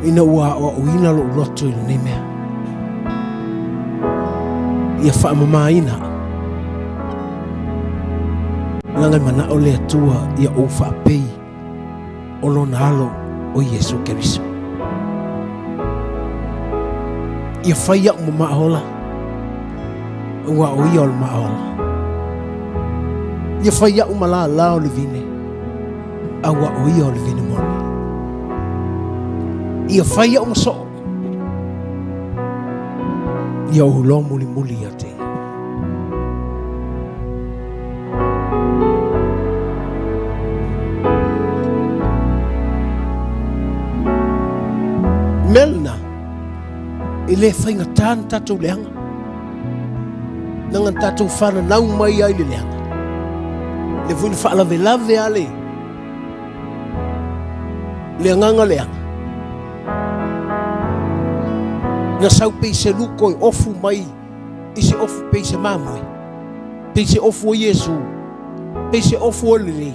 ina ua aoaoina lou loto i lenei mea. Ia faamamaina leaga e manao le Atua ia ou faapei o lona alo o Iesu Keriso. Ia fai a'u ma maaola, auā o ia o le maaola. Ia fai a'u ma lālā o le vine, auā o ia o le vine moni. Ia fai a'u ma soo, ia ou iloa mulimuli ia te ia. Mea lena, e le faigata na tatou leaga. Leaga na tatou fananau mai ai le leaga. Le foi na faalavelave a le le agaga leaga. Na sau pei se luko e ofu mai i se ofu pei se mamoe, pei se ofu o Iesu, pei se ofu o lelei.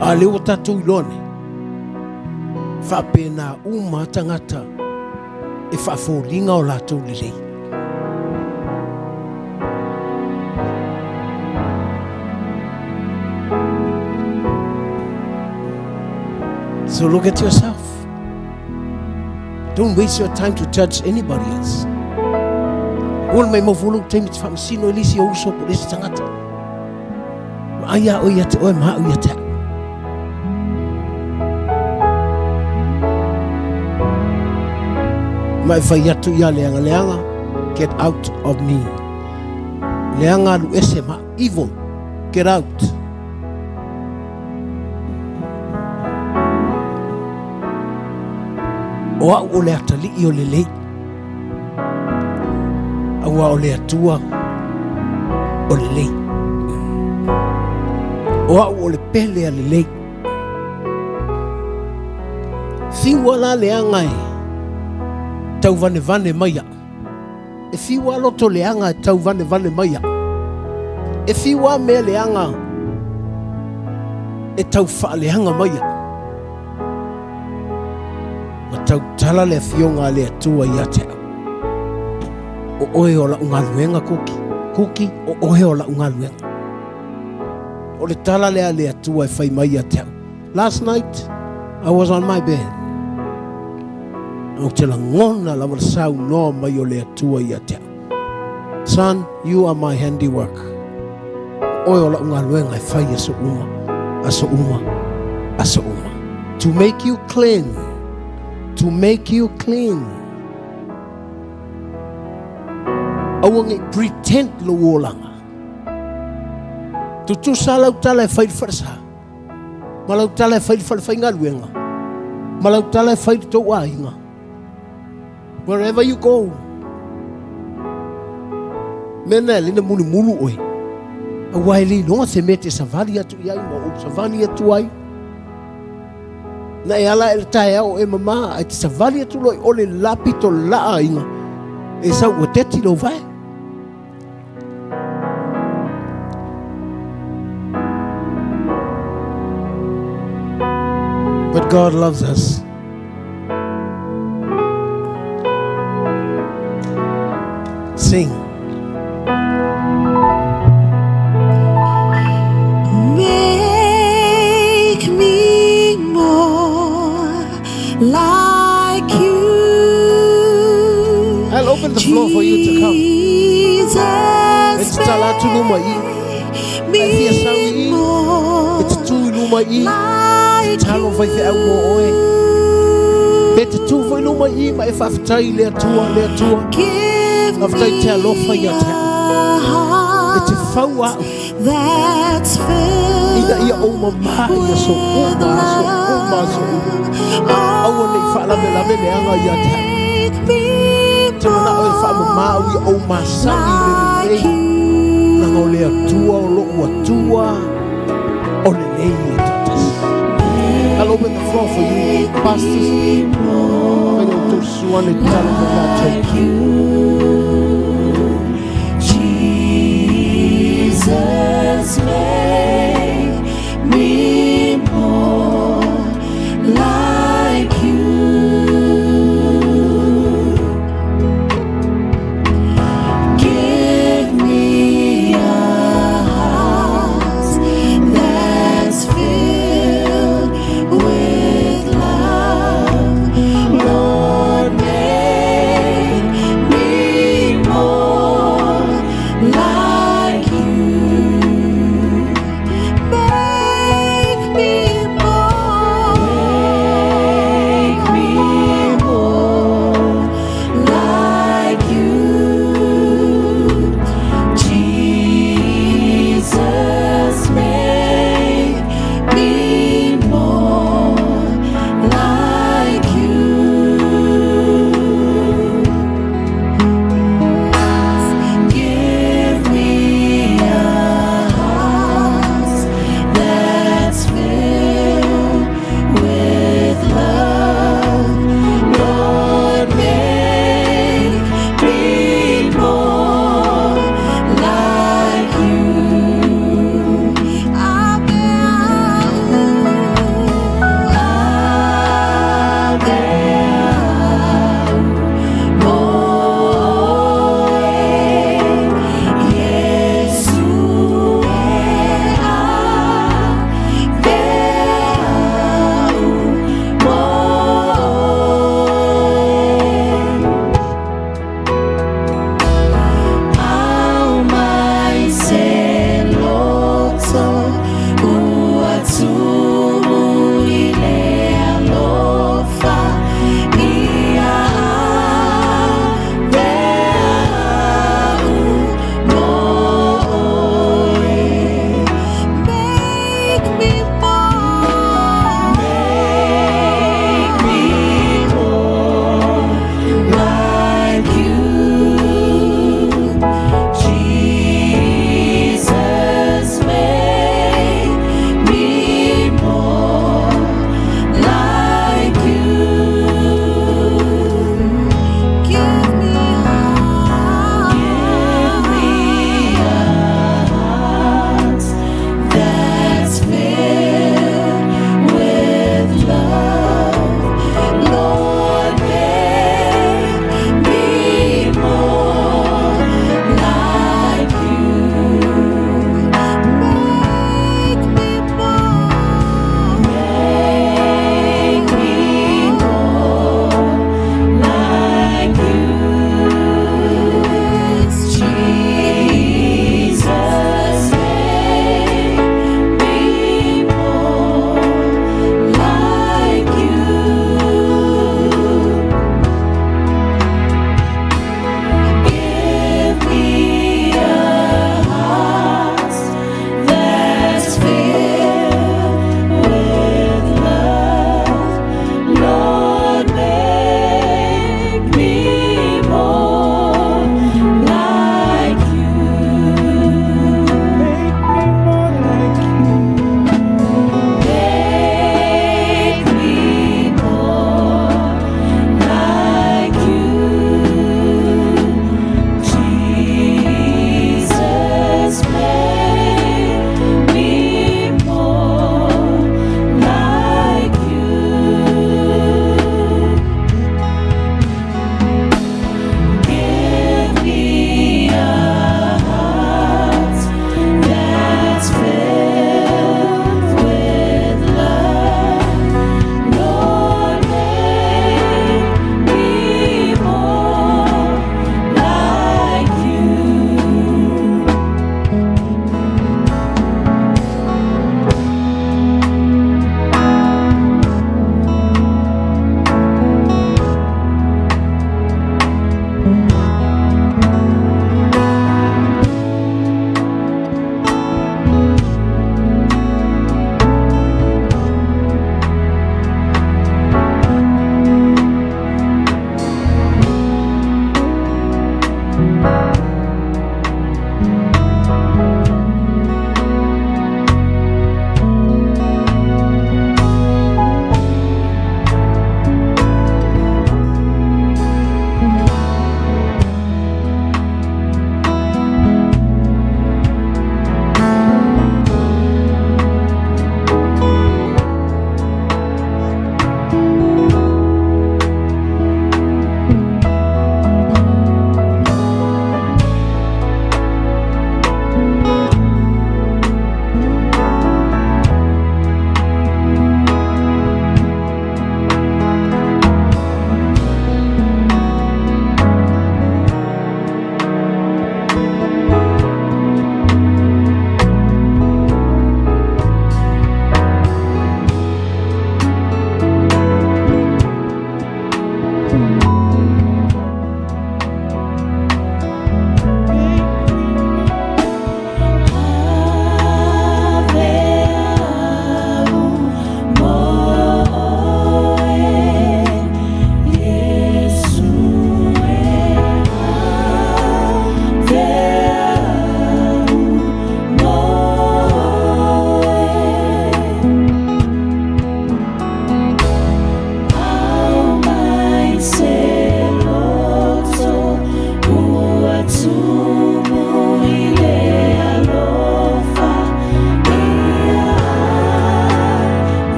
A lea ua tatou iloa nei, faapena uma tagata e faafoliga o latou lelei. So look at yourself. Don't waste your time to judge anybody else. Ua mai mau fua lou taimi te faamasino i le isi ou uso po o le isi tagata. Vaai a oe ia te oe ma au ia te au. Ma e fai atu ia leaga leaga, get out of me. Leaga alu ese ma evil, get out. O au o le atalii o lelei. Auā o le Atua o lelei. O au o le pele a lelei. Fiu a la leaga e tauvanevane mai au. E fiu a loto leaga e tauvanevane mai au. E fiu a mea leaga e tau faaleaga mai au. Ua tautala le Afioga a le Atua ia te au. O oe o lau galuega, Kuki. Kuki, o oe o lau galuega. O le tala lea a le Atua e fai mai ia te au. Last night, I was on my bed. Ou te lagona lava le saunoa mai o le Atua ia te au. Son, you are my handiwork. O oe o lau galuega e fai aso uma, aso uma, aso uma. To make you clean, to make you clean. Aua ne i pretend lou olaga. Tutusa lau tala e fai i le falesa, ma lau tala e fai i le falefaigaluega, ma lau tala e fai i le tou aiga. Wherever you go. Mea na e lena mulumulu oe. Aua e le iloga se mea te savali atu i ai ma ou savali atu ai. Na e ala e le taeao e mama, ai te savali atu loa i ole lapito laa inga. E sau ua teti lou vae. But God loves us. Sing. Make me more like you. I'll open the floor for you to come. Jesus, E te tala atu luma i. make E fia sau i. me more E te tū i luma i. like Talo fai wheau mō oe. Pe te tū foi luma i ma e whawhitai le Atua, le Atua. Give Whawhitai te alofa ia te me au. a E te heart whau au. that's filled Ina ia o mamā ia so uma, so uma, so uma. Aua nei whaalame le anga ia te au. Make me Te mana o e whaamamau ia o masani le like lelei. you. Nanga o le Atua o lou Atua o lelei e toatasi. I'll open the floor for you, pastors. Fai o tou suane talo mo tatou. Jesus, make me more like you. Give me a heart that's filled with love. Lord, make me more like you.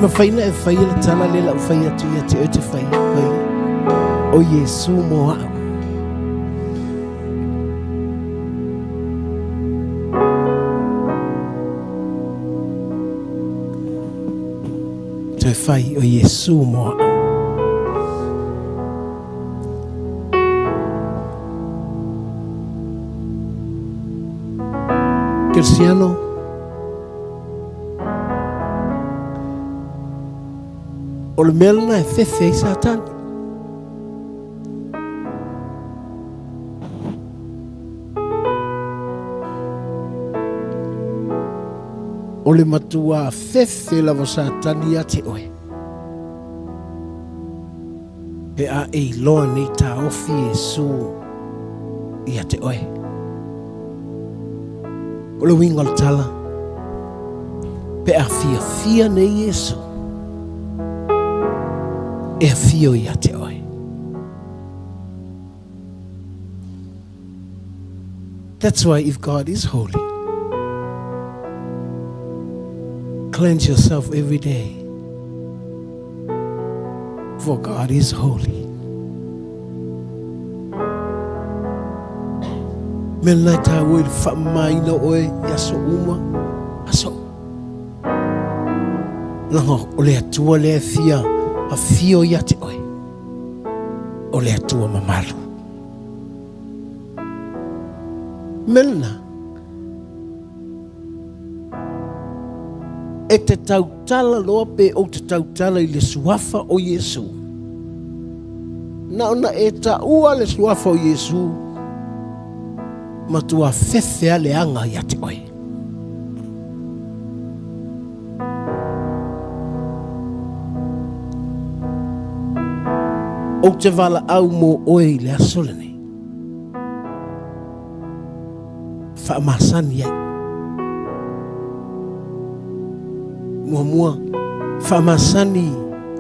mafai ona e faia le tala lea o le a ou fai atu ia te oe te fai, fai, o Iesu mo a'u. Toe fai, o Iesu mo a'u. Kerisiano, o le mea lena e fefe ai Satani. O le matuā fefe lava Satani ia te oe. Pe a e iloa nei taofi Iesu ia te oe. O le uiga o le tala, pe a fiafia nei Iesu, e afio ia te oe. That's why if God is holy, cleanse yourself every day. For God is holy. Mea lena e tāua i le faamamaina o oe i aso uma, aso uma. Leaga o le Atua lea e fia afio ia te oe, o le Atua mamalu. Mea lena, e te tautala loa pe ou te tautala i le suafa o Iesu. Na ona e taua le suafa o Iesu, matua fefe a le aga ia te oe. Ou te valaau mō oe i le aso lenei. Faamasani ai. Muamua, faamasani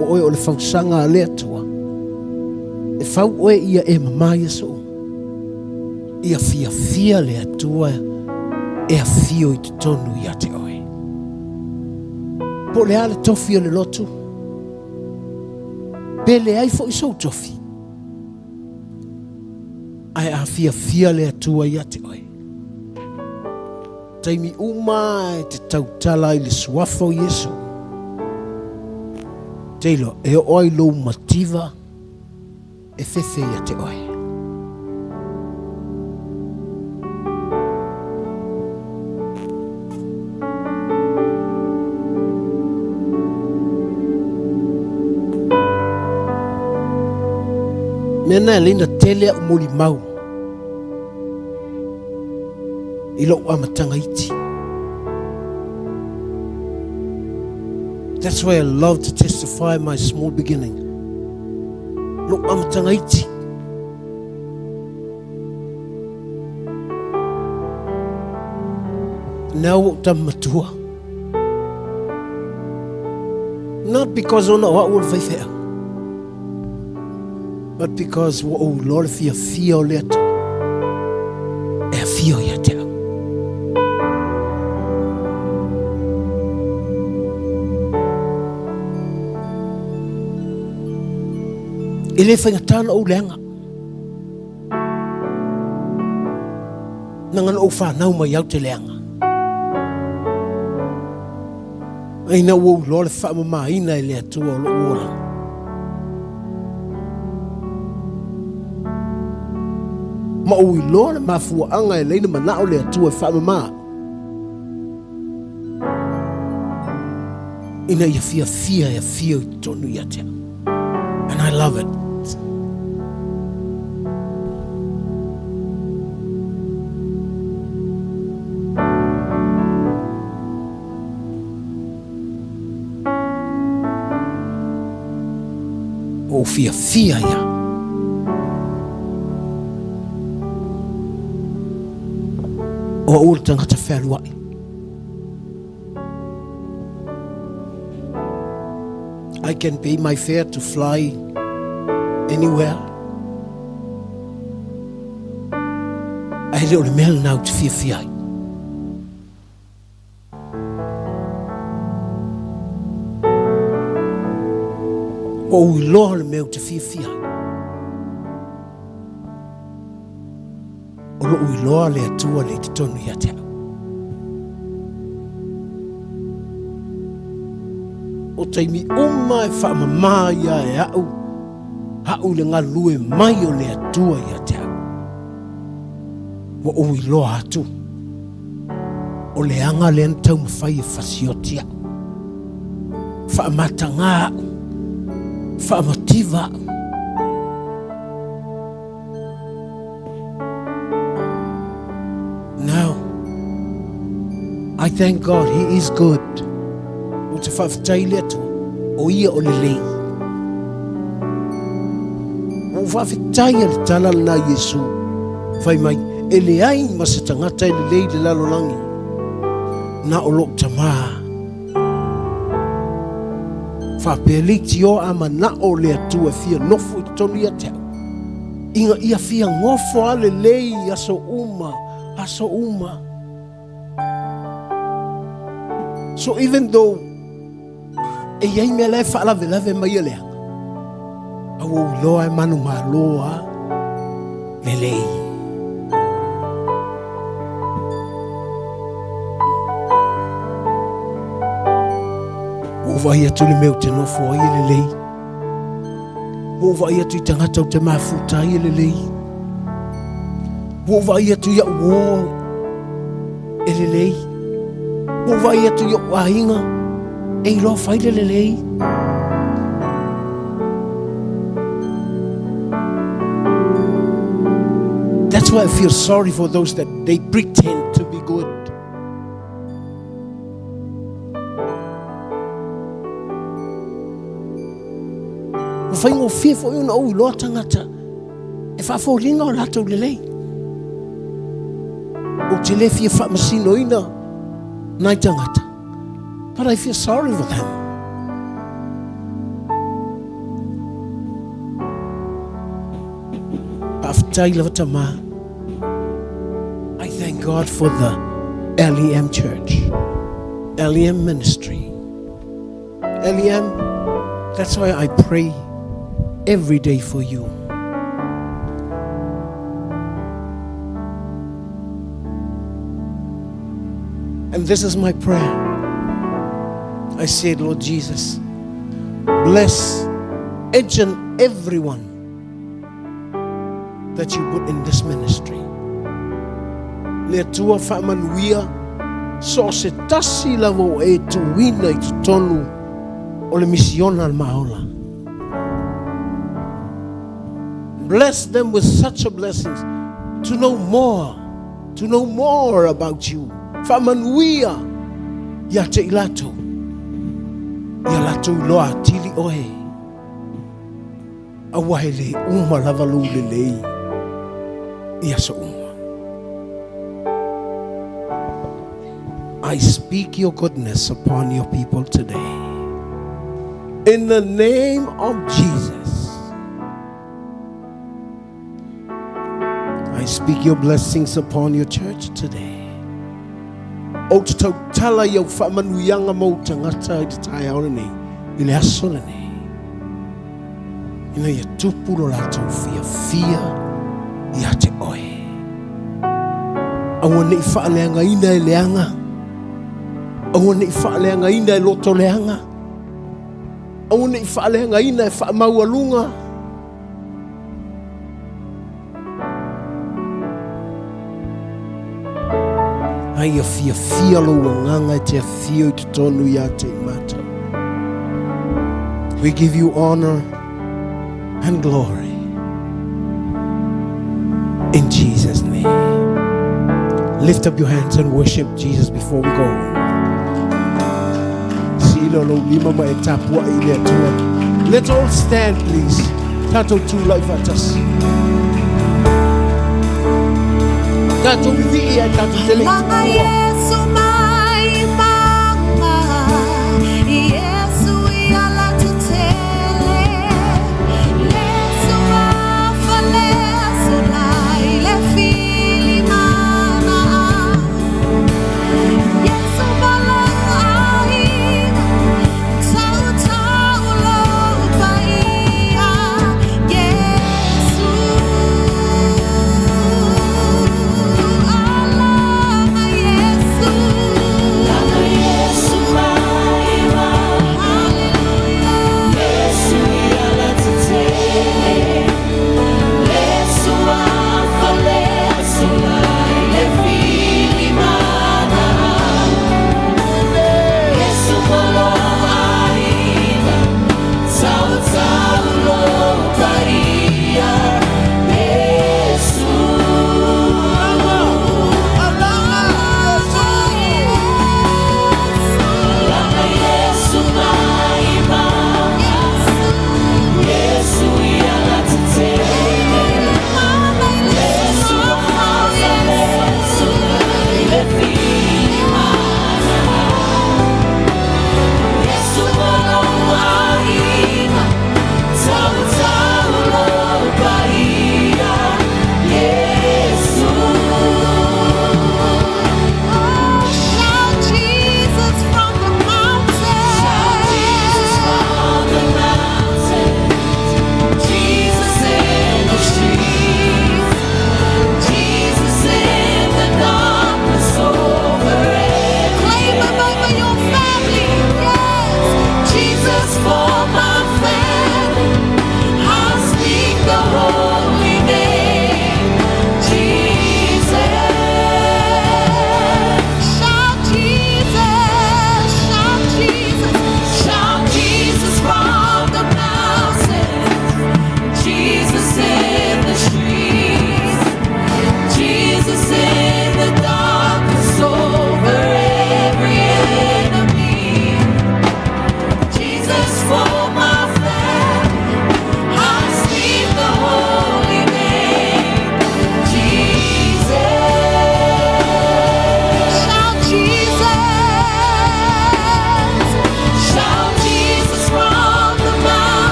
o oe o le fausaga a le Atua. E fau oe ia e mamā i aso uma. Ia fiafia le Atua e afio i totonu ia te oe. Po o le a le tofi o le lotu, pe leai foi sou tofi, ae a fiafia le Atua ia te oe. Taimi uma e te tautala ai le suafa o Iesu, te iloa, e oo ai lou mativa e fefe ia te oe. Mea na e leina tele au molimau i lou amataga iti. That's why I love to testify my small beginning. Lou amataga iti. Now ua ou tama matua. Not because ona o au o le faifeau, but because ua ou iloa le fiafia o le Atua e afio ia te au. E le faigata ona ou leaga. Leaga na ou fanau mai au te leaga. Ai na ua ou iloa le faamamaina e le Atua o lou olaga. Ma ou iloa le mafuaaga e leina manao le Atua e faamama. Ina ia fiafia e afio i totonu ia te au. And I love it. Ua ou fiafia ia. O au o le tagata fealuai. I can pay my fare to fly anywhere. Ae le o le mea lena ou te fiafia ai. Ua ou iloa le mea ou te fiafia ai. O lou iloa le Atua lea i totonu ia te au. O taimi uma e faamama ia e au, au i le galulue mai o le Atua ia te au. Ua ou iloa atu, o le aga lea na taumafai e fasioti au, faamatagā au, faamativa au. Now, I thank God He is good. Ou te faafetai i le Atua, o Ia o lelei. Ua ou faafetai a le tala lena a Iesu, fai mai, e leai ma se tagata e lelei i le lalolagi, na o lou Tamā. Faapea leitioa a manao le Atua e fia nofo i totonu ia te au, ina ia fia nofo a lelei i aso uma, aso uma. So even though e iai mea la e faalavelave mai e leaga, a ua ou iloa e manumalo a lelei. Ua ou vaai atu i le mea ou te nofo ai e lelei. Ua ou vaai atu i tagata ou te mafuta ai e lelei. Ua ou vaai atu i au uō e lelei. Ua ou vaai atu i ou aiga e iloa fai le lelei. That's why I feel sorry for those that they pretend to be good. Ua faigofie foi ona ou iloa tagata e faafoliga o latou lelei. Ou te le fia faamasinoina nai tagata. But I feel sorry for them. Faafetai lava Tamā. I thank God for the LEM Church, LEM Ministry. LEM, that's why I pray every day for you. And this is my prayer. I said, Lord Jesus, bless each and every one that you put in this ministry. Le Atua faamanuia so o se tasi lava o e tuuina i totonu o le misiona a le Maola. Bless them with such a blessings to know more, to know more about you. Faamanuia ia te i latou, ia latou iloa atili oe. Aua e le uma lava lou lelei i aso uma. I speak your goodness upon your people today. In the name of Jesus. I speak your blessings upon your church today. Ou te tautala i au faamanuiaga mo ou tagata i te taeao lenei, i le aso lenei. Ina ia tupu lo latou fiafia ia te oe. Aua ne i faaleagaina e leaga. Aua ne i faaleagaina e loto leaga. Aua ne i faaleagaina e faamaualuga. A ia fiafia lou agaga e te afio i totonu ia te i mātou. We give you honor and glory. In Jesus' name. Lift up your hands and worship Jesus before we go. Silo lou lima ma e tapua i le Atua. Let's all stand, please. Tatou tulai faatasi. Tatou vivii ai tatou te le i Manga tuua. Yesu mai manga Yesu i ala tetele Lesu afa lesu lai le fili mana Yesu malanga aina Tau tau lo paia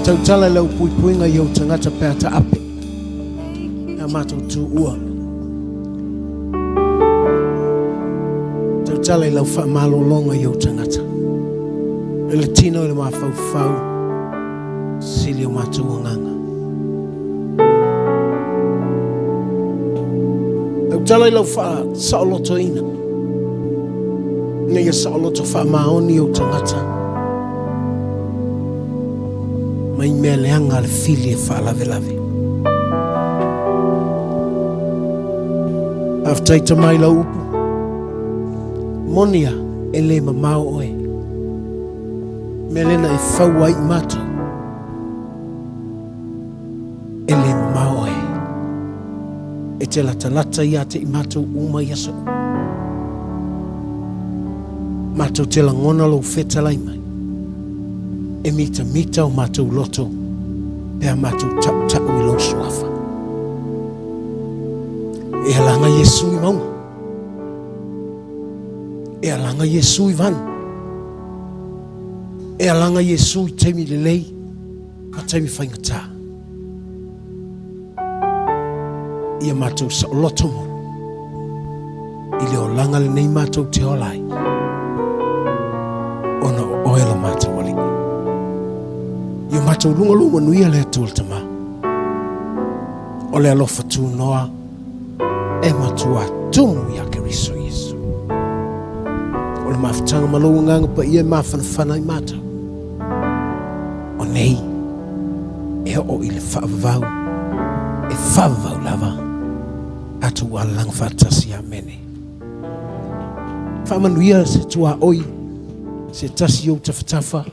Tautala i lau puipuiga i ou tagata pe a taape pe a matou tuua. Tautala i lau faamalologa i ou tagata. I le tino i le mafaufau, sili o matou agaga. Tautala i lau faasaolotoina, ina ia saoloto faamaoni ou tagata mai mea leaga a le fili e faalavelave. Faafetai Tama i lau upu. Moni a e le mamao oe. Mea lena e fau ai i matou. E le mamao oe. E te latalata ia te i matou uma i aso uma. Matou te lagona lou fetalai mai. E mitamita o matou loto pe a matou tautau i lou suafa. E alaga Iesu i mauga. E alaga Iesu i vanu. E alaga Iesu i taimi lelei ma taimi faigata. Ia matou saoloto mo i le olaga lenei matou te ola ai, ona o oe lo matou Alii. Ia matou luga lou manuia le Atua le Tama, o le alofa tunoa e matua tumu ia Keriso Iesu. O le mafutaga ma lou agaga paia e mafanafana ai matou. O nei e oo i le faavavau, e faavavau lava tatou alalaga faatasi. Amene. Faamanuia se tuaoi, se tasi ou tafatafa.